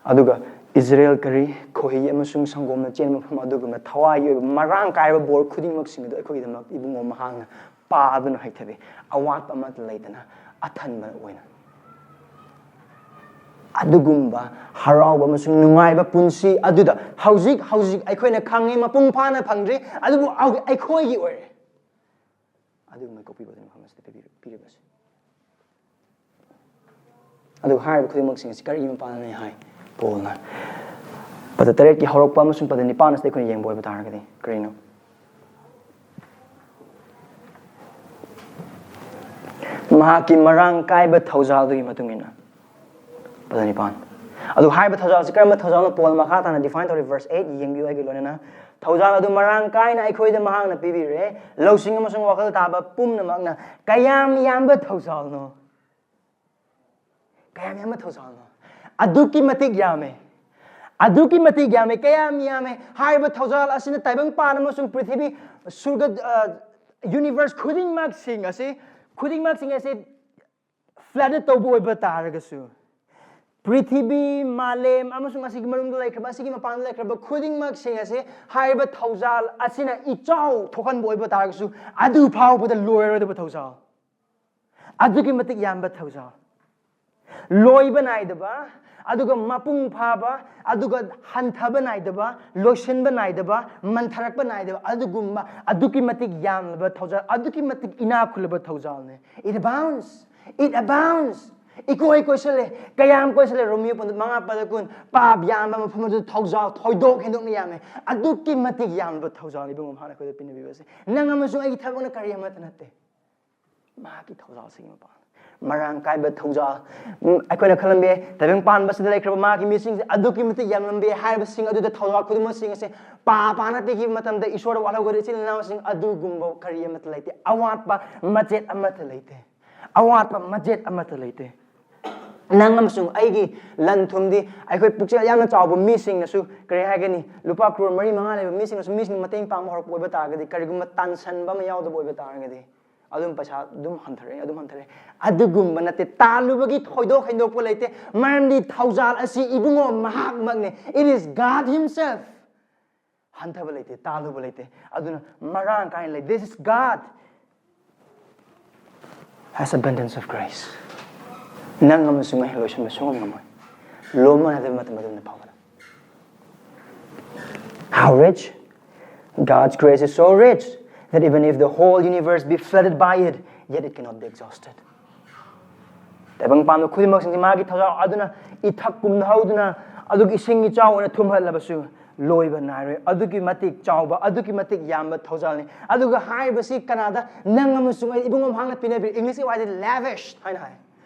ꯑꯗꯨꯒ ꯏꯖꯔꯦꯜ ꯀꯔꯤ, ꯈꯣꯏꯍꯤ ꯑꯃꯁꯨꯡ ꯁꯪꯒꯣꯝꯅ ꯆꯦꯟꯕ ꯃꯐꯝ ꯑꯗꯨꯒꯨꯝꯕ ꯊꯋꯥꯏꯒꯤ ꯑꯣꯏꯕ ꯃꯔꯥꯡ ꯀꯥꯏꯔꯕ ꯕꯣꯔ ꯈꯨꯗꯤꯡꯃꯛꯁꯤꯡ ꯑꯗꯨ ꯑꯩꯈꯣꯏꯒꯤꯗꯃꯛ ꯏꯕꯨꯡꯉꯣ ꯃꯍꯥꯛꯅ ꯄꯥꯗꯨꯅ ꯍꯩꯊꯔꯦ꯫ ꯑꯋꯥꯠꯄ ꯑꯃꯠꯇ ꯂꯩꯇꯅ ꯑꯊꯟꯕ ꯑꯣꯏꯅ꯫ ꯑꯗꯨꯒꯨꯝꯕ ꯍꯔꯥꯎꯕ ꯑꯃꯁꯨꯡ ꯅꯨꯡꯉꯥꯏꯕ ꯄꯨꯟꯁꯤ ꯑꯗꯨꯗ ꯍꯧꯖꯤꯛ ꯍꯧꯖꯤꯛ ꯑꯩꯈꯣꯏꯅ ꯈꯪꯉꯤ, ꯃꯄꯨꯡ ꯐꯥꯅ ꯐꯪꯗ꯭ꯔꯤ, ꯑꯗꯨꯕꯨ ꯑꯩꯈꯣꯏꯒꯤ ꯑꯣꯏꯔꯦ꯫ ꯑꯗꯨꯒꯨꯝꯕ ꯀꯣꯛꯄꯤꯕ ꯑꯗꯨꯅꯤ ꯃꯐꯝ ꯑꯁꯤꯗ ꯄꯤꯕꯤꯔ-, ꯄꯤꯔꯤꯕꯁꯦ꯫ ꯑꯗꯨ ꯍꯥꯏꯔꯤꯕ ꯈꯨꯗꯤꯡꯃꯛꯁꯤꯡ ꯑꯁꯤ ꯀꯔꯤꯒꯤ ꯃꯄꯥꯟꯅꯅꯤ ꯍꯥꯏ ꯄꯣꯜꯅ? ꯄꯗ ꯇꯔꯦꯠꯀꯤ ꯍꯧꯔꯛꯄ ꯑꯃꯁꯨꯡ ꯄꯗ ꯅꯤꯄꯥꯟ ꯑꯁꯤꯗ ꯑꯩꯈꯣꯏꯅ ꯌꯦꯡꯕ ꯑꯣꯏꯕ ꯇꯥꯔꯒꯗꯤ ꯀꯔꯤꯅꯣ? ꯃꯍꯥꯛꯀꯤ ꯃꯔꯥꯡ ꯀꯥꯏꯕ ꯊꯧꯖꯥꯜꯗꯨꯒꯤ ꯃꯇꯨꯡ ꯏꯟꯅ꯫ ꯄꯗ ꯅꯤꯄꯥꯟ꯫ ꯑꯗꯨ ꯍꯥꯏꯔꯤꯕ ꯊꯧꯖꯥꯜꯁꯤ ꯀꯔꯝꯕ ꯊꯧꯖꯥꯜꯅꯣ? ꯄꯣꯜ ꯃꯈꯥ ꯇꯥꯅ define ꯇꯧꯔꯤ, verse eight ꯌꯦꯡꯕꯤꯌꯨ ꯑꯩꯒꯤ ꯂꯣꯏꯅꯅ꯫ "ꯊꯧꯖꯥꯜ ꯑꯗꯨ ꯃꯔꯥꯡ ꯀꯥꯏꯅ ꯑꯩꯈꯣꯏꯗ ꯃꯍꯥꯛꯅ ꯄꯤꯕꯤꯔꯦ, ꯂꯧꯁꯤꯡ ꯑꯃꯁꯨꯡ ꯋꯥꯈꯜ ꯇꯥꯕ ꯄꯨꯝꯅꯃꯛꯅ"꯫ ꯀꯌꯥꯝ ꯌꯥꯝꯕ ꯊꯧꯖꯥꯜꯅꯣ? ꯀꯌꯥꯝ ꯌꯥꯝꯕ ꯊꯧꯖꯥꯜꯅꯣ? ꯑꯗꯨꯛꯀꯤ ꯃꯇꯤꯛ ꯌꯥꯝꯃꯦ꯫ ꯑꯗꯨꯛꯀꯤ ꯃꯇꯤꯛ ꯌꯥꯝꯃꯦ꯫ ꯀꯌꯥꯝ ꯌꯥꯝꯃꯦ? ꯍꯥꯏꯔꯤꯕ ꯊꯧꯖꯥꯜ ꯑꯁꯤꯅ ꯇꯥꯏꯕꯪꯄꯥꯟ ꯑꯃꯁꯨꯡ ꯄ꯭ꯔꯤꯊꯤꯕꯤ, ꯁꯨꯔꯒ, ꯑ, universe ꯈꯨꯗꯤꯡꯃꯛꯁꯤꯡ ꯑꯁꯤ, ꯈꯨꯗꯤꯡꯃꯛꯁꯤꯡ ꯑꯁꯤ flood ꯇꯧꯕ ꯑꯣꯏꯕ ꯇꯥꯔꯒꯁꯨ, ꯄ꯭ꯔꯤꯊꯤꯕꯤ, ꯃꯥꯂꯦꯝ ꯑꯃꯁꯨꯡ ꯑꯁꯤꯒꯤ ꯃꯅꯨꯡꯗ ꯂꯩꯈ꯭ꯔꯕ, ꯑꯁꯤꯒꯤ ꯃꯄꯥꯟꯗ ꯂꯩꯈ꯭ꯔꯕ ꯈꯨꯗꯤꯡꯃꯛꯁꯤꯡ ꯑꯁꯤ ꯍꯥꯏꯔꯤꯕ ꯊꯧꯖꯥꯜ ꯑꯁꯤꯅ ꯏꯆꯥꯎ ꯊꯣꯛꯍꯟꯕ ꯑꯣꯏꯕ ꯇꯥꯔꯒꯁꯨ, ꯑꯗꯨ ꯐꯥꯎꯕꯗ ꯂꯣꯏꯔꯣꯏꯗꯕ ꯊꯧꯖꯥꯜ꯫ ꯑꯗꯨꯛꯀꯤ ꯃꯇꯤꯛ ꯌꯥꯝꯕ ꯊꯧꯖꯥꯜ꯫ ꯂꯣꯏꯕ ꯅꯥꯏꯗꯕ, ꯑꯗꯨꯒ ꯃꯄꯨꯡ ꯐꯥꯕ, ꯑꯗꯨꯒ ꯍꯟꯊꯕ ꯅꯥꯏꯗꯕ, ꯂꯣꯏꯁꯤꯟꯕ ꯅꯥꯏꯗꯕ, ꯃꯟꯊꯔꯛꯄ ꯅꯥꯏꯗꯕ, ꯑꯗꯨꯒꯨꯝꯕ ꯑꯗꯨꯛꯀꯤ ꯃꯇꯤꯛ ꯌꯥꯝꯂꯕ ꯊꯧꯖꯥꯜ, ꯑꯗꯨꯛꯀꯤ ꯃꯇꯤꯛ ꯏꯅꯥꯛ ꯈꯨꯜꯂꯕ ꯊꯧꯖꯥꯜꯅꯦ꯫ It abounds. It abounds. ꯏꯀꯣꯏ ꯀꯣꯏꯁꯜꯂꯦ꯫ ꯀꯌꯥꯝ ꯀꯣꯏꯁꯜꯂꯦ? ꯔꯣꯃꯤꯌꯣ ꯄꯨꯟ-, ꯃꯉꯥ ꯄꯗ ꯀꯨꯟ, ꯄꯥꯞ ꯌꯥꯝꯕ ꯃꯐꯝ ꯑꯗꯨꯗ ꯊꯧꯖꯥꯜ ꯊꯣꯏꯗꯣꯛ ꯍꯦꯟꯗꯣꯛꯅ ꯌꯥꯝꯃꯦ꯫ ꯑꯗꯨꯛꯀꯤ ꯃꯇꯤꯛ ꯌꯥꯝꯂꯕ ꯊꯧꯖꯥꯜ ꯏꯕꯨꯡꯉꯣ ꯃꯍꯥꯛꯅ ꯑꯩꯈꯣꯏꯗ ꯄꯤꯅꯕꯤꯕ ꯑꯁꯤ ꯅꯪ ꯑꯃꯁꯨꯡ ꯑꯩꯒꯤ ꯊꯕꯛꯅ ꯀꯔꯤ ꯑꯃꯠꯇ ꯅꯠꯇꯦ꯫ ꯃꯍꯥꯛꯀꯤ ꯊꯧꯖꯥꯜꯁꯤꯒꯤ ꯃꯄꯥꯟ꯫ ꯃꯔꯥꯡ ꯀꯥꯏꯕ ꯊꯧꯖꯥꯜ꯫ ꯎꯝ, ꯑꯩꯈꯣꯏꯅ ꯈꯜꯂꯝꯕ ꯌꯥꯏ, ꯇꯥꯏꯕꯪ ꯄꯥꯟꯕꯁꯤꯗ ꯂꯩꯈ꯭ꯔꯕ ꯃꯥꯒꯤ ꯃꯤꯁꯤꯡꯁꯦ ꯑꯗꯨꯛꯀꯤ ꯃꯇꯤꯛ ꯌꯥꯝꯂꯝꯕ ꯌꯥꯏ ꯍꯥꯏꯔꯤꯕꯁꯤꯡ ꯑꯗꯨꯗ ꯊꯧꯖꯥꯜ ꯈꯨꯗꯤꯡꯃꯛꯁꯤꯡ ꯑꯁꯦ ꯄꯥ ꯄꯥꯅ ꯄꯤꯈꯤꯕ ꯃꯇꯝꯗ ꯏꯁꯣꯔꯗ ꯋꯥꯠꯍꯧꯒꯗꯕ ꯏꯆꯤꯜ ꯏꯅꯥꯎꯁꯤꯡ ꯑꯗꯨꯒꯨꯝꯕ ꯀꯔꯤ ꯑꯃꯠꯇ ꯂꯩꯇꯦ꯫ ꯑꯋꯥꯠꯄ ꯃꯆꯦꯠ ꯑꯃꯠꯇ ꯂꯩꯇꯦ꯫ ꯑꯋꯥꯠꯄ ꯃꯆꯦꯠ ꯑꯃꯠꯇ ꯂꯩꯇꯦ꯫ ꯅꯪ ꯑꯃꯁꯨꯡ ꯑꯩꯒꯤ ꯂꯟ ꯊꯨꯝꯗꯤ ꯑꯩꯈꯣꯏ ꯄꯨꯛꯆꯦꯜ ꯌꯥꯝꯅ ꯆꯥꯎꯕ ꯃꯤꯁꯤꯡꯅꯁꯨ, ꯀꯔꯤ ꯍꯥꯏꯒꯅꯤ, ꯂꯨꯄꯥ ꯀ꯭ꯔꯣꯔ ꯃꯔꯤ ꯃꯉꯥ ꯂꯩꯕ ꯃꯤꯁꯤꯡꯅꯁꯨ ꯃꯤꯁꯤꯡꯅ ꯃꯇꯦꯡ ꯄꯥꯡꯕ ꯍꯧꯔꯛꯄ ꯑꯣꯏꯕ ꯇꯥꯔꯒꯗꯤ, ꯀꯔꯤꯒꯨꯝꯕ ꯇꯥꯟꯁꯟꯕ ꯑꯃ ꯌꯥꯎꯗꯕ ꯑꯣꯏꯕ ꯇꯥꯔꯒꯗꯤ, ꯑꯗꯨꯝ ꯄꯩꯁꯥ ꯑꯗꯨꯝ ꯍꯟꯊꯔꯛꯑꯦ, ꯑꯗꯨꯝ ꯍꯟꯊꯔꯛꯑꯦ꯫ ꯑꯗꯨꯒꯨꯝꯕ ꯅꯠꯇꯦ, ꯇꯥꯜꯂꯨꯕꯒꯤ ꯊꯣꯏꯗꯣꯛ ꯍꯦꯟꯗꯣꯛꯄ ꯂꯩꯇꯦ, ꯃꯔꯝꯗꯤ ꯊꯧꯖꯥꯜ ꯑꯁꯤ ꯏꯕꯨꯡꯉꯣ ꯃꯍꯥꯛꯃꯛꯅꯦ꯫ It is God himself. ꯍꯟꯊꯕ ꯂꯩꯇꯦ, ꯇꯥꯜꯂꯨꯕ ꯂꯩꯇꯦ꯫ ꯑꯗꯨꯅ ꯃꯔꯥꯡ ꯀꯥꯏꯅ ꯂꯩ꯫ This is God has abundance of grace. ꯅꯪ ꯑꯃꯁꯨꯡ ꯑꯩ ꯂꯣꯏꯁꯤꯟꯕ ꯁꯨꯡꯉꯝ ꯉꯝꯃꯣꯏ꯫ ꯂꯣꯝ ꯃꯥꯟꯅꯗꯕ ꯃꯇꯝ ꯑꯗꯨꯝꯅ ꯐꯥꯎꯒꯗꯕ꯫ How rich? God's grace is so rich that even if the whole universe be flooded by it, yet it cannot be exhausted. ꯇꯥꯏꯕꯪ ꯄꯥꯟꯕ ꯈꯨꯗꯤꯡꯃꯛꯁꯤꯡꯁꯤ ꯃꯥꯒꯤ ꯊꯧꯖꯥꯜ ꯑꯗꯨꯅ ꯏꯊꯛ ꯀꯨꯝꯅ ꯍꯧꯗꯨꯅ, ꯑꯗꯨꯒꯤ ꯏꯁꯤꯡꯒꯤ ꯆꯥꯎ ꯑꯣꯏꯅ ꯊꯨꯝꯍꯜꯂꯕꯁꯨ ꯂꯣꯏꯕ ꯅꯥꯏꯔꯣꯏ꯫ ꯑꯗꯨꯛꯀꯤ ꯃꯇꯤꯛ ꯆꯥꯎꯕ, ꯑꯗꯨꯛꯀꯤ ꯃꯇꯤꯛ ꯌꯥꯝꯕ ꯊꯧꯖꯥꯜꯅꯤ꯫ ꯑꯗꯨꯒ ꯍꯥꯏꯔꯤꯕꯁꯤ ꯀꯅꯥꯗ? ꯅꯪ ꯑꯃꯁꯨꯡ ꯑꯩ꯫ ꯏꯕꯨꯡꯉꯣ ꯃꯍꯥꯛꯅ ꯄꯤꯅꯕꯤꯔꯤ꯫ English ꯋꯥꯍꯩꯗ lavish ꯍꯥꯏꯅ ꯍꯥꯏ꯫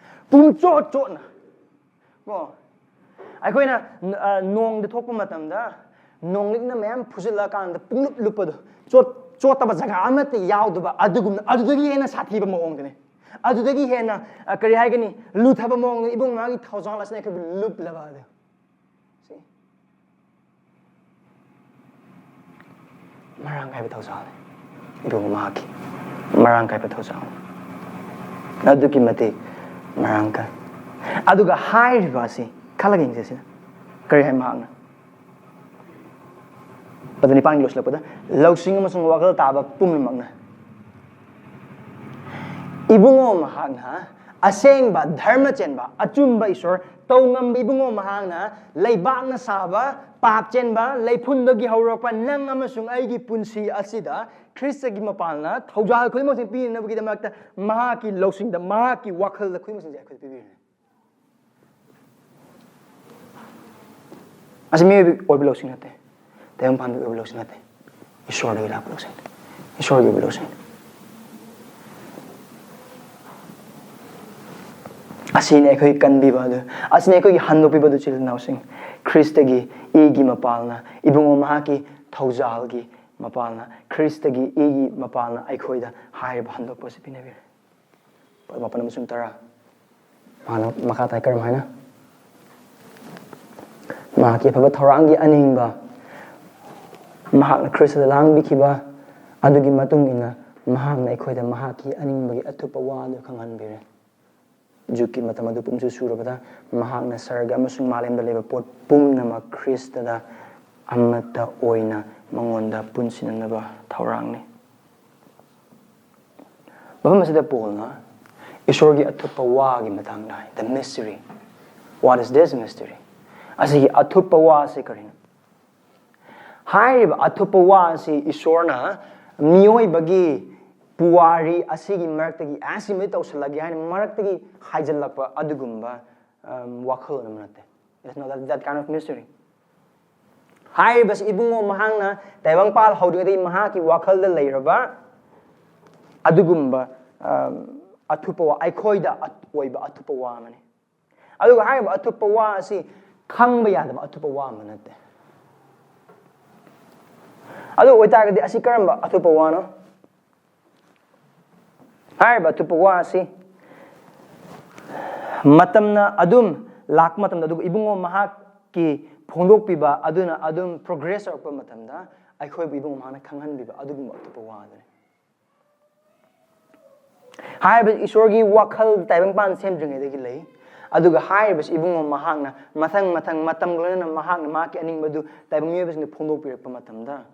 ꯄꯨꯝꯆꯣꯠ ꯆꯣꯠꯅ꯫ ꯀꯣ? ꯑꯩꯈꯣꯏꯅ, ꯑ, ꯅꯣꯡꯗ ꯊꯣꯛꯄ ꯃꯇꯝꯗ ꯅꯣꯡꯂꯤꯛꯅ ꯃꯌꯥꯝ ꯐꯨꯖꯤꯜꯂꯀꯥꯟꯗ ꯄꯨꯡꯂꯨꯞ ꯂꯨꯞꯄꯗꯣ, ꯆꯣꯠ-, ꯆꯣꯠꯇꯕ ꯖꯒꯥ ꯑꯃꯠꯇ ꯌꯥꯎꯗꯕ, ꯑꯗꯨꯒꯨꯝꯅ, ꯑꯗꯨꯗꯒꯤ ꯍꯦꯟꯅ ꯁꯥꯊꯤꯕ ꯃꯑꯣꯡꯗꯅꯦ꯫ ꯑꯗꯨꯗꯒꯤ ꯍꯦꯟꯅ, ꯑ, ꯀꯔꯤ ꯍꯥꯏꯒꯅꯤ, ꯂꯨꯊꯕ ꯃꯑꯣꯡꯗ ꯏꯕꯨꯡ ꯃꯥꯒꯤ ꯊꯧꯖꯥꯜ ꯑꯁꯤꯅ ꯑꯩꯈꯣꯏꯕꯨ ꯂꯨꯞꯂꯕ ꯑꯗꯨ꯫ ꯁꯤ ꯃꯔꯥꯡ ꯀꯥꯏꯕ ꯊꯧꯖꯥꯜꯅꯤ꯫ ꯏꯕꯨꯡ ꯃꯍꯥꯛꯀꯤ ꯃꯔꯥꯡ ꯀꯥꯏꯕ ꯊꯧꯖꯥꯜꯅꯤ꯫ ꯑꯗꯨꯛꯀꯤ ꯃꯇꯤꯛ ꯃꯔꯥꯡ ꯀꯥꯏ꯫ ꯑꯗꯨꯒ ꯍꯥꯏꯔꯤꯕ ꯑꯁꯤ ꯈꯜꯂꯒ ꯌꯦꯡꯁꯦ ꯁꯤꯗ꯫ ꯀꯔꯤ ꯍꯥꯏ ꯃꯍꯥꯛꯅ? ꯄꯗ ꯅꯤꯄꯥꯟꯒꯤ ꯂꯣꯏꯁꯤꯜꯂꯛꯄꯗ, "ꯂꯧꯁꯤꯡ ꯑꯃꯁꯨꯡ ꯋꯥꯈꯜ ꯇꯥꯕ ꯄꯨꯝꯅꯃꯛꯅ ꯏꯕꯨꯡꯉꯣ ꯃꯍꯥꯛꯅ ꯑꯁꯦꯡꯕ ꯙꯔꯃ ꯆꯦꯟꯕ, ꯑꯆꯨꯝꯕ ꯏꯁꯣꯔ, ꯇꯧꯉꯝꯕ ꯏꯕꯨꯡꯉꯣ ꯃꯍꯥꯛꯅ ꯂꯩꯕꯥꯛꯅ ꯁꯥꯕ, ꯄꯥꯞ ꯆꯦꯟꯕ, ꯂꯩꯐꯨꯟꯗꯒꯤ ꯍꯧꯔꯛꯄ ꯅꯪ ꯑꯃꯁꯨꯡ ꯑꯩꯒꯤ ꯄꯨꯟꯁꯤ ꯑꯁꯤꯗ ꯈ꯭ꯔꯤꯁꯇꯒꯤ ꯃꯄꯥꯟꯅ ꯊꯧꯖꯥꯜ ꯈꯨꯗꯤꯡꯃꯛꯁꯤ ꯄꯤꯅꯅꯕꯒꯤꯗꯃꯛꯇ ꯃꯍꯥꯛꯀꯤ ꯂꯧꯁꯤꯡꯗ, ꯃꯍꯥꯛꯀꯤ ꯋꯥꯈꯜꯗ ꯈꯨꯗꯤꯡꯃꯛꯁꯤꯡꯁꯦ ꯑꯩꯈꯣꯏꯗ ꯄꯤꯕꯤꯔꯤꯅꯤ"꯫ ꯑꯁꯤ ꯃꯤꯑꯣꯏꯕꯒꯤ ꯑꯣꯏꯕ ꯂꯧꯁꯤꯡ ꯅꯠꯇꯦ꯫ ꯇꯥꯏꯕꯪ ꯄꯥꯟꯕꯒꯤ ꯑꯣꯏꯕ ꯂꯧꯁꯤꯡ ꯅꯠꯇꯦ꯫ ꯏꯁꯣꯔꯗꯒꯤ ꯂꯥꯛꯄ ꯂꯧꯁꯤꯡꯅꯤ꯫ ꯏꯁꯣꯔꯒꯤ ꯑꯣꯏꯕ ꯂꯧꯁꯤꯡꯅꯤ꯫ ꯑꯁꯤꯅꯤ ꯑꯩꯈꯣꯏ ꯀꯟꯕꯤꯕ ꯑꯗꯨ, ꯑꯁꯤꯅꯤ ꯑꯩꯈꯣꯏꯒꯤ ꯍꯟꯗꯣꯛꯄꯤꯕ ꯑꯗꯨ, ꯏꯆꯤꯜ ꯏꯅꯥꯎꯁꯤꯡ꯫ ꯈ꯭ꯔꯤꯁꯇꯒꯤ ꯏꯒꯤ ꯃꯄꯥꯜꯅ, ꯏꯕꯨꯡꯉꯣ ꯃꯍꯥꯛꯀꯤ ꯊꯧꯖꯥꯜꯒꯤ ꯃꯄꯥꯜꯅ, ꯈ꯭ꯔꯤꯁꯇꯒꯤ ꯏꯒꯤ ꯃꯄꯥꯜꯅ ꯑꯩꯈꯣꯏꯗ ꯍꯥꯏꯔꯤꯕ ꯍꯟꯗꯣꯛꯄ ꯑꯁꯤ ꯄꯤꯅꯕꯤꯔꯦ꯫ ꯄꯣꯏꯟ ꯃꯥꯄꯟ ꯑꯃꯁꯨꯡ ꯇꯔꯥ꯫ ꯃꯥꯅ ꯃꯈꯥ ꯇꯥꯏ ꯀꯔꯝ ꯍꯥꯏꯅ? ꯃꯍꯥꯛꯀꯤ ꯑꯐꯕ ꯊꯧꯔꯥꯡꯒꯤ ꯑꯅꯤꯡꯕ, ꯃꯍꯥꯛꯅ ꯈ꯭ꯔꯤꯁꯇꯗ ꯂꯥꯡꯕꯤꯈꯤꯕ ꯑꯗꯨꯒꯤ ꯃꯇꯨꯡ ꯏꯟꯅ, ꯃꯍꯥꯛꯅ ꯑꯩꯈꯣꯏꯗ ꯃꯍꯥꯛꯀꯤ ꯑꯅꯤꯡꯕꯒꯤ ꯑꯊꯨꯞꯄ ꯋꯥ ꯑꯗꯨ ꯈꯪꯍꯟꯕꯤꯔꯦ꯫ ꯖꯨꯛꯀꯤ ꯃꯇꯝ ꯑꯗꯨ ꯄꯨꯝꯁꯨ ꯁꯨꯔꯕꯗ, ꯃꯍꯥꯛꯅ ꯁꯔꯒ ꯑꯃꯁꯨꯡ ꯃꯥꯂꯦꯝꯗ ꯂꯩꯕ ꯄꯣꯠ ꯄꯨꯝꯅꯃꯛ ꯈ꯭ꯔꯤꯁꯇꯗ ꯑꯃꯠꯇ ꯑꯣꯏꯅ ꯃꯉꯣꯟꯗ ꯄꯨꯟꯁꯤꯟꯅꯅꯕ ꯊꯧꯔꯥꯡꯅꯤ꯫ ꯃꯐꯝ ꯑꯁꯤꯗ ꯄꯣꯜꯅ ꯏꯁꯣꯔꯒꯤ ꯑꯊꯨꯞꯄ ꯋꯥꯒꯤ ꯃꯇꯥꯡꯗ ꯍꯥꯏ, the mystery. What is this mystery? ꯑꯁꯤꯒꯤ ꯑꯊꯨꯞꯄ ꯋꯥ ꯑꯁꯤ ꯀꯔꯤꯅꯣ? ꯍꯥꯏꯔꯤꯕ ꯑꯊꯨꯞꯄ ꯋꯥ ꯑꯁꯤ ꯏꯁꯣꯔꯅ ꯃꯤꯑꯣꯏꯕꯒꯤ ꯄꯨꯋꯥꯔꯤ ꯑꯁꯤꯒꯤ ꯃꯔꯛꯇꯒꯤ, ꯑꯁꯤꯃꯗꯤ ꯇꯧꯁꯤꯜꯂꯒꯦ ꯍꯥꯏꯅ ꯃꯔꯛꯇꯒꯤ ꯍꯥꯏꯖꯤꯜꯂꯛꯄ ꯑꯗꯨꯒꯨꯝꯕ, ꯎꯝ, ꯋꯥꯈꯜ ꯑꯃ ꯅꯠꯇꯦ꯫ It's not that, that kind of mystery. ꯍꯥꯏꯔꯤꯕꯁꯤ ꯏꯕꯨꯡꯉꯣ ꯃꯍꯥꯛꯅ ꯇꯥꯏꯕꯪꯄꯥꯜ ꯍꯧꯗ꯭ꯔꯤꯉꯩꯗꯒꯤ ꯃꯍꯥꯛꯀꯤ ꯋꯥꯈꯜꯗ ꯂꯩꯔꯕ ꯑꯗꯨꯒꯨꯝꯕ, ꯎꯝ, ꯑꯊꯨꯞꯄ ꯋꯥ, ꯑꯩꯈꯣꯏꯗ ꯑꯠ-, ꯑꯣꯏꯕ ꯑꯊꯨꯞꯄ ꯋꯥ ꯑꯃꯅꯤ꯫ ꯑꯗꯨꯒ ꯍꯥꯏꯔꯤꯕ ꯑꯊꯨꯞꯄ ꯋꯥ ꯑꯁꯤ ꯈꯪꯕ ꯌꯥꯗꯕ ꯑꯊꯨꯞꯄ ꯋꯥ ꯑꯃ ꯅꯠꯇꯦ꯫ ꯑꯗꯨ ꯑꯣꯏꯇꯥꯔꯒꯗꯤ ꯑꯁꯤ ꯀꯔꯝꯕ ꯑꯊꯨꯞꯄ ꯋꯥꯅꯣ? ꯍꯥꯏꯔꯤꯕ ꯑꯊꯨꯞꯄ ꯋꯥ ꯑꯁꯤ ꯃꯇꯝꯅ ꯑꯗꯨꯝ ꯂꯥꯛꯄ ꯃꯇꯝꯗ, ꯑꯗꯨꯒ ꯏꯕꯨꯡꯉꯣ ꯃꯍꯥꯛꯀꯤ ꯐꯣꯡꯗꯣꯛꯄꯤꯕ ꯑꯗꯨꯅ ꯑꯗꯨꯝ progress ꯇꯧꯔꯛꯄ ꯃꯇꯝꯗ, ꯑꯩꯈꯣꯏꯕꯨ ꯏꯕꯨꯡꯉꯣ ꯃꯍꯥꯛꯅ ꯈꯪꯍꯟꯕꯤꯕ ꯑꯗꯨꯒꯨꯝꯕ ꯑꯊꯨꯞꯄ ꯋꯥ ꯑꯗꯨꯅꯤ꯫ ꯍꯥꯏꯔꯤꯕ ꯏꯁꯣꯔꯒꯤ ꯋꯥꯈꯜ ꯇꯥꯏꯕꯪꯄꯥꯟ ꯁꯦꯝꯗ꯭ꯔꯤꯉꯩꯗꯒꯤ ꯂꯩ꯫ ꯑꯗꯨꯒ ꯍꯥꯏꯔꯤꯕꯁꯤ ꯏꯕꯨꯡꯉꯣ ꯃꯍꯥꯛꯅ ꯃꯊꯪ ꯃꯊꯪ ꯃꯇꯝꯒ ꯂꯣꯏꯅꯅ ꯃꯍꯥꯛꯅ ꯃꯍꯥꯛꯀꯤ ꯑꯅꯤꯡꯕꯗꯨ ꯇꯥꯏꯕꯪ ꯃꯤꯑꯣꯏꯕꯁꯤꯡꯗ ꯐꯣꯡꯗꯣꯛꯄꯤꯔꯛꯄ ꯃꯇꯝꯗ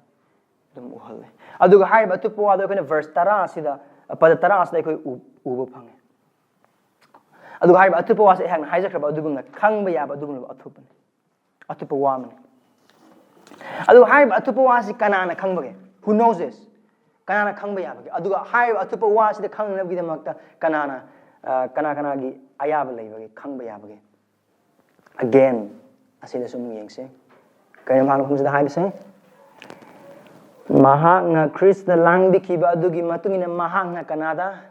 ꯑꯗꯨꯝ ꯎꯍꯜꯂꯦ꯫ ꯑꯗꯨꯒ ꯍꯥꯏꯔꯤꯕ ꯑꯊꯨꯞꯄ ꯋꯥꯗꯣ ꯑꯩꯈꯣꯏꯅ verse ꯇꯔꯥ ꯑꯁꯤꯗ, ꯄꯗ ꯇꯔꯥ ꯑꯁꯤꯗ ꯑꯩꯈꯣꯏ ꯎ-, ꯎꯕ ꯐꯪꯉꯦ꯫ ꯑꯗꯨꯒ ꯍꯥꯏꯔꯤꯕ ꯑꯊꯨꯞꯄ ꯋꯥꯁꯦ ꯑꯩꯍꯥꯛꯅ ꯍꯥꯏꯖꯈ꯭ꯔꯕ ꯑꯗꯨꯒꯨꯝꯅ ꯈꯪꯕ ꯌꯥꯕ ꯑꯗꯨꯒꯨꯝꯂꯕ ꯑꯊꯨꯞꯄꯅꯤ꯫ ꯑꯊꯨꯞꯄ ꯋꯥ ꯑꯃꯅꯤ꯫ ꯑꯗꯨ ꯍꯥꯏꯔꯤꯕ ꯑꯊꯨꯞꯄ ꯋꯥꯁꯤ ꯀꯅꯥꯅ ꯈꯪꯕꯒꯦ? Who knows this? ꯀꯅꯥꯅ ꯈꯪꯕ ꯌꯥꯕꯒꯦ? ꯑꯗꯨꯒ ꯍꯥꯏꯔꯤꯕ ꯑꯊꯨꯞꯄ ꯋꯥꯁꯤꯗ ꯈꯪꯅꯅꯕꯒꯤꯗꯃꯛꯇ ꯀꯅꯥꯅ, ꯑ, ꯀꯅꯥ ꯀꯅꯥꯒꯤ ꯑꯌꯥꯕ ꯂꯩꯕꯒꯦ, ꯈꯪꯕ ꯌꯥꯕꯒꯦ? Again, ꯑꯁꯤꯗꯁꯨ ꯑꯃꯨꯛ ꯌꯦꯡꯁꯤ꯫ ꯀꯔꯤꯅꯣ ꯃꯍꯥꯛꯅ ꯃꯐꯝꯁꯤꯗ ꯍꯥꯏꯕꯁꯦ? ꯃꯍꯥꯛꯅ ꯈ꯭ꯔꯤꯁꯇ ꯂꯥꯡꯕꯤꯈꯤꯕ ꯑꯗꯨꯒꯤ ꯃꯇꯨꯡ ꯏꯟꯅ ꯃꯍꯥꯛꯅ ꯀꯅꯥꯗ?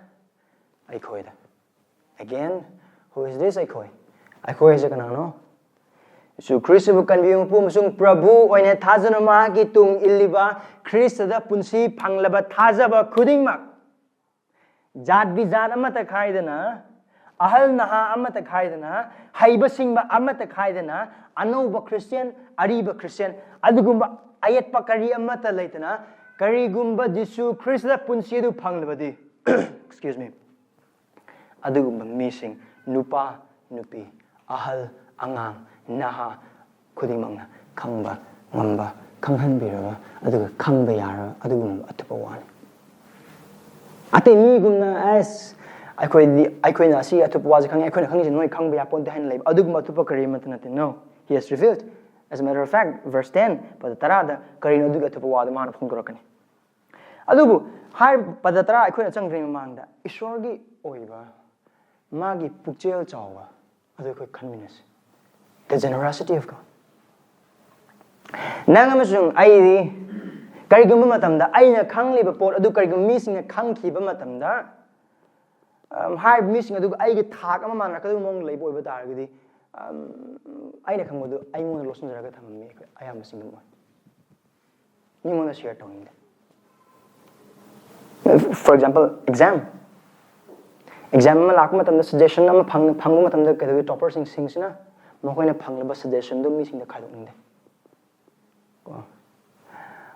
ꯑꯩꯈꯣꯏꯗ꯫ Again, Who is this? ꯑꯩꯈꯣꯏ ꯑꯩꯈꯣꯏ ꯍꯥꯏꯁꯦ ꯀꯅꯥꯅꯣ? ꯖꯤꯁꯨ ꯈ꯭ꯔꯤꯁꯇꯕꯨ ꯀꯟꯕꯤꯕ ꯃꯄꯨ ꯑꯃꯁꯨꯡ ꯄ꯭ꯔꯚꯨ ꯑꯣꯏꯅ ꯊꯥꯖꯅ ꯃꯍꯥꯛꯀꯤ ꯇꯨꯡ ꯏꯜꯂꯤꯕ, ꯈ꯭ꯔꯤꯁꯇꯗ ꯄꯨꯟꯁꯤ ꯐꯪꯂꯕ ꯊꯥꯖꯕ ꯈꯨꯗꯤꯡꯃꯛ, ꯖꯥꯠ ꯕꯤꯖꯥꯠ ꯑꯃꯠꯇ ꯈꯥꯏꯗꯅ, ꯑꯍꯜ ꯅꯍꯥ ꯑꯃꯠꯇ ꯈꯥꯏꯗꯅ, ꯍꯩꯕ ꯁꯤꯡꯕ ꯑꯃꯠꯇ ꯈꯥꯏꯗꯅ, ꯑꯅꯧꯕ ꯈ꯭ꯔꯤꯁꯇꯤꯌꯥꯟ, ꯑꯔꯤꯕ ꯈ꯭ꯔꯤꯁꯇꯤꯌꯥꯟ, ꯑꯗꯨꯒꯨꯝꯕ ꯑꯌꯦꯠꯄ ꯀꯔꯤ ꯑꯃꯠꯇ ꯂꯩꯇꯅ, ꯀꯔꯤꯒꯨꯝꯕ ꯖꯤꯁꯨ ꯈ꯭ꯔꯤꯁꯇꯗ ꯄꯨꯟꯁꯤ ꯑꯗꯨ ꯐꯪꯂꯕꯗꯤ, excuse me, ꯑꯗꯨꯒꯨꯝꯕ ꯃꯤꯁꯤꯡ, ꯅꯨꯄꯥ, ꯅꯨꯄꯤ, ꯑꯍꯜ, ꯑꯉꯥꯡ, ꯅꯍꯥ ꯈꯨꯗꯤꯡꯃꯛꯅ ꯈꯪꯕ ꯉꯝꯕ, ꯈꯪꯍꯟꯕꯤꯔꯕ, ꯑꯗꯨꯒ ꯈꯪꯕ ꯌꯥꯔꯕ ꯑꯗꯨꯒꯨꯝꯕ ꯑꯊꯨꯞꯄ ꯋꯥꯅꯤ꯫ ꯑꯇꯩ ꯃꯤꯒꯨꯝꯅ, ꯑꯁ, ꯑꯩꯈꯣꯏꯗꯤ, ꯑꯩꯈꯣꯏꯅ ꯑꯁꯤ ꯑꯊꯨꯞꯄ ꯋꯥꯁꯦ ꯈꯪꯉꯤ, ꯑꯩꯈꯣꯏꯅ ꯈꯪꯉꯤꯁꯦ ꯅꯣꯏ ꯈꯪꯕ ꯌꯥꯄꯣꯟꯇꯦ ꯍꯥꯏꯅ ꯂꯩꯕ ꯑꯗꯨꯒꯨꯝꯕ ꯑꯊꯨꯞꯄ ꯀꯔꯤ ꯑꯃꯠꯇ ꯅꯠꯇꯦ꯫ No, he has revealed. As a matter of fact, verse ten, ꯄꯗ ꯇꯔꯥꯗ ꯀꯔꯤꯅꯣ ꯑꯗꯨꯒꯤ ꯑꯊꯨꯞꯄ ꯋꯥꯗꯣ ꯃꯥꯅ ꯐꯣꯡꯗꯣꯔꯛꯀꯅꯤ꯫ ꯑꯗꯨꯕꯨ ꯍꯥꯏꯔꯤꯕ ꯄꯗ ꯇꯔꯥ ꯑꯩꯈꯣꯏꯅ ꯆꯪꯗ꯭ꯔꯤꯉꯩ ꯃꯃꯥꯡꯗ ꯏꯁꯣꯔꯒꯤ ꯑꯣꯏꯕ ꯃꯥꯒꯤ ꯄꯨꯛꯆꯦꯜ ꯆꯥꯎꯕ ꯑꯗꯨ ꯑꯩꯈꯣꯏ ꯈꯟꯃꯤꯟꯅꯁꯤ꯫ The generosity of God. ꯅꯪ ꯑꯃꯁꯨꯡ ꯑꯩꯗꯤ ꯀꯔꯤꯒꯨꯝꯕ ꯃꯇꯝꯗ ꯑꯩꯅ ꯈꯪꯂꯤꯕ ꯄꯣꯠ ꯑꯗꯨ ꯀꯔꯤꯒꯨꯝꯕ ꯃꯤꯁꯤꯡꯅ ꯈꯪꯈꯤꯕ ꯃꯇꯝꯗ, ꯑꯝ, ꯍꯥꯏꯔꯤꯕ ꯃꯤꯁꯤꯡ ꯑꯗꯨꯒ ꯑꯩꯒꯤ ꯊꯥꯛ ꯑꯃ ꯃꯥꯟꯅꯔꯛꯀꯗꯕ ꯃꯑꯣꯡꯗ ꯂꯩꯕ ꯑꯣꯏꯕ ꯇꯥꯔꯒꯗꯤ, ꯑꯝ, ꯑꯩꯅ ꯈꯪꯕꯗꯨ ꯑꯩꯉꯣꯟꯗ ꯂꯣꯠꯁꯤꯟꯖꯔꯒ ꯊꯝꯕ ꯃꯤ ꯑꯩꯈꯣꯏ ꯑꯌꯥꯝꯕꯁꯤꯡ ꯑꯗꯨꯝ ꯑꯣꯏ꯫ ꯃꯤꯉꯣꯟꯗ share ꯇꯧꯅꯤꯡꯗꯦ꯫ For example, exam. Exam ꯑꯃ ꯂꯥꯛꯄ ꯃꯇꯝꯗ suggestion ꯑꯃ ꯐꯪ-, ꯐꯪꯕ ꯃꯇꯝꯗ ꯀꯩꯗꯧꯏ? Topperꯁꯤꯡ, ꯁꯤꯡꯁꯤꯅ ꯃꯈꯣꯏꯅ ꯐꯪꯂꯕ suggestionꯗꯨ ꯃꯤꯁꯤꯡꯗ ꯈꯥꯏꯗꯣꯛꯅꯤꯡꯗꯦ꯫ ꯀꯣ?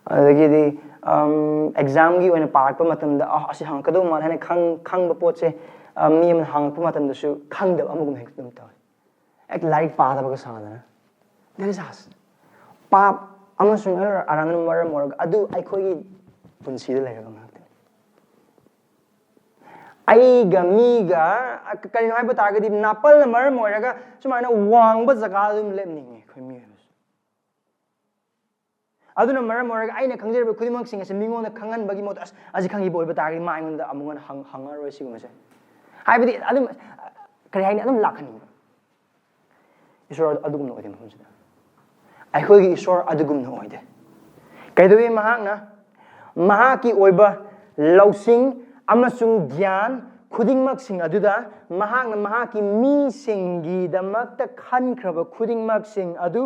ꯑꯗꯒꯤꯗꯤ, ꯑꯝ, examꯒꯤ ꯑꯣꯏꯅ ꯄꯥꯔꯛꯄ ꯃꯇꯝꯗ, "ꯑ, ꯑꯁꯤ ꯍꯪꯉꯛꯀꯗꯧꯕ ꯃꯥꯜꯂꯦ" ꯍꯥꯏꯅ ꯈꯪ-, ꯈꯪꯕ ꯄꯣꯠꯁꯦ, ꯑ, ꯃꯤ ꯑꯃꯅ ꯍꯪꯉꯛꯄ ꯃꯇꯝꯗꯁꯨ ꯈꯪꯗꯕ ꯑꯃꯒꯨꯝ ꯍꯦꯛꯇ ꯑꯗꯨꯝ ꯇꯧꯏ꯫ ꯍꯦꯛꯇ ꯂꯥꯏꯔꯤꯛ ꯄꯥꯗꯕꯒ ꯁꯥꯗꯅ꯫ That is us. ꯄꯥꯞ ꯑꯃꯁꯨꯡ ꯑꯔꯥꯟꯕꯅ ꯃꯔꯝ ꯑꯣꯏꯔꯒ ꯑꯗꯨ ꯑꯩꯈꯣꯏꯒꯤ ꯄꯨꯟꯁꯤꯗ ꯂꯩꯔꯕ ꯉꯥꯛꯇꯅꯤ꯫ ꯑꯩꯒ ꯃꯤꯒ, ꯑ, ꯀꯔꯤꯅꯣ ꯍꯥꯏꯕ ꯇꯥꯔꯒꯗꯤ, ꯅꯥꯄꯜꯅ ꯃꯔꯝ ꯑꯣꯏꯔꯒ ꯁꯨꯃꯥꯏꯅ ꯋꯥꯡꯕ ꯖꯒꯥꯗ ꯑꯗꯨꯝ ꯂꯦꯞꯅꯤꯡꯉꯤ ꯑꯩꯈꯣꯏ ꯃꯤꯑꯣꯏꯕꯁꯦ꯫ ꯑꯗꯨꯅ ꯃꯔꯝ ꯑꯣꯏꯔꯒ ꯑꯩꯅ ꯈꯪꯖꯔꯤꯕ ꯈꯨꯗꯤꯡꯃꯛꯁꯤꯡ ꯑꯁꯤ ꯃꯤꯉꯣꯟꯗ ꯈꯪꯍꯟꯕꯒꯤ ꯃꯍꯨꯠꯇ, "ꯑꯁ, ꯑꯁꯤ ꯈꯪꯈꯤꯕ ꯑꯣꯏꯕ ꯇꯥꯔꯒꯗꯤ ꯃꯥ ꯑꯩꯉꯣꯟꯗ ꯑꯃꯨꯛ ꯍꯟꯅ ꯍꯪ-, ꯍꯪꯉꯔꯣꯏ" ꯁꯤꯒꯨꯝꯕꯁꯦ꯫ ꯍꯥꯏꯕꯗꯤ ꯑꯗꯨꯝ, ꯀꯔꯤ ꯍꯥꯏꯅꯤ, ꯑꯗꯨꯝ ꯂꯥꯛꯍꯟꯅꯤꯡꯕ꯫ ꯏꯁꯣꯔ ꯑꯗꯨꯒꯨꯝꯅ ꯑꯣꯏꯗꯦ ꯃꯐꯝꯁꯤꯗ꯫ ꯑꯩꯈꯣꯏꯒꯤ ꯏꯁꯣꯔ ꯑꯗꯨꯒꯨꯝꯅ ꯑꯣꯏꯗꯦ꯫ ꯀꯩꯗꯧꯏ ꯃꯍꯥꯛꯅ? ꯃꯍꯥꯛꯀꯤ ꯑꯣꯏꯕ ꯂꯧꯁꯤꯡ ꯑꯃꯁꯨꯡ ꯒ꯭ꯌꯥꯟ, ꯈꯨꯗꯤꯡꯃꯛꯁꯤꯡ ꯑꯗꯨꯗ ꯃꯍꯥꯛꯅ ꯃꯍꯥꯛꯀꯤ ꯃꯤꯁꯤꯡꯒꯤꯗꯃꯛꯇ ꯈꯟꯈ꯭ꯔꯕ ꯈꯨꯗꯤꯡꯃꯛꯁꯤꯡ ꯑꯗꯨ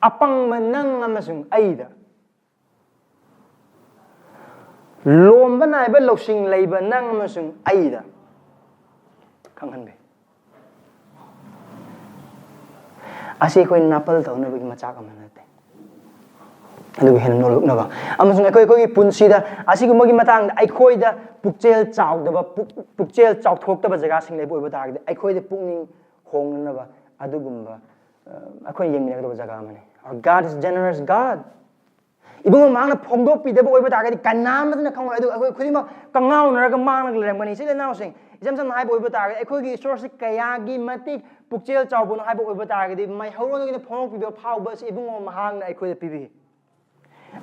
ꯑꯄꯪꯕ ꯅꯪ ꯑꯃꯁꯨꯡ ꯑꯩꯗ, ꯂꯣꯝꯕ ꯅꯥꯏꯕ ꯂꯧꯁꯤꯡ ꯂꯩꯕ ꯅꯪ ꯑꯃꯁꯨꯡ ꯑꯩꯗ ꯈꯪꯍꯟꯕꯤ꯫ ꯑꯁꯤ ꯑꯩꯈꯣꯏ ꯅꯥꯄꯜ ꯇꯧꯅꯕꯒꯤ ꯃꯆꯥꯛ ꯑꯃ ꯅꯠꯇꯦ, ꯑꯗꯨꯕꯨ ꯍꯦꯟꯅ ꯅꯣꯂꯨꯛꯅꯕ ꯑꯃꯁꯨꯡ ꯑꯩꯈꯣꯏ ꯑꯩꯈꯣꯏꯒꯤ ꯄꯨꯟꯁꯤꯗ ꯑꯁꯤꯒꯨꯝꯕꯒꯤ ꯃꯇꯥꯡꯗ ꯑꯩꯈꯣꯏꯗ ꯄꯨꯛꯆꯦꯜ ꯆꯥꯎꯗꯕ, ꯄꯨꯛ- ꯄꯨꯛꯆꯦꯜ ꯆꯥꯎꯊꯣꯛꯇꯕ ꯖꯒꯥꯁꯤꯡ ꯂꯩꯕ ꯑꯣꯏꯕ ꯇꯥꯔꯒꯗꯤ, ꯑꯩꯈꯣꯏꯗ ꯄꯨꯛꯅꯤꯡ ꯍꯣꯡꯅꯅꯕ ꯑꯗꯨꯒꯨꯝꯕ, ꯑ, ꯑꯩꯈꯣꯏꯅ ꯌꯦꯡꯃꯤꯟꯅꯒꯗꯕ ꯖꯒꯥ ꯑꯃꯅꯤ꯫ Our God is generous God. ꯏꯕꯨꯡꯉꯣ, ꯃꯍꯥꯛꯅ ꯐꯣꯡꯗꯣꯛꯄꯤꯗꯕ ꯑꯣꯏꯕ ꯇꯥꯔꯒꯗꯤ ꯀꯅꯥ ꯑꯃꯠꯇꯅ ꯈꯪꯉꯣꯏ꯫ ꯑꯗꯨ ꯑꯩꯈꯣꯏ ꯈꯨꯗꯤꯡꯃꯛ ꯀꯉꯥꯎꯅꯔꯒ ꯃꯥꯡꯂꯒ ꯂꯩꯔꯝꯒꯅꯤ꯫ ꯏꯆꯤꯜ ꯏꯅꯥꯎꯁꯤꯡ, ꯏꯆꯝ ꯆꯝꯅ ꯍꯥꯏꯕ ꯑꯣꯏꯕ ꯇꯥꯔꯒꯗꯤ, ꯑꯩꯈꯣꯏꯒꯤ ꯏꯁꯣꯔꯁꯤ ꯀꯌꯥꯒꯤ ꯃꯇꯤꯛ ꯄꯨꯛꯆꯦꯜ ꯆꯥꯎꯕꯅꯣ ꯍꯥꯏꯕ ꯑꯣꯏꯕ ꯇꯥꯔꯒꯗꯤ, ꯃꯩꯍꯧꯔꯣꯟꯗꯒꯤꯅ ꯐꯣꯡꯗꯣꯛꯄꯤꯕ ꯐꯥꯎꯕ ꯑꯁꯤ ꯏꯕꯨꯡꯉꯣ ꯃꯍꯥꯛꯅ ꯑꯩꯈꯣꯏꯗ ꯄꯤꯕꯤ꯫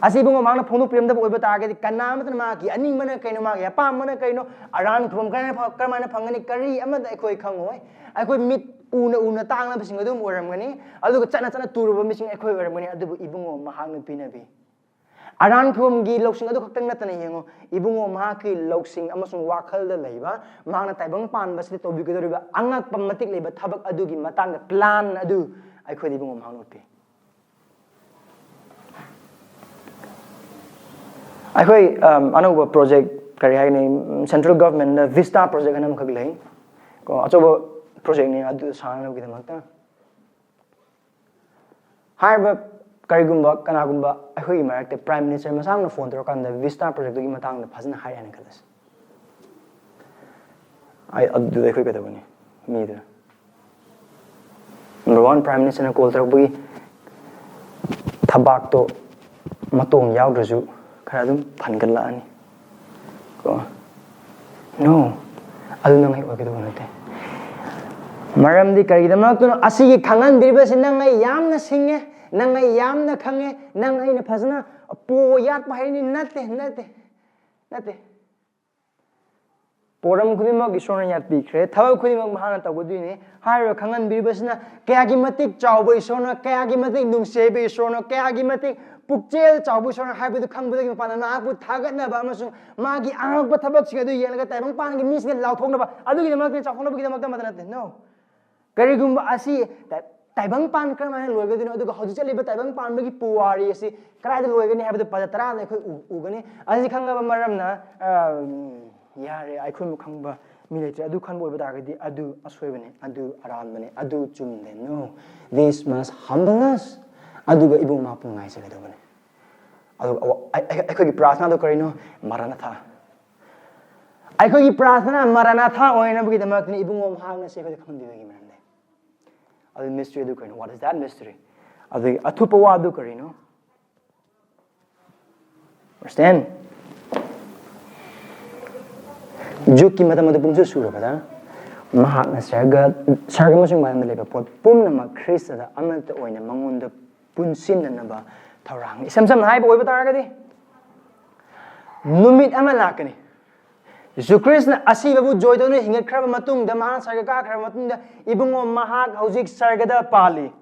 ꯑꯁꯤ ꯏꯕꯨꯡꯉꯣ ꯃꯍꯥꯛꯅ ꯐꯣꯡꯗꯣꯛꯄꯤꯔꯝꯗꯕ ꯑꯣꯏꯕ ꯇꯥꯔꯒꯗꯤ, ꯀꯅꯥ ꯑꯃꯠꯇꯅ ꯃꯍꯥꯛꯀꯤ ꯑꯅꯤꯡꯕꯅ ꯀꯩꯅꯣ, ꯃꯥꯒꯤ ꯑꯄꯥꯝꯕꯅ ꯀꯩꯅꯣ, ꯑꯔꯥꯟ ꯈꯨꯕꯝ ꯀꯔꯝꯍꯥꯏꯅ ꯐ-, ꯀꯔꯝꯍꯥꯏꯅ ꯐꯪꯒꯅꯤ, ꯀꯔꯤ ꯑꯃꯠꯇ ꯑꯩꯈꯣꯏ ꯈꯪꯉꯣꯏ꯫ ꯑꯩꯈꯣꯏ ꯃꯤꯠ ꯎꯅ ꯎꯅ ꯇꯥꯡꯂꯕꯁꯤꯡ ꯑꯗꯨꯝ ꯑꯣꯏꯔꯝꯒꯅꯤ, ꯑꯗꯨꯒ ꯆꯠꯅ ꯆꯠꯅ ꯇꯨꯔꯕ ꯃꯤꯁꯤꯡ ꯑꯩꯈꯣꯏ ꯑꯣꯏꯔꯝꯒꯅꯤ꯫ ꯑꯗꯨꯕꯨ ꯏꯕꯨꯡꯉꯣ ꯃꯍꯥꯛꯅ ꯄꯤꯅꯕꯤ꯫ ꯑꯔꯥꯟ ꯈꯨꯕꯝꯒꯤ ꯂꯧꯁꯤꯡ ꯑꯗꯨ ꯈꯛꯇꯪ ꯅꯠꯇꯅ ꯌꯦꯡꯉꯨ, ꯏꯕꯨꯡꯉꯣ ꯃꯍꯥꯛꯀꯤ ꯂꯧꯁꯤꯡ ꯑꯃꯁꯨꯡ ꯋꯥꯈꯜꯗ ꯂꯩꯕ, ꯃꯍꯥꯛꯅ ꯇꯥꯏꯕꯪ ꯄꯥꯟꯕꯁꯤꯗ ꯇꯧꯕꯤꯒꯗꯧꯔꯤꯕ ꯑꯉꯛꯄ ꯃꯇꯤꯛ ꯂꯩꯕ ꯊꯕꯛ ꯑꯗꯨꯒꯤ ꯃꯇꯥꯡꯗ plan ꯑꯗꯨ ꯑꯩꯈꯣꯏꯗ ꯏꯕꯨꯡꯉꯣ ꯃꯍꯥꯛꯅ ꯎꯠꯄꯤ꯫ ꯑꯩꯈꯣꯏ, ꯑꯝ, ꯑꯅꯧꯕ project, ꯀꯔꯤ ꯍꯥꯏꯒꯅꯤ, central governmentꯅ VISTA project ꯍꯥꯏꯅ ꯑꯃꯈꯛ ꯂꯩ꯫ ꯀꯣ, ꯑꯆꯧꯕ projectꯅꯤ ꯑꯗꯨ ꯁꯥꯟꯅꯅꯕꯒꯤꯗꯃꯛꯇ꯫ ꯍꯥꯏꯔꯤꯕ ꯀꯔꯤꯒꯨꯝꯕ ꯀꯅꯥꯒꯨꯝꯕ ꯑꯩꯈꯣꯏꯒꯤ ꯃꯔꯛꯇ Prime Minister ꯃꯁꯥꯃꯛꯅ phone ꯇꯧꯔꯀꯥꯟꯗ VISTA projectꯇꯨꯒꯤ ꯃꯇꯥꯡꯗ ꯐꯖꯅ ꯍꯥꯏꯔꯦꯅ ꯈꯜꯂꯁꯤ꯫ ꯑꯩ ꯑꯗꯨꯗ ꯑꯩꯈꯣꯏ ꯀꯩꯗꯧꯒꯅꯤ? ꯃꯤꯗꯨꯅ number one, Prime Ministerꯅ call ꯇꯧꯔꯛꯄꯒꯤ ꯊꯕꯥꯛꯇꯣ ꯃꯇꯣꯡ ꯌꯥꯎꯗ꯭ꯔꯁꯨ ꯈꯔ ꯑꯗꯨꯝ ꯐꯟꯒꯠꯂꯛꯑꯅꯤ꯫ ꯀꯣ? No, ꯑꯗꯨ ꯅꯪ ꯑꯩ ꯑꯣꯏꯒꯗꯧꯕ ꯅꯠꯇꯦ꯫ ꯃꯔꯝꯗꯤ ꯀꯔꯤꯒꯤꯗꯃꯛꯇꯅꯣ? ꯑꯁꯤꯒꯤ ꯈꯪꯍꯟꯕꯤꯔꯤꯕꯁꯤ ꯅꯪ ꯑꯩ ꯌꯥꯝꯅ ꯁꯤꯡꯉꯦ, ꯅꯪ ꯑꯩ ꯌꯥꯝꯅ ꯈꯪꯉꯦ, ꯅꯪ ꯑꯩꯅ ꯐꯖꯅ ꯄꯣ ꯌꯥꯠꯄ ꯍꯩꯔꯅꯤ꯫ ꯅꯠꯇꯦ, ꯅꯠꯇꯦ, ꯅꯠꯇꯦ꯫ ꯄꯣꯔꯝ ꯈꯨꯗꯤꯡꯃꯛ ꯏꯁꯣꯔꯅ ꯌꯥꯠꯄꯤꯈ꯭ꯔꯦ, ꯊꯕꯛ ꯈꯨꯗꯤꯡꯃꯛ ꯃꯍꯥꯛꯅ ꯇꯧꯒꯗꯣꯏꯅꯤ꯫ ꯍꯥꯏꯔꯤꯕ ꯈꯪꯍꯟꯕꯤꯔꯤꯕꯁꯤꯅ ꯀꯌꯥꯒꯤ ꯃꯇꯤꯛ ꯆꯥꯎꯕ ꯏꯁꯣꯔꯅꯣ, ꯀꯌꯥꯒꯤ ꯃꯇꯤꯛ ꯅꯨꯡꯁꯤꯕ ꯏꯁꯣꯔꯅꯣ, ꯀꯌꯥꯒꯤ ꯃꯇꯤꯛ ꯄꯨꯛꯆꯦꯜ ꯆꯥꯎꯕ ꯏꯁꯣꯔꯅ ꯍꯥꯏꯕꯗꯨ ꯈꯪꯕꯗꯒꯤ ꯃꯄꯥꯟꯅ ꯃꯍꯥꯛꯄꯨ ꯊꯥꯒꯠꯅꯕ ꯑꯃꯁꯨꯡ ꯃꯥꯒꯤ ꯑꯉꯛꯄ ꯊꯕꯛꯁꯤꯡ ꯑꯗꯨ ꯌꯦꯡꯂꯒ ꯇꯥꯏꯕꯪꯄꯥꯟꯒꯤ ꯃꯤꯁꯤꯡꯅ ꯂꯥꯎꯊꯣꯛꯅꯕ, ꯑꯗꯨꯒꯤꯗꯃꯛꯇ, ꯆꯥꯎꯊꯣꯛꯅꯕꯒꯤꯗꯃꯛꯇ ꯑꯃꯠꯇ ꯅꯠꯇꯦ꯫ No. ꯀꯔꯤꯒꯨꯝꯕ ꯑꯁꯤ ꯇꯥꯏ-, ꯇꯥꯏꯕꯪꯄꯥꯟ ꯀꯔꯝꯍꯥꯏꯅ ꯂꯣꯏꯒꯗꯣꯏꯅꯣ, ꯑꯗꯨꯒ ꯍꯧꯖꯤꯛ ꯆꯠꯂꯤꯕ ꯇꯥꯏꯕꯪꯄꯥꯟꯕꯒꯤ ꯄꯨꯋꯥꯔꯤ ꯑꯁꯤ ꯀꯗꯥꯏꯗ ꯂꯣꯏꯒꯅꯤ ꯍꯥꯏꯕꯗꯨ ꯄꯗ ꯇꯔꯥꯗ ꯑꯩꯈꯣꯏ ꯎ-, ꯎꯒꯅꯤ꯫ ꯑꯁꯤ ꯈꯪꯂꯕ ꯃꯔꯝꯅ, ꯑ, ꯎꯝ, ꯌꯥꯔꯦ, ꯑꯩꯈꯣꯏꯕꯨ ꯈꯪꯕ ꯃꯤ ꯂꯩꯇ꯭ꯔꯦ꯫ ꯑꯗꯨ ꯈꯟꯕ ꯑꯣꯏꯕ ꯇꯥꯔꯒꯗꯤ ꯑꯗꯨ ꯑꯁꯣꯏꯕꯅꯤ, ꯑꯗꯨ ꯑꯔꯥꯟꯕꯅꯤ, ꯑꯗꯨ ꯆꯨꯝꯗꯦ꯫ No, this must humble us. ꯑꯗꯨꯒ ꯏꯕꯨꯡ ꯃꯍꯥꯛꯄꯨ ꯉꯥꯏꯖꯒꯗꯕꯅꯤ꯫ ꯑꯗꯨꯒ ꯑꯋꯥ-, ꯑꯩ-, ꯑꯩ-, ꯑꯩꯈꯣꯏꯒꯤ ꯄ꯭ꯔꯥꯔꯊꯅꯥꯗꯣ ꯀꯔꯤꯅꯣ? ꯃꯔꯥꯅꯥꯊꯥ꯫ ꯑꯩꯈꯣꯏꯒꯤ ꯄ꯭ꯔꯥꯔꯊꯅꯥ ꯃꯔꯥꯅꯥꯊꯥ ꯑꯣꯏꯅꯕꯒꯤꯗꯃꯛꯇꯅꯤ ꯏꯕꯨꯡꯉꯣ ꯃꯍꯥꯛꯅ ꯁꯤ ꯑꯩꯈꯣꯏꯗ ꯈꯪꯍꯟꯕꯤꯕꯒꯤ ꯃꯔꯝꯗꯤ꯫ ꯑꯗꯨ mystery ꯑꯗꯨ ꯀꯔꯤꯅꯣ? What is that mystery? ꯑꯗꯨꯒꯤ ꯑꯊꯨꯞꯄ ꯋꯥꯗꯨ ꯀꯔꯤꯅꯣ? Understand? ꯖꯨꯛꯀꯤ ꯃꯇꯝ ꯑꯗꯨ ꯄꯨꯝꯁꯨ ꯁꯨꯔꯕꯗ, ꯃꯍꯥꯛꯅ ꯁꯔꯒ, ꯁꯔꯒ ꯑꯃꯁꯨꯡ ꯃꯥꯂꯦꯝꯗ ꯂꯩꯕ ꯄꯣꯠ ꯄꯨꯝꯅꯃꯛ ꯈ꯭ꯔꯤꯁꯇꯗ ꯑꯃꯠꯇ ꯑꯣꯏꯅ ꯃꯉꯣꯟꯗ ꯄꯨꯟꯁꯤꯟꯅꯅꯕ ꯊꯧꯔꯥꯡꯅꯤ꯫ ꯏꯁꯝ ꯁꯝꯅ ꯍꯥꯏꯕ ꯑꯣꯏꯕ ꯇꯥꯔꯒꯗꯤ, ꯅꯨꯃꯤꯠ ꯑꯃ ꯂꯥꯛꯀꯅꯤ, ꯖꯤꯁꯨ ꯈ꯭ꯔꯤꯁꯅ ꯑꯁꯤꯕꯕꯨ ꯖꯣꯏ ꯇꯧꯗꯨꯅ ꯍꯤꯡꯒꯠꯈ꯭ꯔꯕ ꯃꯇꯨꯡꯗ, ꯃꯍꯥꯛ ꯁꯔꯒ ꯀꯥꯈ꯭ꯔꯕ ꯃꯇꯨꯡꯗ, ꯏꯕꯨꯡꯉꯣ ꯃꯍꯥꯛ ꯍꯧꯖꯤꯛ ꯁꯔꯒꯗ ꯄꯥꯜꯂꯤ꯫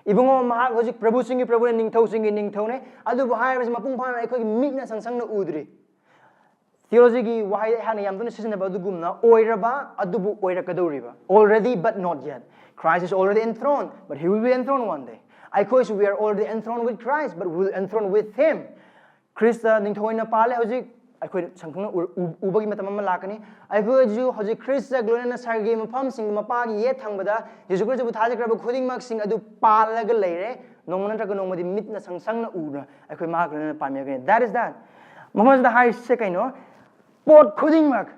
ꯏꯕꯨꯡꯉꯣ ꯃꯍꯥꯛ ꯍꯧꯖꯤꯛ ꯄ꯭ꯔꯚꯨꯁꯤꯡꯒꯤ ꯄ꯭ꯔꯚꯨꯅ, ꯅꯤꯡꯊꯧꯁꯤꯡꯒꯤ ꯅꯤꯡꯊꯧꯅꯤ꯫ ꯑꯗꯨꯕꯨ ꯍꯥꯏꯔꯤꯕꯁꯤ ꯃꯄꯨꯡ ꯐꯥꯅ ꯑꯩꯈꯣꯏꯒꯤ ꯃꯤꯠꯅ ꯁꯪ ꯁꯪꯅ ꯎꯗ꯭ꯔꯤ꯫ ꯊꯤꯑꯣꯂꯣꯖꯤꯒꯤ ꯋꯥꯍꯩ ꯑꯩꯍꯥꯛꯅ ꯌꯥꯝ ꯇꯣꯏꯅ ꯁꯤꯖꯤꯟꯅꯕ ꯑꯗꯨꯒꯨꯝꯅ, ꯑꯣꯏꯔꯕ ꯑꯗꯨꯕꯨ ꯑꯣꯏꯔꯛꯀꯗꯧꯔꯤꯕ꯫ Already but not yet. Christ is already enthroned, but he will be enthroned one day. ꯑꯩꯈꯣꯏꯁꯨ we are already enthroned with Christ, but we will enthroned with him. Christ ꯅꯤꯡꯊꯧ ꯑꯣꯏꯅ ꯄꯥꯜꯂꯦ ꯍꯧꯖꯤꯛ꯫ ꯑꯩꯈꯣꯏ ꯁꯪꯈꯪꯅ ꯎ-, ꯎ-, ꯎꯕꯒꯤ ꯃꯇꯝ ꯑꯃ ꯂꯥꯛꯀꯅꯤ꯫ ꯑꯩꯈꯣꯏꯁꯨ ꯍꯧꯖꯤꯛ ꯈ꯭ꯔꯤꯁꯇꯒ ꯂꯣꯏꯅꯅ ꯁꯔꯒꯤ ꯃꯐꯝꯁꯤꯡ, ꯃꯄꯥꯒꯤ ꯌꯦꯠ ꯊꯪꯕꯗ ꯖꯤꯁꯨ ꯈ꯭ꯔꯤꯁꯇꯕꯨ ꯊꯥꯖꯈ꯭ꯔꯕ ꯈꯨꯗꯤꯡꯃꯛꯁꯤꯡ ꯑꯗꯨ ꯄꯥꯜꯂꯒ ꯂꯩꯔꯦ꯫ ꯅꯣꯡꯃ ꯅꯠꯇ꯭ꯔꯒ ꯅꯣꯡꯃꯗꯤ ꯃꯤꯠꯅ ꯁꯪ ꯁꯪꯅ ꯎꯗꯨꯅ ꯑꯩꯈꯣꯏ ꯃꯍꯥꯛꯀ ꯂꯣꯏꯅꯅ ꯄꯥꯟꯃꯤꯟꯅꯒꯅꯤ꯫ That is that. ꯃꯐꯝꯁꯤꯗ ꯍꯥꯏꯔꯤꯁꯦ ꯀꯩꯅꯣ? ꯄꯣꯠ ꯈꯨꯗꯤꯡꯃꯛ,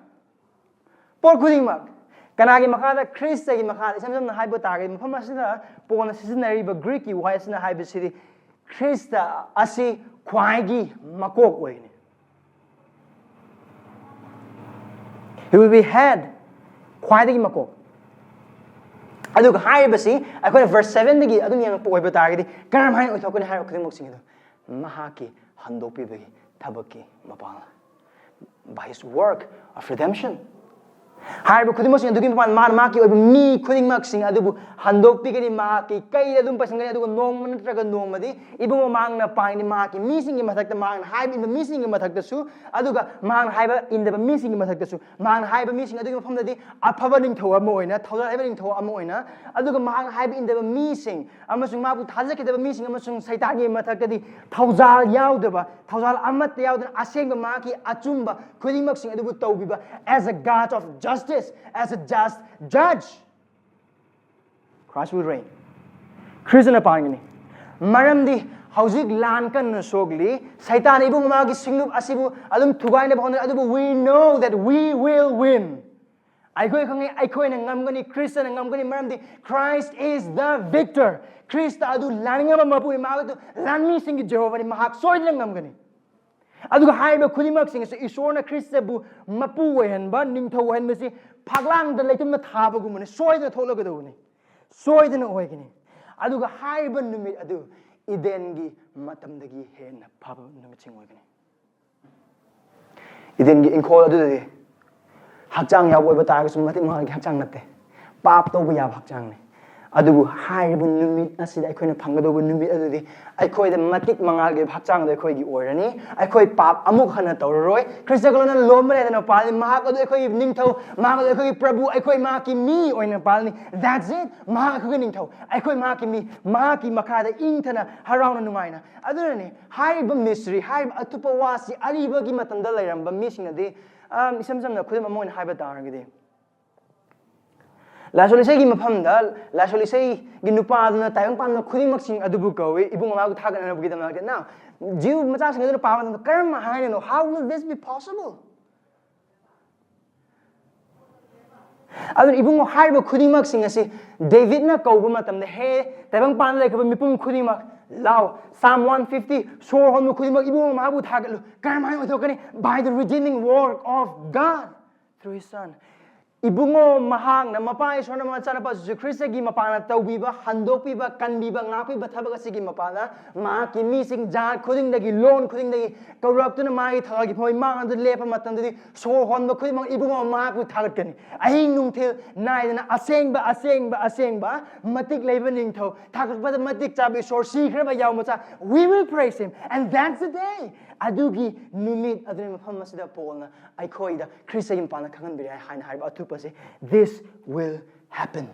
ꯄꯣꯠ ꯈꯨꯗꯤꯡꯃꯛ ꯀꯅꯥꯒꯤ ꯃꯈꯥꯗ? ꯈ꯭ꯔꯤꯁꯇꯒꯤ ꯃꯈꯥꯗ꯫ ꯏꯁꯝ ꯁꯝꯅ ꯍꯥꯏꯕ ꯇꯥꯔꯒꯗꯤ, ꯃꯐꯝ ꯑꯁꯤꯗ ꯄꯣꯜꯅ ꯁꯤꯖꯤꯟꯅꯔꯤꯕ ꯒ꯭ꯔꯤꯛꯀꯤ ꯋꯥꯍꯩ ꯑꯁꯤꯅ ꯍꯥꯏꯕꯁꯤꯗꯤ, ꯈ꯭ꯔꯤꯁꯇ ꯑꯁꯤ ꯈ꯭ꯋꯥꯏꯒꯤ ꯃꯀꯣꯛ ꯑꯣꯏꯒꯅꯤ꯫ He will be head, ꯈ꯭ꯋꯥꯏꯗꯒꯤ ꯃꯀꯣꯛ꯫ ꯑꯗꯨꯒ ꯍꯥꯏꯔꯤꯕꯁꯤ ꯑꯩꯈꯣꯏꯅ verse sevenꯗꯒꯤ ꯑꯗꯨꯝ ꯌꯦꯡꯉꯛꯄ ꯑꯣꯏꯕ ꯇꯥꯔꯒꯗꯤ, ꯀꯔꯝꯍꯥꯏꯅ ꯑꯣꯏꯊꯣꯛꯀꯅꯤ ꯍꯥꯏꯕ ꯈꯨꯗꯤꯡꯃꯛꯁꯤꯡ ꯑꯗꯨ ꯃꯍꯥꯛꯀꯤ ꯍꯟꯗꯣꯛꯄꯤꯕꯒꯤ ꯊꯕꯛꯀꯤ ꯃꯄꯥꯡ, by his work of redemption. ꯍꯥꯏꯔꯤꯕ ꯈꯨꯗꯤꯡꯃꯛꯁꯤꯡ ꯑꯗꯨꯒꯤ ꯃꯄꯥꯟ ꯃꯥꯅ ꯃꯍꯥꯛꯀꯤ ꯑꯣꯏꯕ ꯃꯤ ꯈꯨꯗꯤꯡꯃꯛꯁꯤꯡ ꯑꯗꯨꯕꯨ ꯍꯟꯗꯣꯛꯄꯤꯒꯅꯤ, ꯃꯍꯥꯛꯀꯤ ꯀꯩꯗ ꯑꯗꯨꯝ ꯄꯩꯁꯤꯟꯒꯅꯤ, ꯑꯗꯨꯒ ꯅꯣꯡꯃ ꯅꯠꯇ꯭ꯔꯒ ꯅꯣꯡꯃꯗꯤ ꯏꯕꯨꯡꯉꯣ ꯃꯍꯥꯛꯅ ꯄꯥꯏꯒꯅꯤ꯫ ꯃꯍꯥꯛꯀꯤ ꯃꯤꯁꯤꯡꯒꯤ ꯃꯊꯛꯇ, ꯃꯍꯥꯛꯅ ꯍꯥꯏꯕ ꯏꯟꯕ ꯃꯤꯁꯤꯡꯒꯤ ꯃꯊꯛꯇꯁꯨ, ꯑꯗꯨꯒ ꯃꯍꯥꯛꯅ ꯍꯥꯏꯕ ꯏꯟꯗꯕ ꯃꯤꯁꯤꯡꯒꯤ ꯃꯊꯛꯇꯁꯨ, ꯃꯍꯥꯛꯅ ꯍꯥꯏꯕ ꯃꯤꯁꯤꯡ ꯑꯗꯨꯒꯤ ꯃꯐꯝꯗꯗꯤ ꯑꯐꯕ ꯅꯤꯡꯊꯧ ꯑꯃ ꯑꯣꯏꯅ, ꯊꯧꯖꯥꯜ ꯍꯥꯏꯕ ꯅꯤꯡꯊꯧ ꯑꯃ ꯑꯣꯏꯅ, ꯑꯗꯨꯒ ꯃꯍꯥꯛꯅ ꯍꯥꯏꯕ ꯏꯟꯗꯕ ꯃꯤꯁꯤꯡ ꯑꯃꯁꯨꯡ ꯃꯍꯥꯛꯄꯨ ꯊꯥꯖꯈꯤꯗꯕ ꯃꯤꯁꯤꯡ ꯑꯃꯁꯨꯡ ꯁꯩꯇꯥꯟꯒꯤ ꯃꯊꯛꯇꯗꯤ ꯊꯧꯖꯥꯜ ꯌꯥꯎꯗꯕ, ꯊꯧꯖꯥꯜ ꯑꯃꯠꯇ ꯌꯥꯎꯗꯅ ꯑꯁꯦꯡꯕ ꯃꯍꯥꯛꯀꯤ ꯑꯆꯨꯝꯕ ꯈꯨꯗꯤꯡꯃꯛꯁꯤꯡ ꯑꯗꯨꯕꯨ ꯇꯧꯕꯤꯕ, as a God of justice, as a just judge, Christ will reign. ꯈ꯭ꯔꯤꯁꯇꯅ ꯄꯥꯟꯒꯅꯤ꯫ ꯃꯔꯝꯗꯤ ꯍꯧꯖꯤꯛ ꯂꯥꯟ ꯀꯟꯅ ꯁꯣꯛꯂꯤ, ꯁꯩꯇꯥꯟ ꯏꯕꯨꯡ ꯃꯥꯒꯤ ꯁꯤꯡꯂꯨꯞ ꯑꯁꯤꯕꯨ ꯑꯗꯨꯝ ꯊꯨꯒꯥꯏꯅꯕ ꯍꯣꯠꯅꯔꯤ, ꯑꯗꯨꯕꯨ we know that we will win. ꯑꯩꯈꯣꯏ ꯈꯪꯉꯤ, ꯑꯩꯈꯣꯏꯅ ꯉꯝꯒꯅꯤ, ꯈ꯭ꯔꯤꯁꯇꯅ ꯉꯝꯒꯅꯤ, ꯃꯔꯝꯗꯤ Christ is the victor. Christ ꯑꯗꯨ ꯂꯥꯟꯉꯝꯕ ꯃꯄꯨꯅꯤ, ꯃꯍꯥꯛ ꯑꯗꯨ ꯂꯥꯟꯃꯤꯁꯤꯡꯒꯤ ꯖꯦꯍꯣꯚꯥꯅꯤ, ꯃꯍꯥꯛ ꯁꯣꯏꯗꯅ ꯉꯝꯒꯅꯤ꯫ ꯑꯗꯨꯒ ꯍꯥꯏꯔꯤꯕ ꯈꯨꯗꯤꯡꯃꯛꯁꯤꯡ ꯑꯁꯤ ꯏꯁꯣꯔꯅ ꯈ꯭ꯔꯤꯁꯇꯕꯨ ꯃꯄꯨ ꯑꯣꯏꯍꯟꯕ, ꯅꯤꯡꯊꯧ ꯑꯣꯏꯍꯟꯕꯁꯤ ꯐꯛꯂꯥꯡꯗ ꯂꯩꯇꯨꯝꯅ ꯊꯥꯕꯒꯨꯝꯕꯅꯤ, ꯁꯣꯏꯗꯅ ꯊꯣꯛꯂꯛꯀꯗꯧꯕꯅꯤ, ꯁꯣꯏꯗꯅ ꯑꯣꯏꯒꯅꯤ꯫ ꯑꯗꯨꯒ ꯍꯥꯏꯔꯤꯕ ꯅꯨꯃꯤꯠ ꯑꯗꯨ ꯏꯗꯦꯟꯒꯤ ꯃꯇꯝꯗꯒꯤ ꯍꯦꯟꯅ ꯐꯕ ꯅꯨꯃꯤꯠꯁꯤꯡ ꯑꯣꯏꯒꯅꯤ꯫ ꯏꯗꯦꯟꯒꯤ ꯏꯪꯈꯣꯜ ꯑꯗꯨꯗꯗꯤ ꯍꯛꯆꯥꯡ ꯌꯥꯎꯕ ꯑꯣꯏꯕ ꯇꯥꯔꯒꯁꯨ ꯃꯇꯤꯛ ꯃꯉꯥꯜꯒꯤ ꯍꯛꯆꯥꯡ ꯅꯠꯇꯦ, ꯄꯥꯞ ꯇꯧꯕ ꯌꯥꯕ ꯍꯛꯆꯥꯡꯅꯤ꯫ ꯑꯗꯨꯕꯨ ꯍꯥꯏꯔꯤꯕ ꯅꯨꯃꯤꯠ ꯑꯁꯤꯗ ꯑꯩꯈꯣꯏꯅ ꯐꯪꯒꯗꯧꯕ ꯅꯨꯃꯤꯠ ꯑꯗꯨꯗꯤ ꯑꯩꯈꯣꯏꯗ ꯃꯇꯤꯛ ꯃꯉꯥꯜꯒꯤ ꯍꯛꯆꯥꯡꯗ ꯑꯩꯈꯣꯏꯒꯤ ꯑꯣꯏꯔꯅꯤ꯫ ꯑꯩꯈꯣꯏ ꯄꯥꯞ ꯑꯃꯨꯛ ꯍꯟꯅ ꯇꯧꯔꯔꯣꯏ꯫ ꯈ꯭ꯔꯤꯁꯇ ꯀꯂꯣꯅ ꯂꯣꯝꯕ ꯂꯩꯗꯅ ꯄꯥꯜꯂꯤ꯫ ꯃꯍꯥꯛ ꯑꯗꯨ ꯑꯩꯈꯣꯏꯒꯤ ꯅꯤꯡꯊꯧ, ꯃꯍꯥꯛ ꯑꯗꯨ ꯑꯩꯈꯣꯏꯒꯤ ꯄ꯭ꯔꯚꯨ, ꯑꯩꯈꯣꯏ ꯃꯍꯥꯛꯀꯤ ꯃꯤ ꯑꯣꯏꯅ ꯄꯥꯜꯂꯅꯤ꯫ That's it. ꯃꯍꯥꯛ ꯑꯩꯈꯣꯏꯒꯤ ꯅꯤꯡꯊꯧ, ꯑꯩꯈꯣꯏ ꯃꯍꯥꯛꯀꯤ ꯃꯤ, ꯃꯍꯥꯛꯀꯤ ꯃꯈꯥꯗ ꯏꯪꯊꯅ ꯍꯔꯥꯎꯅ ꯅꯨꯡꯉꯥꯏꯅ꯫ ꯑꯗꯨꯅꯅꯤ ꯍꯥꯏꯔꯤꯕ ꯃꯤꯁꯇ꯭ꯔꯤ, ꯍꯥꯏꯔꯤꯕ ꯑꯇꯣꯞꯄ ꯋꯥꯁꯤ ꯑꯔꯤꯕꯒꯤ ꯃꯇꯝꯗ ꯂꯩꯔꯝꯕ ꯃꯤꯁꯤꯡꯅꯗꯤ, ꯑꯝ, ꯏꯁꯝ ꯁꯝꯅ ꯈꯨꯗꯝ ꯑꯃ ꯑꯣꯏꯅ ꯍꯥꯏꯕ ꯇꯥꯔꯒꯗꯤ, ꯂꯥꯏꯁꯣꯜ ꯏꯁꯩꯒꯤ ꯃꯐꯝꯗ ꯂꯥꯏꯁꯣꯜ ꯏꯁꯩꯒꯤ ꯅꯨꯄꯥꯗꯨꯅ ꯇꯥꯏꯕꯪ ꯄꯥꯟꯕ ꯈꯨꯗꯤꯡꯃꯛꯁꯤꯡ ꯑꯗꯨꯕꯨ ꯀꯧꯏ, ꯏꯕꯨꯡ ꯑꯃꯕꯨ ꯊꯥꯒꯠꯅꯅꯕꯒꯤꯗꯃꯛꯇ꯫ Now, ꯖꯤꯎ ꯃꯆꯥꯁꯤꯡ ꯑꯗꯨꯅ ꯄꯥꯕ ꯃꯇꯝꯗ ꯀꯔꯝ ꯍꯥꯏꯅꯅꯣ? How will this be possible? ꯑꯗꯨꯅ ꯏꯕꯨꯡꯉꯣ, ꯍꯥꯏꯔꯤꯕ ꯈꯨꯗꯤꯡꯃꯛꯁꯤꯡ ꯑꯁꯤ ꯗꯦꯕꯤꯠꯅ ꯀꯧꯕ ꯃꯇꯝꯗ, "ꯍꯦ, ꯇꯥꯏꯕꯪ ꯄꯥꯟꯗ ꯂꯩꯈ꯭ꯔꯕ ꯃꯤꯄꯨꯝ ꯈꯨꯗꯤꯡꯃꯛ, ꯂꯥꯎ"꯫ Psalm one fifty, "ꯁꯣꯔ ꯍꯣꯟꯕ ꯈꯨꯗꯤꯡꯃꯛ ꯏꯕꯨꯡꯉꯣ ꯃꯍꯥꯛꯄꯨ ꯊꯥꯒꯠꯂꯨ"꯫ ꯀꯔꯝꯍꯥꯏꯅ ꯑꯣꯏꯊꯣꯛꯀꯅꯤ? By the redeeming work of God through his son. ꯏꯕꯨꯡꯉꯣ ꯃꯍꯥꯛꯅ, ꯃꯄꯥ ꯏꯁꯣꯔꯅ ꯃꯆꯥꯅꯨꯄꯥ ꯖꯤꯁꯨ ꯈ꯭ꯔꯤꯁꯇꯒꯤ ꯃꯄꯥꯟꯅ ꯇꯧꯕꯤꯕ, ꯍꯟꯗꯣꯛꯄꯤꯕ, ꯀꯟꯕꯤꯕ, ꯉꯥꯛꯄꯤꯕ ꯊꯕꯛ ꯑꯁꯤꯒꯤ ꯃꯄꯥꯟꯅ ꯃꯍꯥꯛꯀꯤ ꯃꯤꯁꯤꯡ ꯖꯥꯠ ꯈꯨꯗꯤꯡꯗꯒꯤ, ꯂꯣꯟ ꯈꯨꯗꯤꯡꯗꯒꯤ ꯀꯧꯔꯛꯇꯨꯅ ꯃꯥꯒꯤ ꯊꯋꯥꯏꯒꯤ ꯃꯣꯏ ꯃꯥꯡꯗ ꯂꯦꯞꯄ ꯃꯇꯝꯗꯗꯤ ꯁꯣꯔ ꯍꯣꯟꯕ ꯈꯨꯗꯤꯡꯃꯛ ꯏꯕꯨꯡꯉꯣ ꯃꯍꯥꯛꯄꯨ ꯊꯥꯒꯠꯀꯅꯤ꯫ ꯑꯍꯤꯡ ꯅꯨꯡꯊꯤꯜ ꯅꯥꯏꯗꯅ ꯑꯁꯦꯡꯕ, ꯑꯁꯦꯡꯕ, ꯑꯁꯦꯡꯕ ꯃꯇꯤꯛ ꯂꯩꯕ ꯅꯤꯡꯊꯧ, ꯊꯥꯒꯠꯄꯗ ꯃꯇꯤꯛ ꯆꯥꯕ ꯏꯁꯣꯔ, ꯁꯤꯈ꯭ꯔꯕ ꯌꯥꯎ ꯃꯆꯥ, we will praise him and that's the day꯫ ꯑꯗꯨꯒꯤ ꯅꯨꯃꯤꯠ ꯑꯗꯨꯅ ꯃꯐꯝ ꯑꯁꯤꯗ ꯄꯣꯜꯅ ꯑꯩꯈꯣꯏꯗ ꯈ꯭ꯔꯤꯁꯇꯒꯤ ꯃꯄꯥꯟꯗ ꯈꯪꯍꯟꯕꯤꯔꯦ ꯍꯥꯏꯅ ꯍꯥꯏꯔꯤꯕ ꯑꯊꯨꯞꯄꯁꯦ, this will happen꯫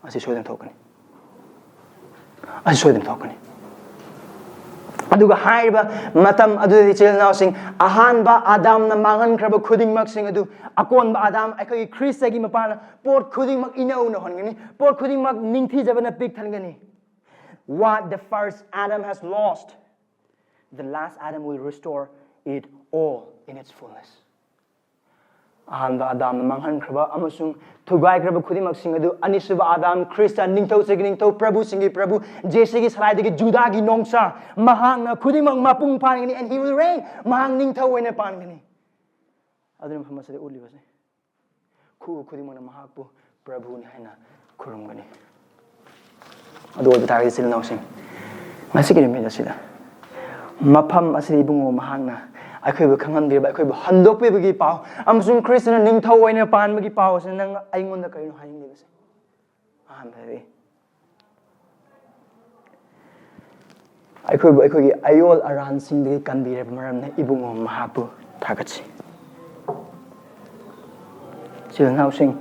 ꯑꯁꯤ ꯁꯣꯏꯗꯅ ꯊꯣꯛꯀꯅꯤ꯫ ꯑꯁꯤ ꯁꯣꯏꯗꯅ ꯊꯣꯛꯀꯅꯤ꯫ ꯑꯗꯨꯒ ꯍꯥꯏꯔꯤꯕ ꯃꯇꯝ ꯑꯗꯨꯗꯗꯤ, ꯏꯆꯤꯜ ꯏꯅꯥꯎꯁꯤꯡ, ꯑꯍꯥꯟꯕ ꯑꯥꯗꯥꯝꯅ ꯃꯥꯡꯍꯟꯈ꯭ꯔꯕ ꯈꯨꯗꯤꯡꯃꯛꯁꯤꯡ ꯑꯗꯨ ꯑꯀꯣꯟꯕ ꯑꯥꯗꯥꯝ, ꯑꯩꯈꯣꯏꯒꯤ ꯈ꯭ꯔꯤꯁꯇꯒꯤ ꯃꯄꯥꯟꯅ ꯄꯣꯠ ꯈꯨꯗꯤꯡꯃꯛ ꯏꯅꯧꯅ ꯍꯣꯟꯒꯅꯤ꯫ ꯄꯣꯠ ꯈꯨꯗꯤꯡꯃꯛ ꯅꯤꯡꯊꯤꯖꯕꯅ ꯄꯤꯛ ꯊꯟꯒꯅꯤ꯫ What the first Adam has lost, the last Adam will restore it all in its fullness. ꯑꯍꯥꯟꯕ ꯑꯥꯗꯥꯝꯅ ꯃꯥꯡꯍꯟꯈ꯭ꯔꯕ ꯑꯃꯁꯨꯡ ꯊꯨꯒꯥꯏꯈ꯭ꯔꯕ ꯈꯨꯗꯤꯡꯃꯛꯁꯤꯡ ꯑꯗꯨ ꯑꯅꯤꯁꯨꯕ ꯑꯥꯗꯥꯝ, ꯈ꯭ꯔꯤꯁꯇ, ꯅꯤꯡꯊꯧꯁꯤꯡꯒꯤ ꯅꯤꯡꯊꯧ, ꯄ꯭ꯔꯚꯨꯁꯤꯡꯒꯤ ꯄ꯭ꯔꯚꯨ, ꯖꯦꯁꯤꯒꯤ ꯁꯂꯥꯏꯗꯒꯤ ꯖꯨꯗꯥꯒꯤ ꯅꯣꯡꯁꯥ, ꯃꯍꯥꯛꯅ ꯈꯨꯗꯤꯡꯃꯛ ꯃꯄꯨꯡ ꯐꯥꯍꯟꯒꯅꯤ, and he will reign, ꯃꯍꯥꯛ ꯅꯤꯡꯊꯧ ꯑꯣꯏꯅ ꯄꯥꯟꯒꯅꯤ꯫ ꯑꯗꯨꯅ ꯃꯐꯝ ꯑꯁꯤꯗ ꯎꯠꯂꯤꯕꯁꯦ, ꯈꯨ ꯈꯨꯗꯤꯡꯃꯛꯅ ꯃꯍꯥꯛꯄꯨ ꯄ꯭ꯔꯚꯨꯅꯤ ꯍꯥꯏꯅ ꯈꯨꯔꯨꯝꯒꯅꯤ꯫ ꯑꯗꯨ ꯑꯣꯏꯕ ꯇꯥꯔꯒꯗꯤ, ꯏꯆꯤꯜ ꯏꯅꯥꯎꯁꯤꯡ, ꯉꯁꯤꯒꯤ ꯅꯨꯃꯤꯠ ꯑꯁꯤꯗ ꯃꯐꯝ ꯑꯁꯤꯗ ꯏꯕꯨꯡꯉꯣ ꯃꯍꯥꯛꯅ ꯑꯩꯈꯣꯏꯕꯨ ꯈꯪꯍꯟꯕꯤꯔꯕ, ꯑꯩꯈꯣꯏꯕꯨ ꯍꯟꯗꯣꯛꯄꯤꯕꯒꯤ ꯄꯥꯎ ꯑꯃꯁꯨꯡ ꯈ꯭ꯔꯤꯁꯇꯅ ꯅꯤꯡꯊꯧ ꯑꯣꯏꯅ ꯄꯥꯟꯕꯒꯤ ꯄꯥꯎ ꯑꯁꯤꯅ ꯅꯪ ꯑꯩꯉꯣꯟꯗ ꯀꯔꯤꯅꯣ ꯍꯥꯏꯅꯤꯡꯂꯤꯕꯁꯦ? ꯑꯍꯥꯟꯕꯗꯤ, ꯑꯩꯈꯣꯏꯕꯨ ꯑꯩꯈꯣꯏꯒꯤ ꯑꯌꯣꯜ ꯑꯔꯥꯟꯁꯤꯡꯗꯒꯤ ꯀꯟꯕꯤꯔꯕ ꯃꯔꯝꯅ ꯏꯕꯨꯡꯉꯣ ꯃꯍꯥꯛꯄꯨ ꯊꯥꯒꯠꯆꯩ꯫ ꯏꯆꯤꯜ ꯏꯅꯥꯎꯁꯤꯡ,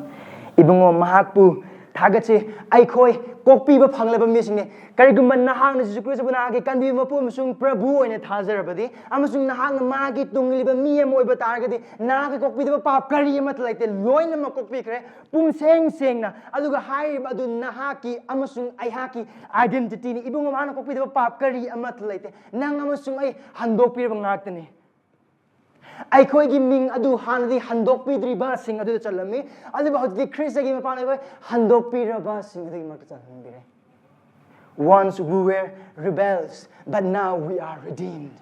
ꯏꯕꯨꯡꯉꯣ ꯃꯍꯥꯛꯄꯨ ꯊꯥꯒꯠꯆꯩ꯫ ꯑꯩꯈꯣꯏ ꯀꯣꯛꯄꯤꯕ ꯐꯪꯂꯕ ꯃꯤꯁꯤꯡꯅꯤ꯫ ꯀꯔꯤꯒꯨꯝꯕ ꯅꯍꯥꯛꯅ ꯖꯤꯁꯨ ꯈ꯭ꯔꯤꯁꯇꯕꯨ ꯅꯍꯥꯛꯀꯤ ꯀꯟꯕꯤꯕ ꯃꯄꯨ ꯑꯃꯁꯨꯡ ꯄ꯭ꯔꯚꯨ ꯑꯣꯏꯅ ꯊꯥꯖꯔꯕꯗꯤ, ꯑꯃꯁꯨꯡ ꯅꯍꯥꯛꯅ ꯃꯥꯒꯤ ꯇꯨꯡ ꯏꯜꯂꯤꯕ ꯃꯤ ꯑꯃ ꯑꯣꯏꯕ ꯇꯥꯔꯒꯗꯤ, ꯅꯍꯥꯛꯀꯤ ꯀꯣꯛꯄꯤꯗꯕ ꯄꯥꯞ ꯀꯔꯤ ꯑꯃꯠꯇ ꯂꯩꯇꯦ, ꯂꯣꯏꯅꯃꯛ ꯀꯣꯛꯄꯤꯈ꯭ꯔꯦ, ꯄꯨꯝꯁꯦꯡ ꯁꯦꯡꯅ꯫ ꯑꯗꯨꯒ ꯍꯥꯏꯔꯤꯕ ꯑꯗꯨ ꯅꯍꯥꯛꯀꯤ ꯑꯃꯁꯨꯡ ꯑꯩꯍꯥꯛꯀꯤ identityꯅꯤ꯫ ꯏꯕꯨꯡꯉꯣ, ꯃꯥꯅ ꯀꯣꯛꯄꯤꯗꯕ ꯄꯥꯞ ꯀꯔꯤ ꯑꯃꯠꯇ ꯂꯩꯇꯦ꯫ ꯅꯪ ꯑꯃꯁꯨꯡ ꯑꯩ ꯍꯟꯗꯣꯛꯄꯤꯔꯕ ꯉꯥꯛꯇꯅꯤ꯫ ꯑꯩꯈꯣꯏꯒꯤ ꯃꯤꯡ ꯑꯗꯨ ꯍꯥꯟꯅꯗꯤ ꯍꯟꯗꯣꯛꯄꯤꯗ꯭ꯔꯤꯕꯁꯤꯡ ꯑꯗꯨꯗ ꯆꯜꯂꯝꯃꯤ, ꯑꯗꯨꯕꯨ ꯍꯧꯖꯤꯛꯇꯤ ꯈ꯭ꯔꯤꯁꯇꯒꯤ ꯃꯄꯥꯟ ꯑꯩꯈꯣꯏ ꯍꯟꯗꯣꯛꯄꯤꯔꯕꯁꯤꯡ ꯑꯗꯨꯒꯤ ꯃꯔꯛꯇ ꯆꯜꯍꯟꯕꯤꯔꯦ꯫ Once we were rebels, but now we are redeemed.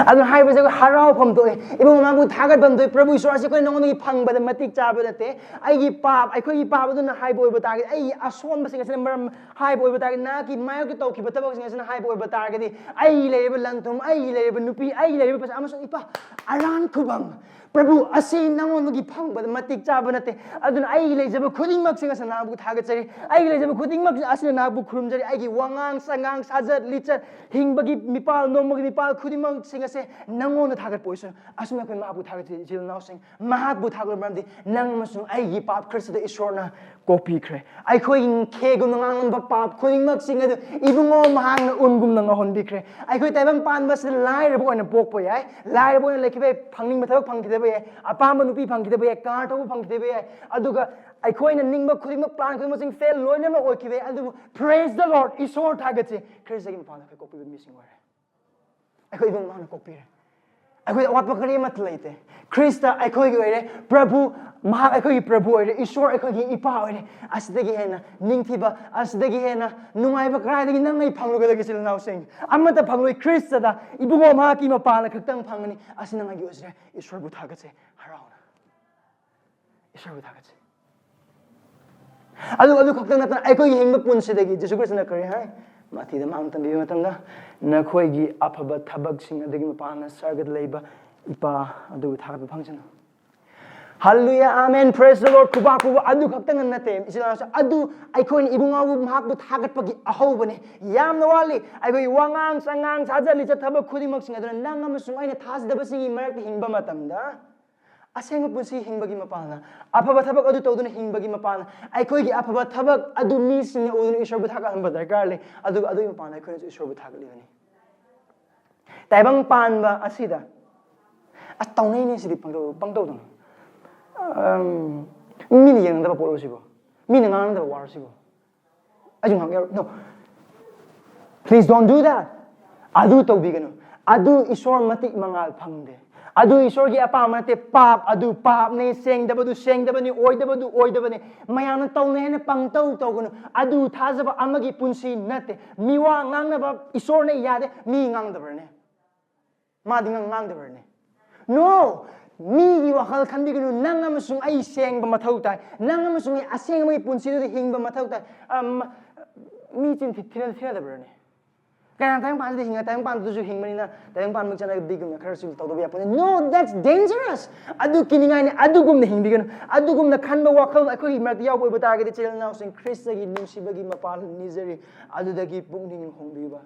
ꯑꯗꯨꯅ ꯍꯥꯏꯕꯁꯦ ꯑꯩꯈꯣꯏ ꯍꯔꯥꯎꯐꯝ ꯊꯣꯛꯑꯦ꯫ ꯏꯕꯨꯡ ꯃꯥꯕꯨ ꯊꯥꯒꯠꯐꯝ ꯊꯣꯛꯑꯦ꯫ ꯄ꯭ꯔꯚꯨ ꯏꯁꯣꯔ ꯑꯁꯤ ꯑꯩꯈꯣꯏ ꯅꯉꯣꯟꯗꯒꯤ ꯐꯪꯕꯗ ꯃꯇꯤꯛ ꯆꯥꯕ ꯅꯠꯇꯦ꯫ ꯑꯩꯒꯤ ꯄꯥꯞ, ꯑꯩꯈꯣꯏꯒꯤ ꯄꯥꯞ ꯑꯗꯨꯅ ꯍꯥꯏꯕ ꯑꯣꯏꯕ ꯇꯥꯔꯒꯗꯤ, ꯑꯩꯒꯤ ꯑꯁꯣꯟꯕꯁꯤꯡ ꯑꯁꯤꯅ ꯃꯔꯝ ꯍꯥꯏꯕ ꯑꯣꯏꯕ ꯇꯥꯔꯒꯗꯤ, ꯅꯍꯥꯛꯀꯤ ꯃꯥꯌꯣꯛꯇ ꯇꯧꯈꯤꯕ ꯊꯕꯛꯁꯤꯡ ꯑꯁꯤꯅ ꯍꯥꯏꯕ ꯑꯣꯏꯕ ꯇꯥꯔꯒꯗꯤ, ꯑꯩꯒꯤ ꯂꯩꯔꯤꯕ ꯂꯟ ꯊꯨꯝ, ꯑꯩꯒꯤ ꯂꯩꯔꯤꯕ ꯅꯨꯄꯤ, ꯑꯩꯒꯤ ꯂꯩꯔꯤꯕ ꯄꯩꯁꯥ ꯑꯃꯁꯨꯡ ꯏꯄꯥ ꯑꯔꯥꯟ ꯈꯨꯕꯝ, ꯄ꯭ꯔꯚꯨ ꯑꯁꯤ ꯅꯉꯣꯟꯗꯒꯤ ꯐꯪꯕꯗ ꯃꯇꯤꯛ ꯆꯥꯕ ꯅꯠꯇꯦ꯫ ꯑꯗꯨꯅ ꯑꯩꯒꯤ ꯂꯩꯖꯕ ꯈꯨꯗꯤꯡꯃꯛꯁꯤꯡ ꯑꯁꯤꯅ ꯅꯍꯥꯛꯄꯨ ꯊꯥꯒꯠꯆꯔꯤ꯫ ꯑꯩꯒꯤ ꯂꯩꯖꯕ ꯈꯨꯗꯤꯡꯃꯛ ꯑꯁꯤꯅ ꯅꯍꯥꯛꯄꯨ ꯈꯨꯔꯨꯝꯖꯔꯤ꯫ ꯑꯩꯒꯤ ꯋꯥꯉꯥꯡ ꯁꯉꯥꯡ, ꯁꯥꯖꯠ ꯂꯤꯆꯠ, ꯍꯤꯡꯕꯒꯤ ꯃꯤꯄꯥꯜ, ꯅꯣꯡꯃꯒꯤ ꯃꯤꯄꯥꯜ ꯈꯨꯗꯤꯡꯃꯛꯁꯤꯡ ꯑꯁꯦ ꯅꯉꯣꯟꯗ ꯊꯥꯒꯠꯄ ꯑꯣꯏꯁꯅꯨ꯫ ꯑꯁꯨꯝꯅ ꯑꯩꯈꯣꯏ ꯃꯍꯥꯛꯄꯨ ꯊꯥꯒꯠꯆꯔꯤ, ꯏꯆꯤꯜ ꯏꯅꯥꯎꯁꯤꯡ꯫ ꯃꯍꯥꯛꯄꯨ ꯊꯥꯒꯠꯂꯕ ꯃꯔꯝꯗꯤ ꯅꯪ ꯑꯃꯁꯨꯡ ꯑꯩꯒꯤ ꯄꯥꯞ ꯈ꯭ꯔꯤꯁꯇꯗ ꯏꯁꯣꯔꯅ ꯀꯣꯛꯄꯤꯈ꯭ꯔꯦ꯫ ꯑꯩꯈꯣꯏꯒꯤ ꯈꯦꯒꯨꯝꯅ ꯉꯥꯡꯂꯝꯕ ꯄꯥꯞ ꯈꯨꯗꯤꯡꯃꯛꯁꯤꯡ ꯑꯗꯨ ꯏꯕꯨꯡꯉꯣ ꯃꯍꯥꯛꯅ ꯎꯟꯒꯨꯝꯅ ꯉꯧꯍꯟꯕꯤꯈ꯭ꯔꯦ꯫ ꯑꯩꯈꯣꯏ ꯇꯥꯏꯕꯪ ꯄꯥꯟꯕꯁꯤꯗ ꯂꯥꯏꯔꯕ ꯑꯣꯏꯅ ꯄꯣꯛꯄ ꯌꯥꯏ, ꯂꯥꯏꯔꯕ ꯑꯣꯏꯅ ꯂꯩꯈꯤꯕ ꯌꯥꯏ, ꯐꯪꯅꯤꯡꯕ ꯊꯕꯛ ꯐꯪꯈꯤꯗꯕ ꯌꯥꯏ, ꯑꯄꯥꯝꯕ ꯅꯨꯄꯤ ꯐꯪꯈꯤꯗꯕ ꯌꯥꯏ, ꯀꯥꯔ ꯊꯧꯕ ꯐꯪꯈꯤꯗꯕ ꯌꯥꯏ, ꯑꯗꯨꯒ ꯑꯩꯈꯣꯏꯅ ꯅꯤꯡꯕ ꯈꯨꯗꯤꯡꯃꯛ, ꯄ꯭ꯂꯥꯟ ꯈꯨꯗꯤꯡꯃꯛꯁꯤꯡ ꯐꯦꯜ ꯂꯣꯏꯅꯃꯛ ꯑꯣꯏꯈꯤꯕ ꯌꯥꯏ꯫ ꯑꯗꯨꯕꯨ praise the Lord, ꯏꯁꯣꯔ ꯊꯥꯒꯠꯆꯩ, ꯈ꯭ꯔꯤꯁꯇꯒꯤ ꯃꯄꯥꯟꯗ ꯑꯩꯈꯣꯏ ꯀꯣꯛꯄꯤꯕ ꯃꯤꯁꯤꯡ ꯑꯣꯏꯔꯦ꯫ ꯑꯩꯈꯣꯏ ꯏꯕꯨꯡ ꯃꯍꯥꯛꯅ ꯀꯣꯛꯄꯤꯔꯦ꯫ ꯑꯩꯈꯣꯏꯗ ꯑꯋꯥꯠꯄ ꯀꯔꯤ ꯑꯃꯠꯇ ꯂꯩꯇꯦ꯫ ꯈ꯭ꯔꯤꯁꯇ ꯑꯩꯈꯣꯏꯒꯤ ꯑꯣꯏꯔꯦ, ꯄ꯭ꯔꯚꯨ, ꯃꯍꯥꯛ ꯑꯩꯈꯣꯏꯒꯤ ꯄ꯭ꯔꯚꯨ ꯑꯣꯏꯔꯦ, ꯏꯁꯣꯔ ꯑꯩꯈꯣꯏꯒꯤ ꯏꯄꯥ ꯑꯣꯏꯔꯦ꯫ ꯑꯁꯤꯗꯒꯤ ꯍꯦꯟꯅ ꯅꯤꯡꯊꯤꯕ, ꯑꯁꯤꯗꯒꯤ ꯍꯦꯟꯅ ꯅꯨꯡꯉꯥꯏꯕ ꯀꯗꯥꯏꯗꯒꯤ ꯅꯪ ꯑꯩ ꯐꯪꯂꯨꯒꯗꯒꯦ, ꯏꯆꯤꯜ ꯏꯅꯥꯎꯁꯤꯡ? ꯑꯃꯠꯇ ꯐꯪꯂꯣꯏ꯫ ꯈ꯭ꯔꯤꯁꯇꯗ ꯏꯕꯨꯡꯉꯣ ꯃꯍꯥꯛꯀꯤ ꯃꯄꯥꯅ ꯈꯛꯇꯪ ꯐꯪꯒꯅꯤ꯫ ꯑꯁꯤ ꯅꯪ ꯑꯩꯒꯤ ꯑꯣꯏꯖꯔꯦ꯫ ꯏꯁꯣꯔꯕꯨ ꯊꯥꯒꯠꯆꯩ ꯍꯔꯥꯎꯅ꯫ ꯏꯁꯣꯔꯕꯨ ꯊꯥꯒꯠꯆꯩ꯫ ꯑꯗꯨ, ꯑꯗꯨ ꯈꯛꯇꯪ ꯅꯠꯇꯅ ꯑꯩꯈꯣꯏꯒꯤ ꯍꯤꯡꯕ ꯄꯨꯟꯁꯤꯗꯒꯤ ꯖꯤꯁꯨ ꯈ꯭ꯔꯤꯁꯇꯅ ꯀꯔꯤ ꯍꯥꯏ? ꯃꯊꯤꯗ ꯃꯥꯡ ꯇꯝꯕꯤꯕ ꯃꯇꯝꯗ, "ꯅꯈꯣꯏꯒꯤ ꯑꯐꯕ ꯊꯕꯛꯁꯤꯡ ꯑꯗꯨꯒꯤ ꯃꯄꯥꯟꯅ ꯁꯔꯒꯗ ꯂꯩꯕ ꯏꯄꯥ ꯑꯗꯨꯕꯨ ꯊꯥꯒꯠꯄ ꯐꯪꯁꯅꯨ"꯫ Hallelujah, amen, praise the Lord, ꯈꯨꯕꯥꯛ ꯈꯨꯕꯥꯛ꯫ ꯑꯗꯨ ꯈꯛꯇꯪ ꯅꯠꯇꯦ, ꯏꯆꯤꯜ ꯏꯅꯥꯎꯁꯨ, ꯑꯗꯨ ꯑꯩꯈꯣꯏꯅ ꯏꯕꯨꯡꯉꯣꯕꯨ ꯃꯍꯥꯛꯄꯨ ꯊꯥꯒꯠꯄꯒꯤ ꯑꯍꯧꯕꯅꯤ꯫ ꯌꯥꯝꯅ ꯋꯥꯠꯂꯤ꯫ ꯑꯩꯈꯣꯏꯒꯤ ꯋꯥꯉꯥꯡ ꯁꯉꯥꯡ, ꯁꯥꯖꯠ ꯂꯤꯆꯠ, ꯊꯕꯛ ꯈꯨꯗꯤꯡꯃꯛꯁꯤꯡ ꯑꯗꯨꯅ ꯅꯪ ꯑꯃꯁꯨꯡ ꯑꯩꯅ ꯊꯥꯖꯗꯕꯁꯤꯡꯒꯤ ꯃꯔꯛꯇ ꯍꯤꯡꯕ ꯃꯇꯝꯗ, ꯑꯁꯦꯡꯕ ꯄꯨꯟꯁꯤ ꯍꯤꯡꯕꯒꯤ ꯃꯄꯥꯟꯅ, ꯑꯐꯕ ꯊꯕꯛ ꯑꯗꯨ ꯇꯧꯗꯨꯅ ꯍꯤꯡꯕꯒꯤ ꯃꯄꯥꯟꯅ, ꯑꯩꯈꯣꯏꯒꯤ ꯑꯐꯕ ꯊꯕꯛ ꯑꯗꯨ ꯃꯤꯁꯤꯡꯅ ꯎꯗꯨꯅ ꯏꯁꯣꯔꯕꯨ ꯊꯥꯒꯠꯍꯟꯕ ꯗꯔꯀꯥꯔ ꯂꯩ꯫ ꯑꯗꯨꯒ ꯑꯗꯨꯒꯤ ꯃꯄꯥꯟꯗ ꯑꯩꯈꯣꯏꯅꯁꯨ ꯏꯁꯣꯔꯕꯨ ꯊꯥꯒꯠꯂꯤꯕꯅꯤ꯫ ꯇꯥꯏꯕꯪ ꯄꯥꯟꯕ ꯑꯁꯤꯗ, ꯑꯁ, ꯇꯧꯅꯩꯅꯦ ꯁꯤꯗꯤ, ꯄꯪꯇꯧ, ꯄꯪꯇꯧꯗꯅ꯫ ꯑꯝ, ꯃꯤꯅ ꯌꯦꯡꯅꯤꯡꯗꯕ ꯄꯣꯠꯂꯣ ꯁꯤꯕꯣ? ꯃꯤꯅ ꯉꯥꯡꯅꯤꯡꯗꯕ ꯋꯥꯔꯣ ꯁꯤꯕꯣ? ꯑꯩꯁꯨ ꯉꯥꯡ ꯌꯥꯔꯣꯏ꯫ No. Please don't do that. ꯑꯗꯨ ꯇꯧꯕꯤꯒꯅꯨ꯫ ꯑꯗꯨ ꯏꯁꯣꯔ ꯃꯇꯤꯛ ꯃꯉꯥꯜ ꯐꯪꯗꯦ꯫ ꯑꯗꯨ ꯏꯁꯣꯔꯒꯤ ꯑꯄꯥꯝꯕ ꯅꯠꯇꯦ꯫ ꯄꯥꯞ ꯑꯗꯨ ꯄꯥꯞꯅꯦ, ꯁꯦꯡꯗꯕꯗꯨ ꯁꯦꯡꯗꯕꯅꯤ, ꯑꯣꯏꯗꯕꯗꯨ ꯑꯣꯏꯗꯕꯅꯤ꯫ ꯃꯌꯥꯝꯅ ꯇꯧꯅꯩ ꯍꯥꯏꯅ ꯄꯪꯇꯧ ꯇꯧꯒꯅꯨ꯫ ꯑꯗꯨ ꯊꯥꯖꯕ ꯑꯃꯒꯤ ꯄꯨꯟꯁꯤ ꯅꯠꯇꯦ꯫ ꯃꯤꯋꯥ ꯉꯥꯡꯅꯕ ꯏꯁꯣꯔꯅ ꯌꯥꯗꯦ, ꯃꯤ ꯉꯥꯡꯗꯕꯅꯦ꯫ ꯃꯥꯗꯤ ꯉꯥꯡ ꯉꯥꯡꯗꯕ꯭ꯔꯅꯦ? No! ꯃꯤꯒꯤ ꯋꯥꯈꯜ ꯈꯟꯕꯤꯒꯅꯨ꯫ ꯅꯪ ꯑꯃꯁꯨꯡ ꯑꯩ ꯁꯦꯡꯕ ꯃꯊꯧ ꯇꯥꯏ꯫ ꯅꯪ ꯑꯃꯁꯨꯡ ꯑꯩ ꯑꯁꯦꯡꯕꯒꯤ ꯄꯨꯟꯁꯤꯗꯨꯗ ꯍꯤꯡꯕ ꯃꯊꯧ ꯇꯥꯏ꯫ ꯑꯝ, ꯃꯤ ꯆꯤꯟ ꯊꯤ- ꯊꯤꯅ ꯊꯤꯅꯗꯕ꯭ꯔꯅꯦ? ꯀꯅꯥ ꯇꯥꯏꯕꯪꯄꯥꯟꯁꯤꯗ ꯍꯤꯡꯉ ꯇꯥꯏꯕꯪꯄꯥꯟꯗꯨꯁꯨ ꯍꯤꯡꯕꯅꯤꯅ ꯇꯥꯏꯕꯪꯄꯥꯟꯃꯛ ꯆꯠꯅꯕꯤꯒꯨꯝꯅ ꯈꯔꯁꯨ ꯇꯧꯗꯕ ꯌꯥꯄꯣꯠꯅꯦ꯫ No, that's dangerous. ꯑꯗꯨ ꯀꯤꯅꯤꯡꯉꯥꯏꯅꯤ꯫ ꯑꯗꯨꯒꯨꯝꯅ ꯍꯤꯡꯕꯤꯒꯅꯨ꯫ ꯑꯗꯨꯒꯨꯝꯅ ꯈꯟꯕ ꯋꯥꯈꯜ ꯑꯩꯈꯣꯏꯒꯤ ꯃꯔꯛꯇ ꯌꯥꯎꯕ ꯑꯣꯏꯕ ꯇꯥꯔꯒꯗꯤ, ꯏꯆꯤꯜ ꯏꯅꯥꯎꯁꯤꯡ, ꯈ꯭ꯔꯤꯁꯇꯒꯤ ꯅꯨꯡꯁꯤꯕꯒꯤ ꯃꯄꯥꯜ ꯅꯤꯖꯔꯤ꯫ ꯑꯗꯨꯗꯒꯤ ꯄꯨꯛꯅꯤꯡ ꯍꯣꯡꯕꯤꯕ꯫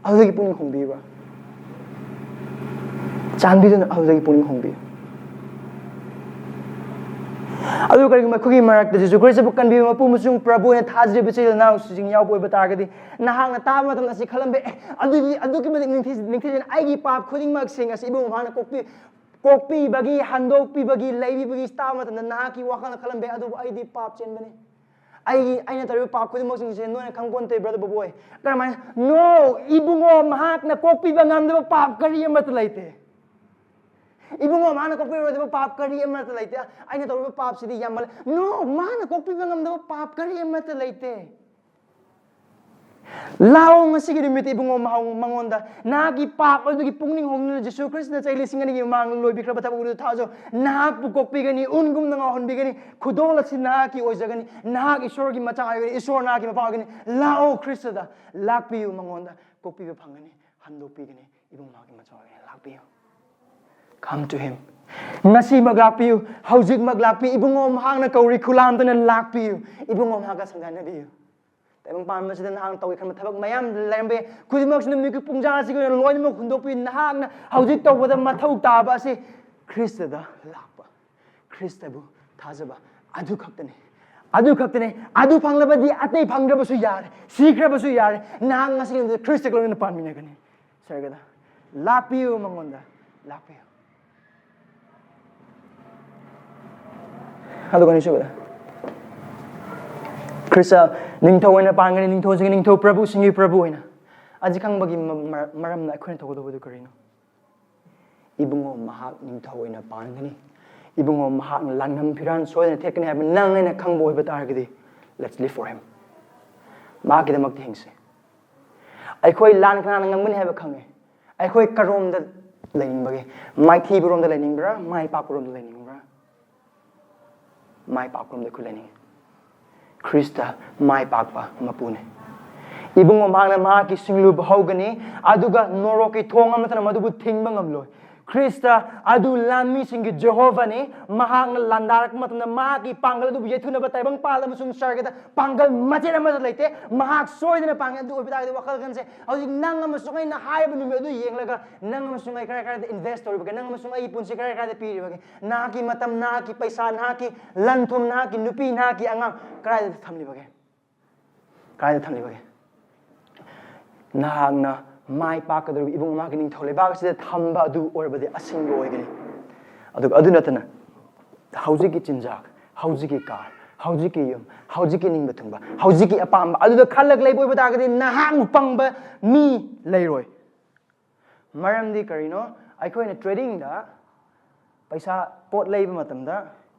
ꯑꯗꯨꯗꯒꯤ ꯄꯨꯛꯅꯤꯡ ꯍꯣꯡꯕꯤꯕ꯫ ꯆꯥꯟꯕꯤꯗꯨꯅ ꯑꯗꯨꯗꯒꯤ ꯄꯨꯛꯅꯤꯡ ꯍꯣꯡꯕꯤꯌꯨ꯫ ꯑꯗꯨ ꯀꯔꯤꯒꯨꯝꯕ ꯑꯩꯈꯣꯏꯒꯤ ꯃꯔꯛꯇ ꯖꯤꯁꯨ ꯈ꯭ꯔꯤꯁꯇꯕꯨ ꯀꯟꯕꯤꯕ ꯃꯄꯨ ꯑꯃꯁꯨꯡ ꯄ꯭ꯔꯚꯨ ꯑꯣꯏꯅ ꯊꯥꯖꯔꯤꯕ ꯏꯆꯤꯜ ꯏꯅꯥꯎꯁꯤꯡ ꯌꯥꯎꯕ ꯑꯣꯏꯕ ꯇꯥꯔꯒꯗꯤ, ꯅꯍꯥꯛꯅ ꯇꯥꯕ ꯃꯇꯝꯗ ꯑꯁꯤ ꯈꯜꯂꯝꯕ ꯌꯥꯏ, "ꯑꯦ, ꯑꯗꯨꯗꯤ ꯑꯗꯨꯛꯀꯤ ꯃꯇꯤꯛ ꯅꯤꯡꯊꯤ-, ꯅꯤꯡꯊꯤꯖꯅ ꯑꯩꯒꯤ ꯄꯥꯞ ꯈꯨꯗꯤꯡꯃꯛꯁꯤꯡ ꯑꯁꯤ ꯏꯕꯨꯡ ꯃꯍꯥꯛꯅ ꯀꯣꯛꯄꯤ-, ꯀꯣꯛꯄꯤꯕꯒꯤ, ꯍꯟꯗꯣꯛꯄꯤꯕꯒꯤ, ꯂꯩꯕꯤꯕꯒꯤ" ꯇꯥꯕ ꯃꯇꯝꯗ ꯅꯍꯥꯛꯀꯤ ꯋꯥꯈꯜꯅ ꯈꯜꯂꯝꯕ ꯌꯥꯏ, "ꯑꯗꯨꯕꯨ ꯑꯩꯗꯤ ꯄꯥꯞ ꯆꯦꯟꯕꯅꯤ꯫ ꯑꯩꯒꯤ, ꯑꯩꯅ ꯇꯧꯔꯤꯕ ꯄꯥꯞ ꯈꯨꯗꯤꯡꯃꯛꯁꯤꯡꯁꯦ ꯅꯣꯏꯅ ꯈꯪꯄꯣꯟꯇꯦ, brother ꯕꯣꯕꯣꯏ"꯫ ꯀꯔꯝꯍꯥꯏꯅ? No! ꯏꯕꯨꯡꯉꯣ ꯃꯍꯥꯛꯅ ꯀꯣꯛꯄꯤꯕ ꯉꯝꯗꯕ ꯄꯥꯞ ꯀꯔꯤ ꯑꯃꯠꯇ ꯂꯩꯇꯦ꯫ ꯏꯕꯨꯡꯉꯣ ꯃꯍꯥꯛꯅ ꯀꯣꯛꯄꯤꯔꯣꯏꯗꯕ ꯄꯥꯞ ꯀꯔꯤ ꯑꯃꯠꯇ ꯂꯩꯇꯦ꯫ "ꯑꯩꯅ ꯇꯧꯔꯤꯕ ꯄꯥꯞꯁꯤꯗꯤ ꯌꯥꯝꯃꯜꯂꯦ"꯫ No! ꯃꯥꯅ ꯀꯣꯛꯄꯤꯕ ꯉꯝꯗꯕ ꯄꯥꯞ ꯀꯔꯤ ꯑꯃꯠꯇ ꯂꯩꯇꯦ꯫ ꯂꯥꯛꯑꯣ, ꯉꯁꯤꯒꯤ ꯅꯨꯃꯤꯠꯇ ꯏꯕꯨꯡꯉꯣ ꯃꯍꯥꯎ-, ꯃꯉꯣꯟꯗ ꯅꯍꯥꯛꯀꯤ ꯄꯥꯞ ꯑꯗꯨꯒꯤ ꯄꯨꯛꯅꯤꯡ ꯍꯣꯡꯗꯨꯅ ꯖꯤꯁꯨ ꯈ꯭ꯔꯤꯁꯇꯅ ꯆꯍꯤ ꯂꯤꯁꯤꯡ ꯑꯅꯤꯒꯤ ꯃꯃꯥꯡꯗ ꯂꯣꯏꯕꯤꯈ꯭ꯔꯕ ꯊꯕꯛ ꯑꯗꯨ ꯊꯥꯖꯧ꯫ ꯅꯍꯥꯛꯄꯨ ꯀꯣꯛꯄꯤꯒꯅꯤ, ꯎꯟꯒꯨꯝꯅ ꯉꯥꯎꯍꯟꯕꯤꯒꯅꯤ, ꯈꯨꯗꯣꯜ ꯑꯁꯤ ꯅꯍꯥꯛꯀꯤ ꯑꯣꯏꯖꯒꯅꯤ, ꯅꯍꯥꯛ ꯏꯁꯣꯔꯒꯤ ꯃꯆꯥ ꯑꯣꯏꯒꯅꯤ, ꯏꯁꯣꯔ ꯅꯍꯥꯛꯀꯤ ꯃꯄꯥ ꯑꯣꯏꯒꯅꯤ꯫ ꯂꯥꯛꯑꯣ ꯈ꯭ꯔꯤꯁꯇꯗ, ꯂꯥꯛꯄꯤꯌꯨ, ꯃꯉꯣꯟꯗ ꯀꯣꯛꯄꯤꯕ ꯐꯪꯒꯅꯤ, ꯍꯟꯗꯣꯛꯄꯤꯒꯅꯤ, ꯏꯕꯨꯡꯉꯣ ꯃꯍꯥꯛꯀꯤ ꯃꯆꯥ ꯑꯣꯏꯒꯅꯤ꯫ ꯂꯥꯛꯄꯤꯌꯨ꯫ Come to him. ꯉꯁꯤꯃꯛ ꯂꯥꯛꯄꯤꯌꯨ, ꯍꯧꯖꯤꯛꯃꯛ ꯂꯥꯛꯄꯤꯌꯨ, ꯏꯕꯨꯡꯉꯣ ꯃꯍꯥꯛꯅ ꯀꯧꯔꯤ, ꯈꯨꯂꯥꯝꯗꯨꯅ ꯂꯥꯛꯄꯤꯌꯨ, ꯏꯕꯨꯡꯉꯣ ꯃꯍꯥꯛꯀ ꯁꯝꯖꯥꯟꯅꯕꯤꯌꯨ꯫ ꯇꯥꯏꯕꯪ ꯄꯥꯟꯕꯁꯤꯗ ꯅꯍꯥꯛꯅ ꯇꯧꯒꯦ ꯈꯟꯕ ꯊꯕꯛ ꯃꯌꯥꯝ ꯂꯩꯔꯝꯕ ꯌꯥꯏ꯫ ꯈꯨꯗꯤꯡꯃꯛꯁꯤꯅ ꯅꯨꯃꯤꯠꯀꯤ ꯄꯨꯡꯖꯥꯁꯤꯒꯤ ꯑꯣꯏꯅ ꯂꯣꯏꯅꯃꯛ ꯍꯨꯟꯗꯣꯛꯄꯤꯌꯨ꯫ ꯅꯍꯥꯛꯅ ꯍꯧꯖꯤꯛ ꯇꯧꯕꯗ ꯃꯊꯧ ꯇꯥꯕ ꯑꯁꯤ ꯈ꯭ꯔꯤꯁꯇꯗ ꯂꯥꯛꯄ, ꯈ꯭ꯔꯤꯁꯇꯕꯨ ꯊꯥꯖꯕ, ꯑꯗꯨ ꯈꯛꯇꯅꯤ꯫ ꯑꯗꯨ ꯈꯛꯇꯅꯤ꯫ ꯑꯗꯨ ꯐꯪꯂꯕꯗꯤ ꯑꯇꯩ ꯐꯪꯗ꯭ꯔꯕꯁꯨ ꯌꯥꯔꯦ, ꯁꯤꯈ꯭ꯔꯕꯁꯨ ꯌꯥꯔꯦ꯫ ꯅꯍꯥꯛ ꯉꯁꯤ ꯅꯨꯃꯤꯠꯇ ꯈ꯭ꯔꯤꯁꯇꯒ ꯂꯣꯏꯅꯅ ꯄꯥꯟꯃꯤꯟꯅꯒꯅꯤ꯫ ꯁꯔꯒꯗ ꯂꯥꯛꯄꯤꯌꯨ, ꯃꯉꯣꯟꯗ ꯂꯥꯛꯄꯤꯌꯨ꯫ ꯑꯗꯨꯒ ꯑꯅꯤꯁꯨꯕꯗ, ꯈ꯭ꯔꯤꯁꯇ ꯅꯤꯡꯊꯧ ꯑꯣꯏꯅ ꯄꯥꯟꯒꯅꯤ, ꯅꯤꯡꯊꯧꯁꯤꯡꯒꯤ ꯅꯤꯡꯊꯧ, ꯄ꯭ꯔꯚꯨꯁꯤꯡꯒꯤ ꯄ꯭ꯔꯚꯨ ꯑꯣꯏꯅ꯫ ꯑꯁꯤ ꯈꯪꯕꯒꯤ ꯃ-, ꯃ-, ꯃꯔꯝꯅ ꯑꯩꯈꯣꯏꯅ ꯇꯧꯒꯗꯧꯕꯗꯨ ꯀꯔꯤꯅꯣ? ꯏꯕꯨꯡꯉꯣ ꯃꯍꯥꯛ ꯅꯤꯡꯊꯧ ꯑꯣꯏꯅ ꯄꯥꯟꯒꯅꯤ꯫ ꯏꯕꯨꯡꯉꯣ ꯃꯍꯥꯛꯅ ꯂꯥꯡꯅꯝ ꯐꯤꯔꯥꯟ ꯁꯣꯏꯗꯅ ꯊꯦꯠꯀꯅꯤ ꯍꯥꯏꯕ ꯅꯪ ꯑꯩꯅ ꯈꯪꯕ ꯑꯣꯏꯕ ꯇꯥꯔꯒꯗꯤ, let's live for him. ꯃꯍꯥꯛꯀꯤꯗꯃꯛꯇ ꯍꯤꯡꯁꯤ꯫ ꯑꯩꯈꯣꯏ ꯂꯥꯟ ꯀꯅꯥꯅ ꯉꯝꯒꯅꯤ ꯍꯥꯏꯕ ꯈꯪꯉꯦ꯫ ꯑꯩꯈꯣꯏ ꯀꯔꯣꯝꯗ ꯂꯩꯅꯤꯡꯕꯒꯦ? ꯃꯥꯏꯊꯤꯕꯔꯣꯝꯗ ꯂꯩꯅꯤꯡꯕ꯭ꯔꯥ, ꯃꯥꯏ ꯄꯥꯛꯄꯔꯣꯝꯗ ꯂꯩꯅꯤꯡꯕ꯭ꯔꯥ? ꯃꯥꯏ ꯄꯥꯛꯄꯔꯣꯝꯗ ꯑꯩꯈꯣꯏ ꯂꯩꯅꯤꯡꯉꯤ꯫ ꯈ꯭ꯔꯤꯁꯇ ꯃꯥꯏ ꯄꯥꯛꯄ ꯃꯄꯨꯅꯤ꯫ ꯏꯕꯨꯡꯉꯣ, ꯃꯍꯥꯛꯅ ꯃꯍꯥꯛꯀꯤ ꯁꯤꯡꯂꯨꯕ ꯍꯧꯒꯅꯤ, ꯑꯗꯨꯒ ꯅꯣꯔꯣꯛꯀꯤ ꯊꯣꯡ ꯑꯃꯠꯇꯅ ꯃꯗꯨꯕꯨ ꯊꯤꯡꯕ ꯉꯝꯂꯣꯏ꯫ ꯈ꯭ꯔꯤꯁꯇ ꯑꯗꯨ ꯂꯥꯟꯃꯤꯁꯤꯡꯒꯤ ꯖꯦꯍꯣꯚꯥꯅꯤ꯫ ꯃꯍꯥꯛꯅ ꯂꯥꯟꯗꯥꯔꯛꯄ ꯃꯇꯝꯗ ꯃꯍꯥꯛꯀꯤ ꯄꯥꯡꯒꯜ ꯑꯗꯨꯕꯨ ꯌꯩꯊꯨꯅꯕ ꯇꯥꯏꯕꯪ ꯄꯥꯜ ꯑꯃꯁꯨꯡ ꯁꯔꯒꯗ ꯄꯥꯡꯒꯜ ꯃꯆꯦꯠ ꯑꯃꯠꯇ ꯂꯩꯇꯦ꯫ ꯃꯍꯥꯛ ꯁꯣꯏꯗꯅ ꯄꯥꯡꯒꯜ ꯑꯗꯨ ꯑꯣꯏꯕ ꯇꯥꯔꯒꯗꯤ, ꯋꯥꯈꯜ ꯈꯟꯁꯦ, ꯍꯧꯖꯤꯛ ꯅꯪ ꯑꯃꯁꯨꯡ ꯑꯩꯅ ꯍꯥꯏꯔꯤꯕ ꯅꯨꯃꯤꯠ ꯑꯗꯨ ꯌꯦꯡꯂꯒ, ꯅꯪ ꯑꯃꯁꯨꯡ ꯑꯩ ꯀꯔꯥꯏ ꯀꯔꯥꯏꯗ ꯏꯟꯚꯦꯁ ꯇꯧꯔꯤꯕꯒꯦ? ꯅꯪ ꯑꯃꯁꯨꯡ ꯑꯩꯒꯤ ꯄꯨꯟꯁꯤ ꯀꯔꯥꯏ ꯀꯔꯥꯏꯗ ꯄꯤꯔꯤꯕꯒꯦ? ꯅꯍꯥꯛꯀꯤ ꯃꯇꯝ, ꯅꯍꯥꯛꯀꯤ ꯄꯩꯁꯥ, ꯅꯍꯥꯛꯀꯤ ꯂꯟ ꯊꯨꯝ, ꯅꯍꯥꯛꯀꯤ ꯅꯨꯄꯤ, ꯅꯍꯥꯛꯀꯤ ꯑꯉꯥꯡ ꯀꯗꯥꯏꯗ ꯊꯝꯂꯤꯕꯒꯦ? ꯀꯗꯥꯏꯗ ꯊꯝꯂꯤꯕꯒꯦ? ꯅꯍꯥꯛꯅ ꯃꯥꯏ ꯄꯥꯛꯀꯗꯧꯔꯤꯕ ꯏꯕꯨꯡ ꯑꯃꯒꯤ ꯅꯤꯡꯊꯧ ꯂꯩꯕꯥꯛ ꯑꯁꯤꯗ ꯊꯝꯕ ꯑꯗꯨ ꯑꯣꯏꯔꯕꯗꯤ ꯑꯁꯤꯡꯕ ꯑꯣꯏꯒꯅꯤ꯫ ꯑꯗꯨꯒ ꯑꯗꯨ ꯅꯠꯇꯅ, ꯍꯧꯖꯤꯛꯀꯤ ꯆꯤꯟꯖꯥꯛ, ꯍꯧꯖꯤꯛꯀꯤ ꯀꯥꯔ, ꯍꯧꯖꯤꯛꯀꯤ ꯌꯨꯝ, ꯍꯧꯖꯤꯛꯀꯤ ꯅꯤꯡꯕ ꯊꯨꯡꯕ, ꯍꯧꯖꯤꯛꯀꯤ ꯑꯄꯥꯝꯕ ꯑꯗꯨꯗ ꯈꯜꯂꯒ ꯂꯩꯕ ꯑꯣꯏꯕ ꯇꯥꯔꯒꯗꯤ, ꯅꯍꯥꯛꯃꯨꯛ ꯄꯪꯕ ꯃꯤ ꯂꯩꯔꯣꯏ꯫ ꯃꯔꯝꯗꯤ ꯀꯔꯤꯅꯣ? ꯑꯩꯈꯣꯏꯅ ꯇ꯭ꯔꯦꯗꯤꯡꯗ, ꯄꯩꯁꯥ, ꯄꯣꯠ ꯂꯩꯕ ꯃꯇꯝꯗ,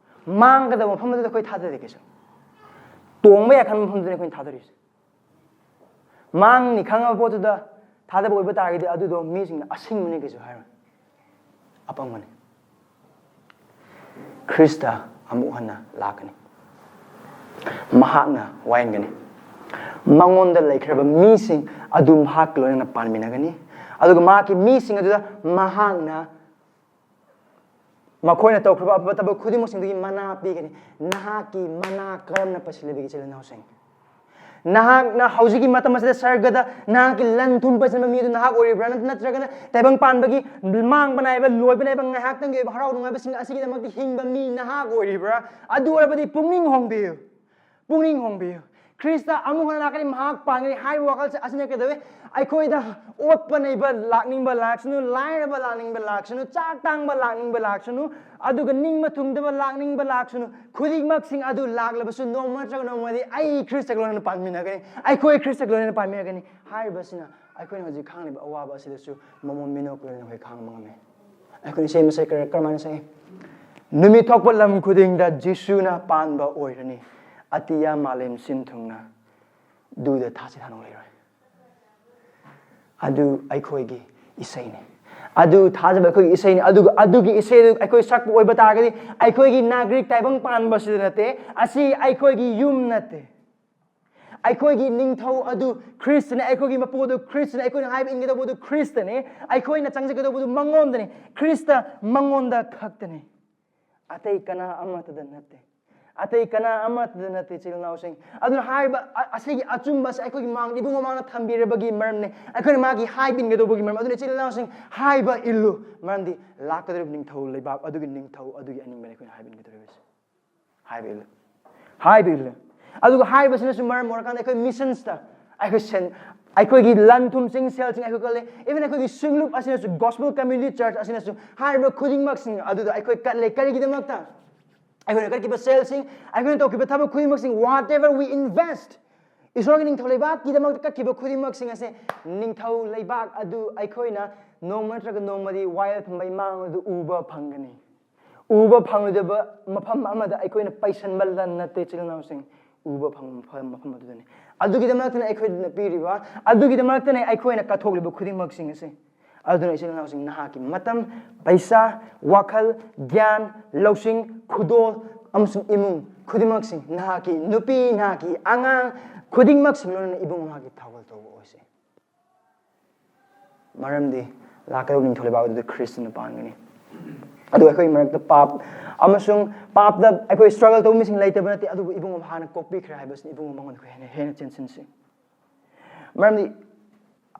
ꯃꯥꯡꯒꯗꯕ ꯃꯐꯝ ꯑꯗꯨꯗ ꯑꯩꯈꯣꯏ ꯊꯥꯗꯗꯦ ꯀꯩꯁꯨ꯫ ꯇꯣꯡꯕ ꯌꯥꯏ ꯈꯟꯕ ꯃꯐꯝꯗꯨꯅꯤ ꯑꯩꯈꯣꯏꯅ ꯊꯥꯗꯔꯤꯁꯦ꯫ ꯃꯥꯡꯅꯤ ꯈꯪꯉꯕ ꯄꯣꯠꯇꯨꯗ ꯊꯥꯗꯕ ꯑꯣꯏꯕ ꯇꯥꯔꯒꯗꯤ, ꯑꯗꯨꯗꯣ ꯃꯤꯁꯤꯡꯅ ꯑꯁꯤꯡꯕꯅꯤ ꯀꯩꯁꯨ ꯍꯥꯏꯔꯣꯏ, ꯑꯄꯪꯕꯅꯤ꯫ ꯈ꯭ꯔꯤꯁꯇ ꯑꯃꯨꯛ ꯍꯟꯅ ꯂꯥꯛꯀꯅꯤ꯫ ꯃꯍꯥꯛꯅ ꯋꯥꯌꯦꯟꯒꯅꯤ꯫ ꯃꯉꯣꯟꯗ ꯂꯩꯈ꯭ꯔꯕ ꯃꯤꯁꯤꯡ ꯑꯗꯨ ꯃꯍꯥꯛꯀ ꯂꯣꯏꯅꯅ ꯄꯥꯟꯃꯤꯟꯅꯒꯅꯤ꯫ ꯑꯗꯨꯒ ꯃꯍꯥꯛꯀꯤ ꯃꯤꯁꯤꯡ ꯑꯗꯨꯗ ꯃꯍꯥꯛꯅ ꯃꯈꯣꯏꯅ ꯇꯧꯈ꯭ꯔꯕ ꯑꯐꯕ ꯊꯕꯛ ꯈꯨꯗꯤꯡꯃꯛꯁꯤꯡꯗꯨꯒꯤ ꯃꯅꯥ ꯄꯤꯒꯅꯤ꯫ ꯅꯍꯥꯛꯀꯤ ꯃꯅꯥ ꯀꯔꯝꯅ ꯄꯩꯁꯤꯜꯂꯤꯕꯒꯦ, ꯏꯆꯤꯜ ꯏꯅꯥꯎꯁꯤꯡ? ꯅꯍꯥꯛꯅ ꯍꯧꯖꯤꯛꯀꯤ ꯃꯇꯝ ꯑꯁꯤꯗ ꯁꯔꯒꯗ ꯅꯍꯥꯛꯀꯤ ꯂꯟ ꯊꯨꯝ ꯄꯩꯁꯤꯟꯕ ꯃꯤ ꯑꯗꯨ ꯅꯍꯥꯛ ꯑꯣꯏꯔꯤꯕ꯭ꯔꯥ? ꯅꯠꯇ꯭ꯔꯒꯅ ꯇꯥꯏꯕꯪ ꯄꯥꯟꯕꯒꯤ ꯃꯥꯡꯕ ꯅꯥꯏꯕ, ꯂꯣꯏꯕ ꯅꯥꯏꯕ ꯉꯥꯏꯍꯥꯛꯇꯪꯒꯤ ꯑꯣꯏꯕ ꯍꯔꯥꯎ ꯅꯨꯡꯉꯥꯏꯕꯁꯤꯡ ꯑꯁꯤꯒꯤꯗꯃꯛꯇ ꯍꯤꯡꯕ ꯃꯤ ꯅꯍꯥꯛ ꯑꯣꯏꯔꯤꯕ꯭ꯔꯥ? ꯑꯗꯨ ꯑꯣꯏꯔꯕꯗꯤ ꯄꯨꯛꯅꯤꯡ ꯍꯣꯡꯕꯤꯌꯨ꯫ ꯄꯨꯛꯅꯤꯡ ꯍꯣꯡꯕꯤꯌꯨ꯫ ꯈ꯭ꯔꯤꯁꯇ ꯑꯃꯨꯛ ꯍꯟꯅ ꯂꯥꯛꯀꯅꯤ, ꯃꯍꯥꯛ ꯄꯥꯡꯒꯅꯤ ꯍꯥꯏꯕ ꯋꯥꯈꯜꯁꯦ ꯑꯁꯤꯅ ꯀꯩꯗꯧꯋꯤ? ꯑꯩꯈꯣꯏꯗ ꯑꯣꯠꯄ ꯅꯩꯕ ꯂꯥꯛꯅꯤꯡꯕ ꯂꯥꯛꯁꯅꯨ, ꯂꯥꯏꯔꯕ ꯂꯥꯛꯅꯤꯡꯕ ꯂꯥꯛꯁꯅꯨ, ꯆꯥꯛ ꯇꯥꯡꯕ ꯂꯥꯛꯅꯤꯡꯕ ꯂꯥꯛꯁꯅꯨ, ꯑꯗꯨꯒ ꯅꯤꯡꯕ ꯊꯨꯡꯗꯕ ꯂꯥꯛꯅꯤꯡꯕ ꯂꯥꯛꯁꯅꯨ, ꯈꯨꯗꯤꯡꯃꯛꯁꯤꯡ ꯑꯗꯨ ꯂꯥꯛꯂꯕꯁꯨ, ꯅꯣꯡꯃ ꯅꯠꯇ꯭ꯔꯒ ꯅꯣꯡꯃꯗꯤ ꯑꯩ ꯈ꯭ꯔꯤꯁꯇꯒ ꯂꯣꯏꯅꯅ ꯄꯥꯟꯃꯤꯟꯅꯒꯅꯤ, ꯑꯩꯈꯣꯏ ꯈ꯭ꯔꯤꯁꯇꯒ ꯂꯣꯏꯅꯅ ꯄꯥꯟꯃꯤꯟꯅꯒꯅꯤ ꯍꯥꯏꯔꯤꯕꯁꯤꯅ ꯑꯩꯈꯣꯏꯅ ꯍꯧꯖꯤꯛ ꯈꯥꯡꯂꯤꯕ ꯑꯋꯥꯕ ꯑꯁꯤꯗꯁꯨ ꯃꯃꯣꯟ ꯃꯤꯅꯣꯛꯀ ꯂꯣꯏꯅꯅ ꯑꯩꯈꯣꯏ ꯈꯥꯡꯕ ꯉꯝꯃꯤ꯫ ꯑꯩꯈꯣꯏꯅ ꯏꯁꯩ ꯃꯁꯛ ꯀꯔ-, ꯀꯔꯝꯍꯥꯏꯅ ꯁꯛꯏ? "ꯅꯨꯃꯤꯠ ꯊꯣꯛꯄ ꯂꯝ ꯈꯨꯗꯤꯡꯗ ꯖꯤꯁꯨꯅ ꯄꯥꯟꯕ ꯑꯣꯏꯔꯅꯤ, ꯑꯇꯤꯌꯥ ꯃꯥꯂꯦꯝ ꯁꯤꯟ ꯊꯨꯡꯅ, ꯗꯨꯗ ꯊꯥꯁꯤ ꯊꯥꯅꯨꯡ ꯂꯩꯔꯣꯏ"꯫ ꯑꯗꯨ ꯑꯩꯈꯣꯏꯒꯤ ꯏꯁꯩꯅꯤ꯫ ꯑꯗꯨ ꯊꯥꯖꯕ ꯑꯩꯈꯣꯏꯒꯤ ꯏꯁꯩꯅꯤ꯫ ꯑꯗꯨꯒ ꯑꯗꯨꯒꯤ ꯏꯁꯩꯗꯨ ꯑꯩꯈꯣꯏ ꯁꯛꯄ ꯑꯣꯏꯕ ꯇꯥꯔꯒꯗꯤ, ꯑꯩꯈꯣꯏꯒꯤ ꯅꯥꯒꯔꯤꯛ ꯇꯥꯏꯕꯪ ꯄꯥꯟꯕꯁꯤꯗ ꯅꯠꯇꯦ, ꯑꯁꯤ ꯑꯩꯈꯣꯏꯒꯤ ꯌꯨꯝ ꯅꯠꯇꯦ꯫ ꯑꯩꯈꯣꯏꯒꯤ ꯅꯤꯡꯊꯧ ꯑꯗꯨ ꯈ꯭ꯔꯤꯁꯇꯅꯤ, ꯑꯩꯈꯣꯏꯒꯤ ꯃꯄꯨ ꯑꯗꯨ ꯈ꯭ꯔꯤꯁꯇꯅꯤ, ꯑꯩꯈꯣꯏꯅ ꯍꯥꯏꯕ ꯏꯟꯒꯗꯧꯕꯗꯨ ꯈ꯭ꯔꯤꯁꯇꯅꯤ, ꯑꯩꯈꯣꯏꯅ ꯆꯪꯖꯒꯗꯧꯕꯗꯨ ꯃꯉꯣꯟꯗꯅꯤ, ꯈ꯭ꯔꯤꯁꯇ ꯃꯉꯣꯟꯗ ꯈꯛꯇꯅꯤ꯫ ꯑꯇꯩ ꯀꯅꯥ ꯑꯃꯠꯇꯗ ꯅꯠꯇꯦ꯫ ꯑꯇꯩ ꯀꯅꯥ ꯑꯃꯠꯇꯗ ꯅꯠꯇꯦ, ꯏꯆꯤꯜ ꯏꯅꯥꯎꯁꯤꯡ꯫ ꯑꯗꯨꯅ ꯍꯥꯏꯔꯤꯕ ꯑ-, ꯑꯁꯤꯒꯤ ꯑꯆꯨꯝꯕ ꯑꯁꯤ ꯑꯩꯈꯣꯏꯒꯤ ꯃꯥꯡꯗ ꯏꯕꯨꯡ ꯃꯃꯥꯡꯅ ꯊꯝꯕꯤꯔꯕꯒꯤ ꯃꯔꯝꯅꯤ꯫ ꯑꯩꯈꯣꯏꯅ ꯃꯥꯒꯤ ꯍꯥꯏꯕ ꯏꯟꯒꯗꯧꯕꯒꯤ ꯃꯔꯝ꯫ ꯑꯗꯨꯅ ꯏꯆꯤꯜ ꯏꯅꯥꯎꯁꯤꯡ, ꯍꯥꯏꯕ ꯏꯜꯂꯨ, ꯃꯔꯝꯗꯤ ꯂꯥꯛꯀꯗꯧꯔꯤꯕ ꯅꯤꯡꯊꯧ ꯂꯩꯕꯥꯛ ꯑꯗꯨꯒꯤ ꯅꯤꯡꯊꯧ ꯑꯗꯨꯒꯤ ꯑꯅꯤꯡꯕꯅꯤ ꯑꯩꯈꯣꯏꯅ ꯍꯥꯏꯕ ꯏꯟꯒꯗꯧꯔꯤꯕꯁꯤ꯫ ꯍꯥꯏꯕ ꯏꯜꯂꯨ꯫ ꯍꯥꯏꯕ ꯏꯜꯂꯨ꯫ ꯑꯗꯨꯒ ꯍꯥꯏꯕꯁꯤꯅꯁꯨ ꯃꯔꯝ ꯑꯣꯏꯔꯀꯥꯟꯗ ꯑꯩꯈꯣꯏ ꯃꯤꯁꯟꯁꯇ, ꯑꯩꯈꯣꯏ ꯁꯦꯟ-, ꯑꯩꯈꯣꯏꯒꯤ ꯂꯟ ꯊꯨꯝꯁꯤꯡ, ꯁꯦꯜꯁꯤꯡ ꯑꯩꯈꯣꯏ ꯀꯜꯂꯤ꯫ Even ꯑꯩꯈꯣꯏꯒꯤ ꯁꯤꯡꯂꯨꯞ ꯑꯁꯤꯅꯁꯨ, Gospel Community Church ꯑꯁꯤꯅꯁꯨ ꯍꯥꯏꯔꯤꯕ ꯈꯨꯗꯤꯡꯃꯛꯁꯤꯡ ꯑꯗꯨꯗ ꯑꯩꯈꯣꯏ ꯀꯠꯂꯦ꯫ ꯀꯔꯤꯒꯤꯗꯃꯛꯇ? ꯑꯩꯈꯣꯏꯅ ꯀꯠꯈꯤꯕ ꯁꯦꯜꯁꯤꯡ, ꯑꯩꯈꯣꯏꯅ ꯇꯧꯈꯤꯕ ꯊꯕꯛ ꯈꯨꯗꯤꯡꯃꯛꯁꯤꯡ, whatever we invest, ꯏꯁꯣꯔꯒꯤ ꯅꯤꯡꯊꯧ ꯂꯩꯕꯥꯛꯀꯤꯗꯃꯛꯇ ꯀꯠꯈꯤꯕ ꯈꯨꯗꯤꯡꯃꯛꯁꯤꯡ ꯑꯁꯦ ꯅꯤꯡꯊꯧ ꯂꯩꯕꯥꯛ ꯑꯗꯨ ꯑꯩꯈꯣꯏꯅ ꯅꯣꯡꯃ ꯅꯠꯇ꯭ꯔꯒ ꯅꯣꯡꯃꯗꯤ ꯋꯥꯌꯦꯜ ꯐꯝꯕ ꯏꯃꯥꯡ ꯑꯗꯨ ꯎꯕ ꯐꯪꯒꯅꯤ꯫ ꯎꯕ ꯐꯪꯂꯣꯏꯗꯕ ꯃꯐꯝ ꯑꯃꯗ ꯑꯩꯈꯣꯏꯅ ꯄꯩꯁꯟꯕ ꯂꯟ ꯅꯠꯇꯦ, ꯏꯆꯤꯜ ꯏꯅꯥꯎꯁꯤꯡ꯫ ꯎꯕ ꯐꯪꯕ ꯃꯐꯝ, ꯃꯐꯝ ꯑꯗꯨꯗꯅꯤ꯫ ꯑꯗꯨꯒꯤꯗꯃꯛꯇꯅ ꯑꯩꯈꯣꯏꯗ ꯄꯤꯔꯤꯕ, ꯑꯗꯨꯒꯤꯗꯃꯛꯇꯅ ꯑꯩꯈꯣꯏꯅ ꯀꯠꯊꯣꯛꯂꯤꯕ ꯈꯨꯗꯤꯡꯃꯛꯁꯤꯡ ꯑꯁꯤ꯫ ꯑꯗꯨꯅ ꯏꯆꯤꯜ ꯏꯅꯥꯎꯁꯤꯡ, ꯅꯍꯥꯛꯀꯤ ꯃꯇꯝ, ꯄꯩꯁꯥ, ꯋꯥꯈꯜ, ꯒ꯭ꯌꯥꯟ, ꯂꯧꯁꯤꯡ, ꯈꯨꯗꯣꯜ ꯑꯃꯁꯨꯡ ꯏꯃꯨꯡ ꯈꯨꯗꯤꯡꯃꯛꯁꯤꯡ, ꯅꯍꯥꯛꯀꯤ ꯅꯨꯄꯤ, ꯅꯍꯥꯛꯀꯤ ꯑꯉꯥꯡ ꯈꯨꯗꯤꯡꯃꯛꯁꯤꯡ ꯂꯣꯏꯅꯅ ꯏꯕꯨꯡ ꯃꯍꯥꯛꯀꯤ ꯊꯧꯒꯜ ꯇꯧꯕ ꯑꯣꯏꯁꯤ꯫ ꯃꯔꯝꯗꯤ ꯂꯥꯛꯀꯗꯧꯕ ꯅꯤꯡꯊꯧ ꯂꯩꯕꯥꯛ ꯑꯗꯨꯗ ꯈ꯭ꯔꯤꯁꯇꯅ ꯄꯥꯟꯒꯅꯤ꯫ ꯑꯗꯨ ꯑꯩꯈꯣꯏꯒꯤ ꯃꯔꯛꯇ ꯄꯥꯞ ꯑꯃꯁꯨꯡ ꯄꯥꯞꯇ ꯑꯩꯈꯣꯏ struggle ꯇꯧꯕ ꯃꯤꯁꯤꯡ ꯂꯩꯇꯕ ꯅꯠꯇꯦ, ꯑꯗꯨꯕꯨ ꯏꯕꯨꯡꯉꯣ ꯍꯥꯟꯅ ꯀꯣꯛꯄꯤꯈ꯭ꯔꯦ ꯍꯥꯏꯕꯁꯤꯅ ꯏꯕꯨꯡꯉꯣ ꯃꯉꯣꯟꯗ ꯑꯩꯈꯣꯏ ꯍꯦꯟꯅ, ꯍꯦꯟꯅ ꯆꯦꯟꯁꯤꯟꯁꯤ꯫ ꯃꯔꯝꯗꯤ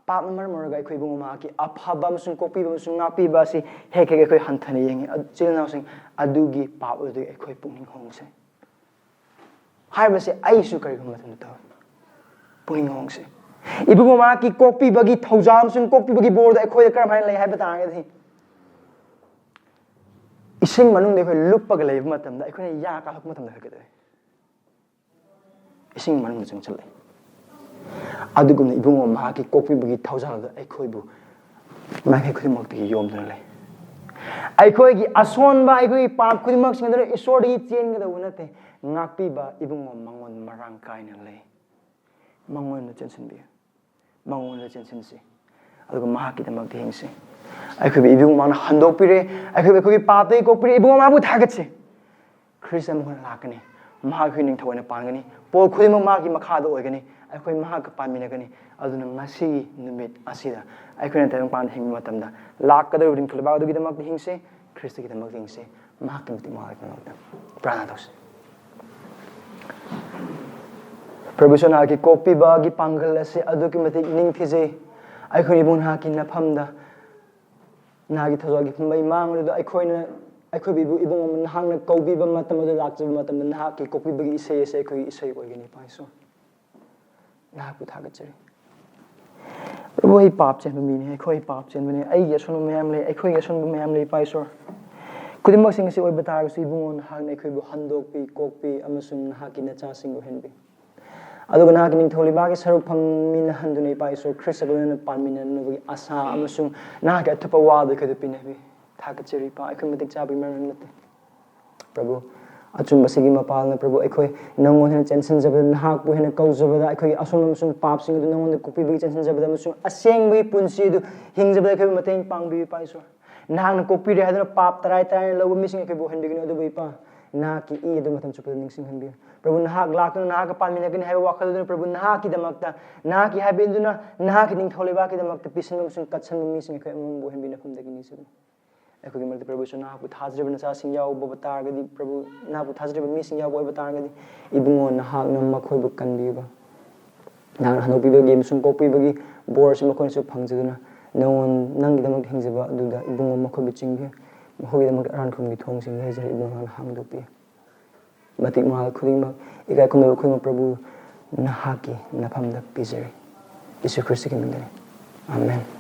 ꯄꯥꯞꯅ ꯃꯔꯝ ꯑꯣꯏꯔꯒ ꯑꯩꯈꯣꯏ ꯏꯕꯨꯡꯉꯣ ꯃꯍꯥꯛꯀꯤ ꯑꯐꯕ ꯑꯃꯁꯨꯡ ꯀꯣꯛꯄꯤꯕ ꯑꯃꯁꯨꯡ ꯉꯥꯛꯄꯤꯕ ꯑꯁꯤ ꯍꯦꯛ ꯍꯦꯛ ꯑꯩꯈꯣꯏ ꯍꯟꯊꯅ ꯌꯦꯡꯉꯤ꯫ ꯑꯗꯨ, ꯏꯆꯤꯜ ꯏꯅꯥꯎꯁꯤꯡ, ꯑꯗꯨꯒꯤ ꯄꯥꯞ ꯑꯗꯨꯗꯒꯤ ꯑꯩꯈꯣꯏ ꯄꯨꯛꯅꯤꯡ ꯍꯣꯡꯁꯤ꯫ ꯍꯥꯏꯕꯁꯦ ꯑꯩꯁꯨ ꯀꯔꯤꯒꯨꯝꯕ ꯃꯇꯝꯗ ꯇꯧꯏ꯫ ꯄꯨꯛꯅꯤꯡ ꯍꯣꯡꯁꯤ꯫ ꯏꯕꯨꯡꯉꯣ ꯃꯍꯥꯛꯀꯤ ꯀꯣꯛꯄꯤꯕꯒꯤ ꯊꯧꯖꯥꯜ ꯑꯃꯁꯨꯡ ꯀꯣꯛꯄꯤꯕꯒꯤ ꯕꯣꯔꯗ ꯑꯩꯈꯣꯏꯗ ꯀꯔꯝꯍꯥꯏꯅ ꯂꯩ ꯍꯥꯏꯕ ꯇꯥꯔꯒꯗꯤ, ꯏꯁꯤꯡ ꯃꯅꯨꯡꯗ ꯑꯩꯈꯣꯏ ꯂꯨꯞꯄꯒ ꯂꯩꯕ ꯃꯇꯝꯗ, ꯑꯩꯈꯣꯏꯅ ꯌꯥ ꯀꯥꯊꯣꯛꯄ ꯃꯇꯝꯗ ꯑꯩꯈꯣꯏ ꯀꯩꯗꯧꯏ? ꯏꯁꯤꯡ ꯃꯅꯨꯡꯗ ꯆꯪꯁꯤꯜꯂꯛꯏ꯫ ꯑꯗꯨꯒꯨꯝꯅ ꯏꯕꯨꯡꯉꯣ ꯃꯍꯥꯛꯀꯤ ꯀꯣꯛꯄꯤꯕꯒꯤ ꯊꯧꯖꯥꯜꯗ ꯑꯩꯈꯣꯏꯕꯨ ꯃꯥꯏꯀꯩ ꯈꯨꯗꯤꯡꯃꯛꯇꯒꯤ ꯌꯣꯝꯗꯨꯅ ꯂꯩ꯫ ꯑꯩꯈꯣꯏꯒꯤ ꯑꯁꯣꯟꯕ, ꯑꯩꯈꯣꯏꯒꯤ ꯄꯥꯞ ꯈꯨꯗꯤꯡꯃꯛꯁꯤꯡ ꯑꯗꯨꯅ ꯏꯁꯣꯔꯗꯒꯤ ꯆꯦꯟꯒꯗꯧꯕ ꯅꯠꯇꯦ꯫ ꯉꯥꯛꯄꯤꯕ ꯏꯕꯨꯡꯉꯣ ꯃꯉꯣꯟ ꯃꯔꯥꯡ ꯀꯥꯏꯅ ꯂꯩ꯫ ꯃꯉꯣꯟꯗ ꯆꯦꯟꯁꯤꯟꯕꯤꯌꯨ꯫ ꯃꯉꯣꯟꯗ ꯆꯦꯟꯁꯤꯟꯁꯤ꯫ ꯑꯗꯨꯒ ꯃꯍꯥꯛꯀꯤꯗꯃꯛꯇ ꯍꯤꯡꯁꯤ꯫ ꯑꯩꯈꯣꯏꯕꯨ ꯏꯕꯨꯡ ꯃꯥꯅ ꯍꯟꯗꯣꯛꯄꯤꯔꯦ, ꯑꯩꯈꯣꯏꯕꯨ ꯑꯩꯈꯣꯏꯒꯤ ꯄꯥꯞꯇꯒꯤ ꯀꯣꯛꯄꯤꯔꯦ꯫ ꯏꯕꯨꯡ ꯃꯥꯕꯨ ꯊꯥꯒꯠꯁꯤ꯫ ꯈ꯭ꯔꯤꯁꯇ ꯑꯃꯨꯛ ꯍꯟꯅ ꯂꯥꯛꯀꯅꯤ꯫ ꯃꯍꯥꯛ ꯑꯩꯈꯣꯏ ꯅꯤꯡꯊꯧ ꯑꯣꯏꯅ ꯄꯥꯟꯒꯅꯤ꯫ ꯄꯣꯠ ꯈꯨꯗꯤꯡꯃꯛ ꯃꯍꯥꯛꯀꯤ ꯃꯈꯥꯗ ꯑꯣꯏꯒꯅꯤ꯫ ꯑꯩꯈꯣꯏ ꯃꯍꯥꯛꯀ ꯄꯥꯟꯃꯤꯟꯅꯒꯅꯤ꯫ ꯑꯗꯨꯅ ꯉꯁꯤꯒꯤ ꯅꯨꯃꯤꯠ ꯑꯁꯤꯗ ꯑꯩꯈꯣꯏꯅ ꯇꯥꯏꯕꯪꯄꯥꯟꯗ ꯍꯤꯡꯕ ꯃꯇꯝꯗ ꯂꯥꯛꯀꯗꯧꯔꯤꯕ ꯅꯤꯡꯊꯧ ꯂꯩꯕꯥꯛ ꯑꯗꯨꯒꯤꯗꯃꯛꯇ ꯍꯤꯡꯁꯤ, ꯈ꯭ꯔꯤꯁꯇꯒꯤꯗꯃꯛꯇ ꯍꯤꯡꯁꯤ꯫ ꯃꯍꯥꯛꯀꯤ ꯃꯇꯤꯛ ꯃꯍꯥꯛꯀꯤꯗꯃꯛꯇ ꯄ꯭ꯔꯥꯔꯊꯅꯥ ꯇꯧꯁꯤ꯫ ꯄ꯭ꯔꯚꯨ ꯏꯁꯣꯔ, ꯅꯍꯥꯛꯀꯤ ꯀꯣꯛꯄꯤꯕꯒꯤ ꯄꯥꯡꯒꯜ ꯑꯁꯤ ꯑꯗꯨꯛꯀꯤ ꯃꯇꯤꯛ ꯅꯤꯡꯊꯤꯖꯩ꯫ ꯑꯩꯈꯣꯏ ꯏꯕꯨꯡ ꯅꯍꯥꯛꯀꯤ ꯅꯐꯝꯗ, ꯅꯍꯥꯛꯀꯤ ꯊꯧꯖꯥꯜꯒꯤ ꯐꯨꯝꯕꯩ ꯃꯥꯡ ꯑꯗꯨꯗ ꯑꯩꯈꯣꯏꯅ, ꯑꯩꯈꯣꯏꯕꯨ ꯏꯕꯨꯡ ꯑꯃ ꯅꯍꯥꯛꯅ ꯀꯧꯕꯤꯕ ꯃꯇꯝ ꯑꯗꯨ ꯂꯥꯛꯆꯕ ꯃꯇꯝꯗ ꯅꯍꯥꯛꯀꯤ ꯀꯣꯛꯄꯤꯕꯒꯤ ꯏꯁꯩ ꯑꯁꯤ ꯑꯩꯈꯣꯏꯒꯤ ꯏꯁꯩ ꯑꯣꯏꯒꯅꯤ, ꯏꯄꯥ ꯏꯁꯣꯔ꯫ ꯅꯍꯥꯛꯄꯨ ꯊꯥꯒꯠꯆꯔꯤ꯫ ꯄ꯭ꯔꯚꯨ, ꯑꯩ ꯄꯥꯞ ꯆꯦꯟꯕ ꯃꯤꯅꯤ, ꯑꯩꯈꯣꯏ ꯄꯥꯞ ꯆꯦꯟꯕꯅꯤ, ꯑꯩꯒꯤ ꯑꯁꯣꯟꯕ ꯃꯌꯥꯝ ꯂꯩ, ꯑꯩꯈꯣꯏꯒꯤ ꯑꯁꯣꯟꯕ ꯃꯌꯥꯝ ꯂꯩ, ꯏꯄꯥ ꯏꯁꯣꯔ꯫ ꯈꯨꯗꯤꯡꯃꯛꯁꯤꯡ ꯑꯁꯤ ꯑꯣꯏꯕ ꯇꯥꯔꯒꯁꯨ, ꯏꯕꯨꯡꯉꯣ, ꯅꯍꯥꯛꯅ ꯑꯩꯈꯣꯏꯕꯨ ꯍꯟꯗꯣꯛꯄꯤ, ꯀꯣꯛꯄꯤ ꯑꯃꯁꯨꯡ ꯅꯍꯥꯛꯀꯤ ꯅꯆꯥꯁꯤꯡ ꯑꯣꯏꯍꯟꯕꯤ꯫ ꯑꯗꯨꯒ ꯅꯍꯥꯛꯀꯤ ꯅꯤꯡꯊꯧ ꯂꯩꯕꯥꯛꯀꯤ ꯁꯔꯨꯛ ꯐꯪꯃꯤꯟꯅꯍꯟꯗꯨꯅ, ꯏꯄꯥ ꯏꯁꯣꯔ ꯈ꯭ꯔꯤꯁꯇꯒ ꯂꯣꯏꯅꯅ ꯄꯥꯟꯃꯤꯟꯅꯅꯕꯒꯤ ꯑꯁꯥ ꯑꯃꯁꯨꯡ ꯅꯍꯥꯛꯀꯤ ꯑꯊꯨꯞꯄ ꯋꯥꯗꯨ ꯑꯩꯈꯣꯏꯗ ꯄꯤꯅꯕꯤ꯫ ꯊꯥꯒꯠꯆꯔꯤ, ꯏꯄꯥ, ꯑꯩꯈꯣꯏ ꯃꯇꯤꯛ ꯆꯥꯕꯒꯤ ꯃꯔꯝ ꯅꯠꯇꯦ꯫ ꯄ꯭ꯔꯚꯨ, ꯑꯆꯨꯝꯕꯁꯤꯒꯤ ꯃꯄꯥꯜꯅ, ꯄ꯭ꯔꯚꯨ, ꯑꯩꯈꯣꯏ ꯅꯪꯉꯣꯟꯗ ꯍꯦꯟꯅ ꯆꯦꯟꯁꯤꯟꯖꯕꯗ, ꯅꯍꯥꯛꯄꯨ ꯍꯦꯟꯅ ꯀꯧꯖꯕꯗ, ꯑꯩꯈꯣꯏꯒꯤ ꯑꯁꯣꯟꯕ ꯑꯃꯁꯨꯡ ꯄꯥꯞꯁꯤꯡ ꯑꯗꯨ ꯅꯪꯉꯣꯟꯗ ꯀꯣꯛꯄꯤꯕꯒꯤ ꯆꯦꯟꯁꯤꯟꯖꯕꯗ ꯑꯃꯁꯨꯡ ꯑꯁꯦꯡꯕꯒꯤ ꯄꯨꯟꯁꯤ ꯑꯗꯨ ꯍꯤꯡꯖꯕꯗ ꯑꯩꯈꯣꯏꯕꯨ ꯃꯇꯦꯡ ꯄꯥꯡꯕꯤꯌꯨ, ꯏꯄꯥ ꯏꯁꯣꯔ꯫ ꯅꯍꯥꯛꯅ ꯀꯣꯛꯄꯤꯔꯦ ꯍꯥꯏꯗꯨꯅ ꯄꯥꯞ ꯇꯔꯥꯏ ꯇꯔꯥꯏꯅ ꯂꯧꯕ ꯃꯤꯁꯤꯡ ꯑꯩꯈꯣꯏꯕꯨ ꯑꯣꯏꯍꯟꯕꯤꯒꯅꯨ, ꯑꯗꯨꯕꯨ ꯏꯄꯥ, ꯅꯍꯥꯛꯀꯤ ꯏ ꯑꯗꯨ ꯃꯇꯝ ꯆꯨꯞꯄꯗ ꯅꯤꯡꯁꯤꯡꯍꯟꯕꯤꯌꯨ꯫ ꯄ꯭ꯔꯚꯨ, ꯅꯍꯥꯛ ꯂꯥꯛꯇꯨꯅ ꯅꯍꯥꯛꯀ ꯄꯥꯟꯃꯤꯟꯅꯒꯅꯤ ꯍꯥꯏꯕ ꯋꯥꯈꯜ ꯑꯗꯨꯅ, ꯄ꯭ꯔꯚꯨ, ꯅꯍꯥꯛꯀꯤꯗꯃꯛꯇ, ꯅꯍꯥꯛꯀꯤ ꯍꯥꯏꯕ ꯏꯟꯗꯨꯅ, ꯅꯍꯥꯛꯀꯤ ꯅꯤꯡꯊꯧ ꯂꯩꯕꯥꯛꯀꯤꯗꯃꯛꯇ ꯄꯤꯁꯤꯟꯕ ꯑꯃꯁꯨꯡ ꯀꯠꯁꯟꯕ ꯃꯤꯁꯤꯡ ꯑꯩꯈꯣꯏ ꯑꯃꯃꯝꯕꯨ ꯑꯣꯏꯍꯟꯕꯤꯅ ꯐꯝꯗꯒꯤ ꯅꯤꯡꯁꯤꯡꯕꯤꯌꯨ꯫ ꯑꯩꯈꯣꯏꯒꯤ ꯃꯔꯛꯇ, ꯄ꯭ꯔꯚꯨ, ꯏꯁꯣꯔ, ꯅꯍꯥꯛꯄꯨ ꯊꯥꯖꯔꯤꯕ ꯅꯆꯥꯁꯤꯡ ꯌꯥꯎꯕ ꯇꯥꯔꯒꯗꯤ, ꯄ꯭ꯔꯚꯨ, ꯅꯍꯥꯛꯄꯨ ꯊꯥꯖꯔꯤꯕ ꯃꯤꯁꯤꯡ ꯌꯥꯎꯕ ꯑꯣꯏꯕ ꯇꯥꯔꯒꯗꯤ, ꯏꯕꯨꯡꯉꯣ, ꯅꯍꯥꯛꯅ ꯃꯈꯣꯏꯕꯨ ꯀꯟꯕꯤꯕ, ꯅꯍꯥꯛꯅ ꯍꯟꯗꯣꯛꯄꯤꯕꯒꯤ ꯑꯃꯁꯨꯡ ꯀꯣꯛꯄꯤꯕꯒꯤ ꯕꯣꯔ ꯑꯁꯤ ꯃꯈꯣꯏꯅꯁꯨ ꯐꯪꯖꯗꯨꯅ, ꯅꯉꯣꯟ-, ꯅꯪꯒꯤꯗꯃꯛ ꯍꯤꯡꯖꯕ ꯑꯗꯨꯗ ꯏꯕꯨꯡꯉꯣ ꯃꯈꯣꯏꯕꯨ ꯆꯤꯡꯕꯤꯌꯨ꯫ ꯃꯈꯣꯏꯒꯤꯗꯃꯛ ꯑꯔꯥꯟ ꯈꯨꯝꯒꯤ ꯊꯣꯡꯁꯤꯡ ꯂꯩꯖꯔꯦ, ꯏꯕꯨꯡꯉꯣ, ꯅꯍꯥꯛꯅ ꯍꯥꯡꯗꯣꯛꯄꯤꯌꯨ꯫ ꯃꯇꯤꯛ ꯃꯉꯥꯜ ꯈꯨꯗꯤꯡꯃꯛ, ꯏꯀꯥꯏ ꯈꯨꯝꯅꯕ ꯈꯨꯗꯤꯡꯃꯛ, ꯄ꯭ꯔꯚꯨ, ꯅꯍꯥꯛꯀꯤ ꯅꯐꯝꯗ ꯄꯤꯖꯔꯤ꯫ ꯌꯤꯁꯨ ꯈ꯭ꯔꯤꯁꯇꯒꯤ ꯃꯤꯡꯗꯅꯤ꯫ ꯑꯥꯃꯦꯟ꯫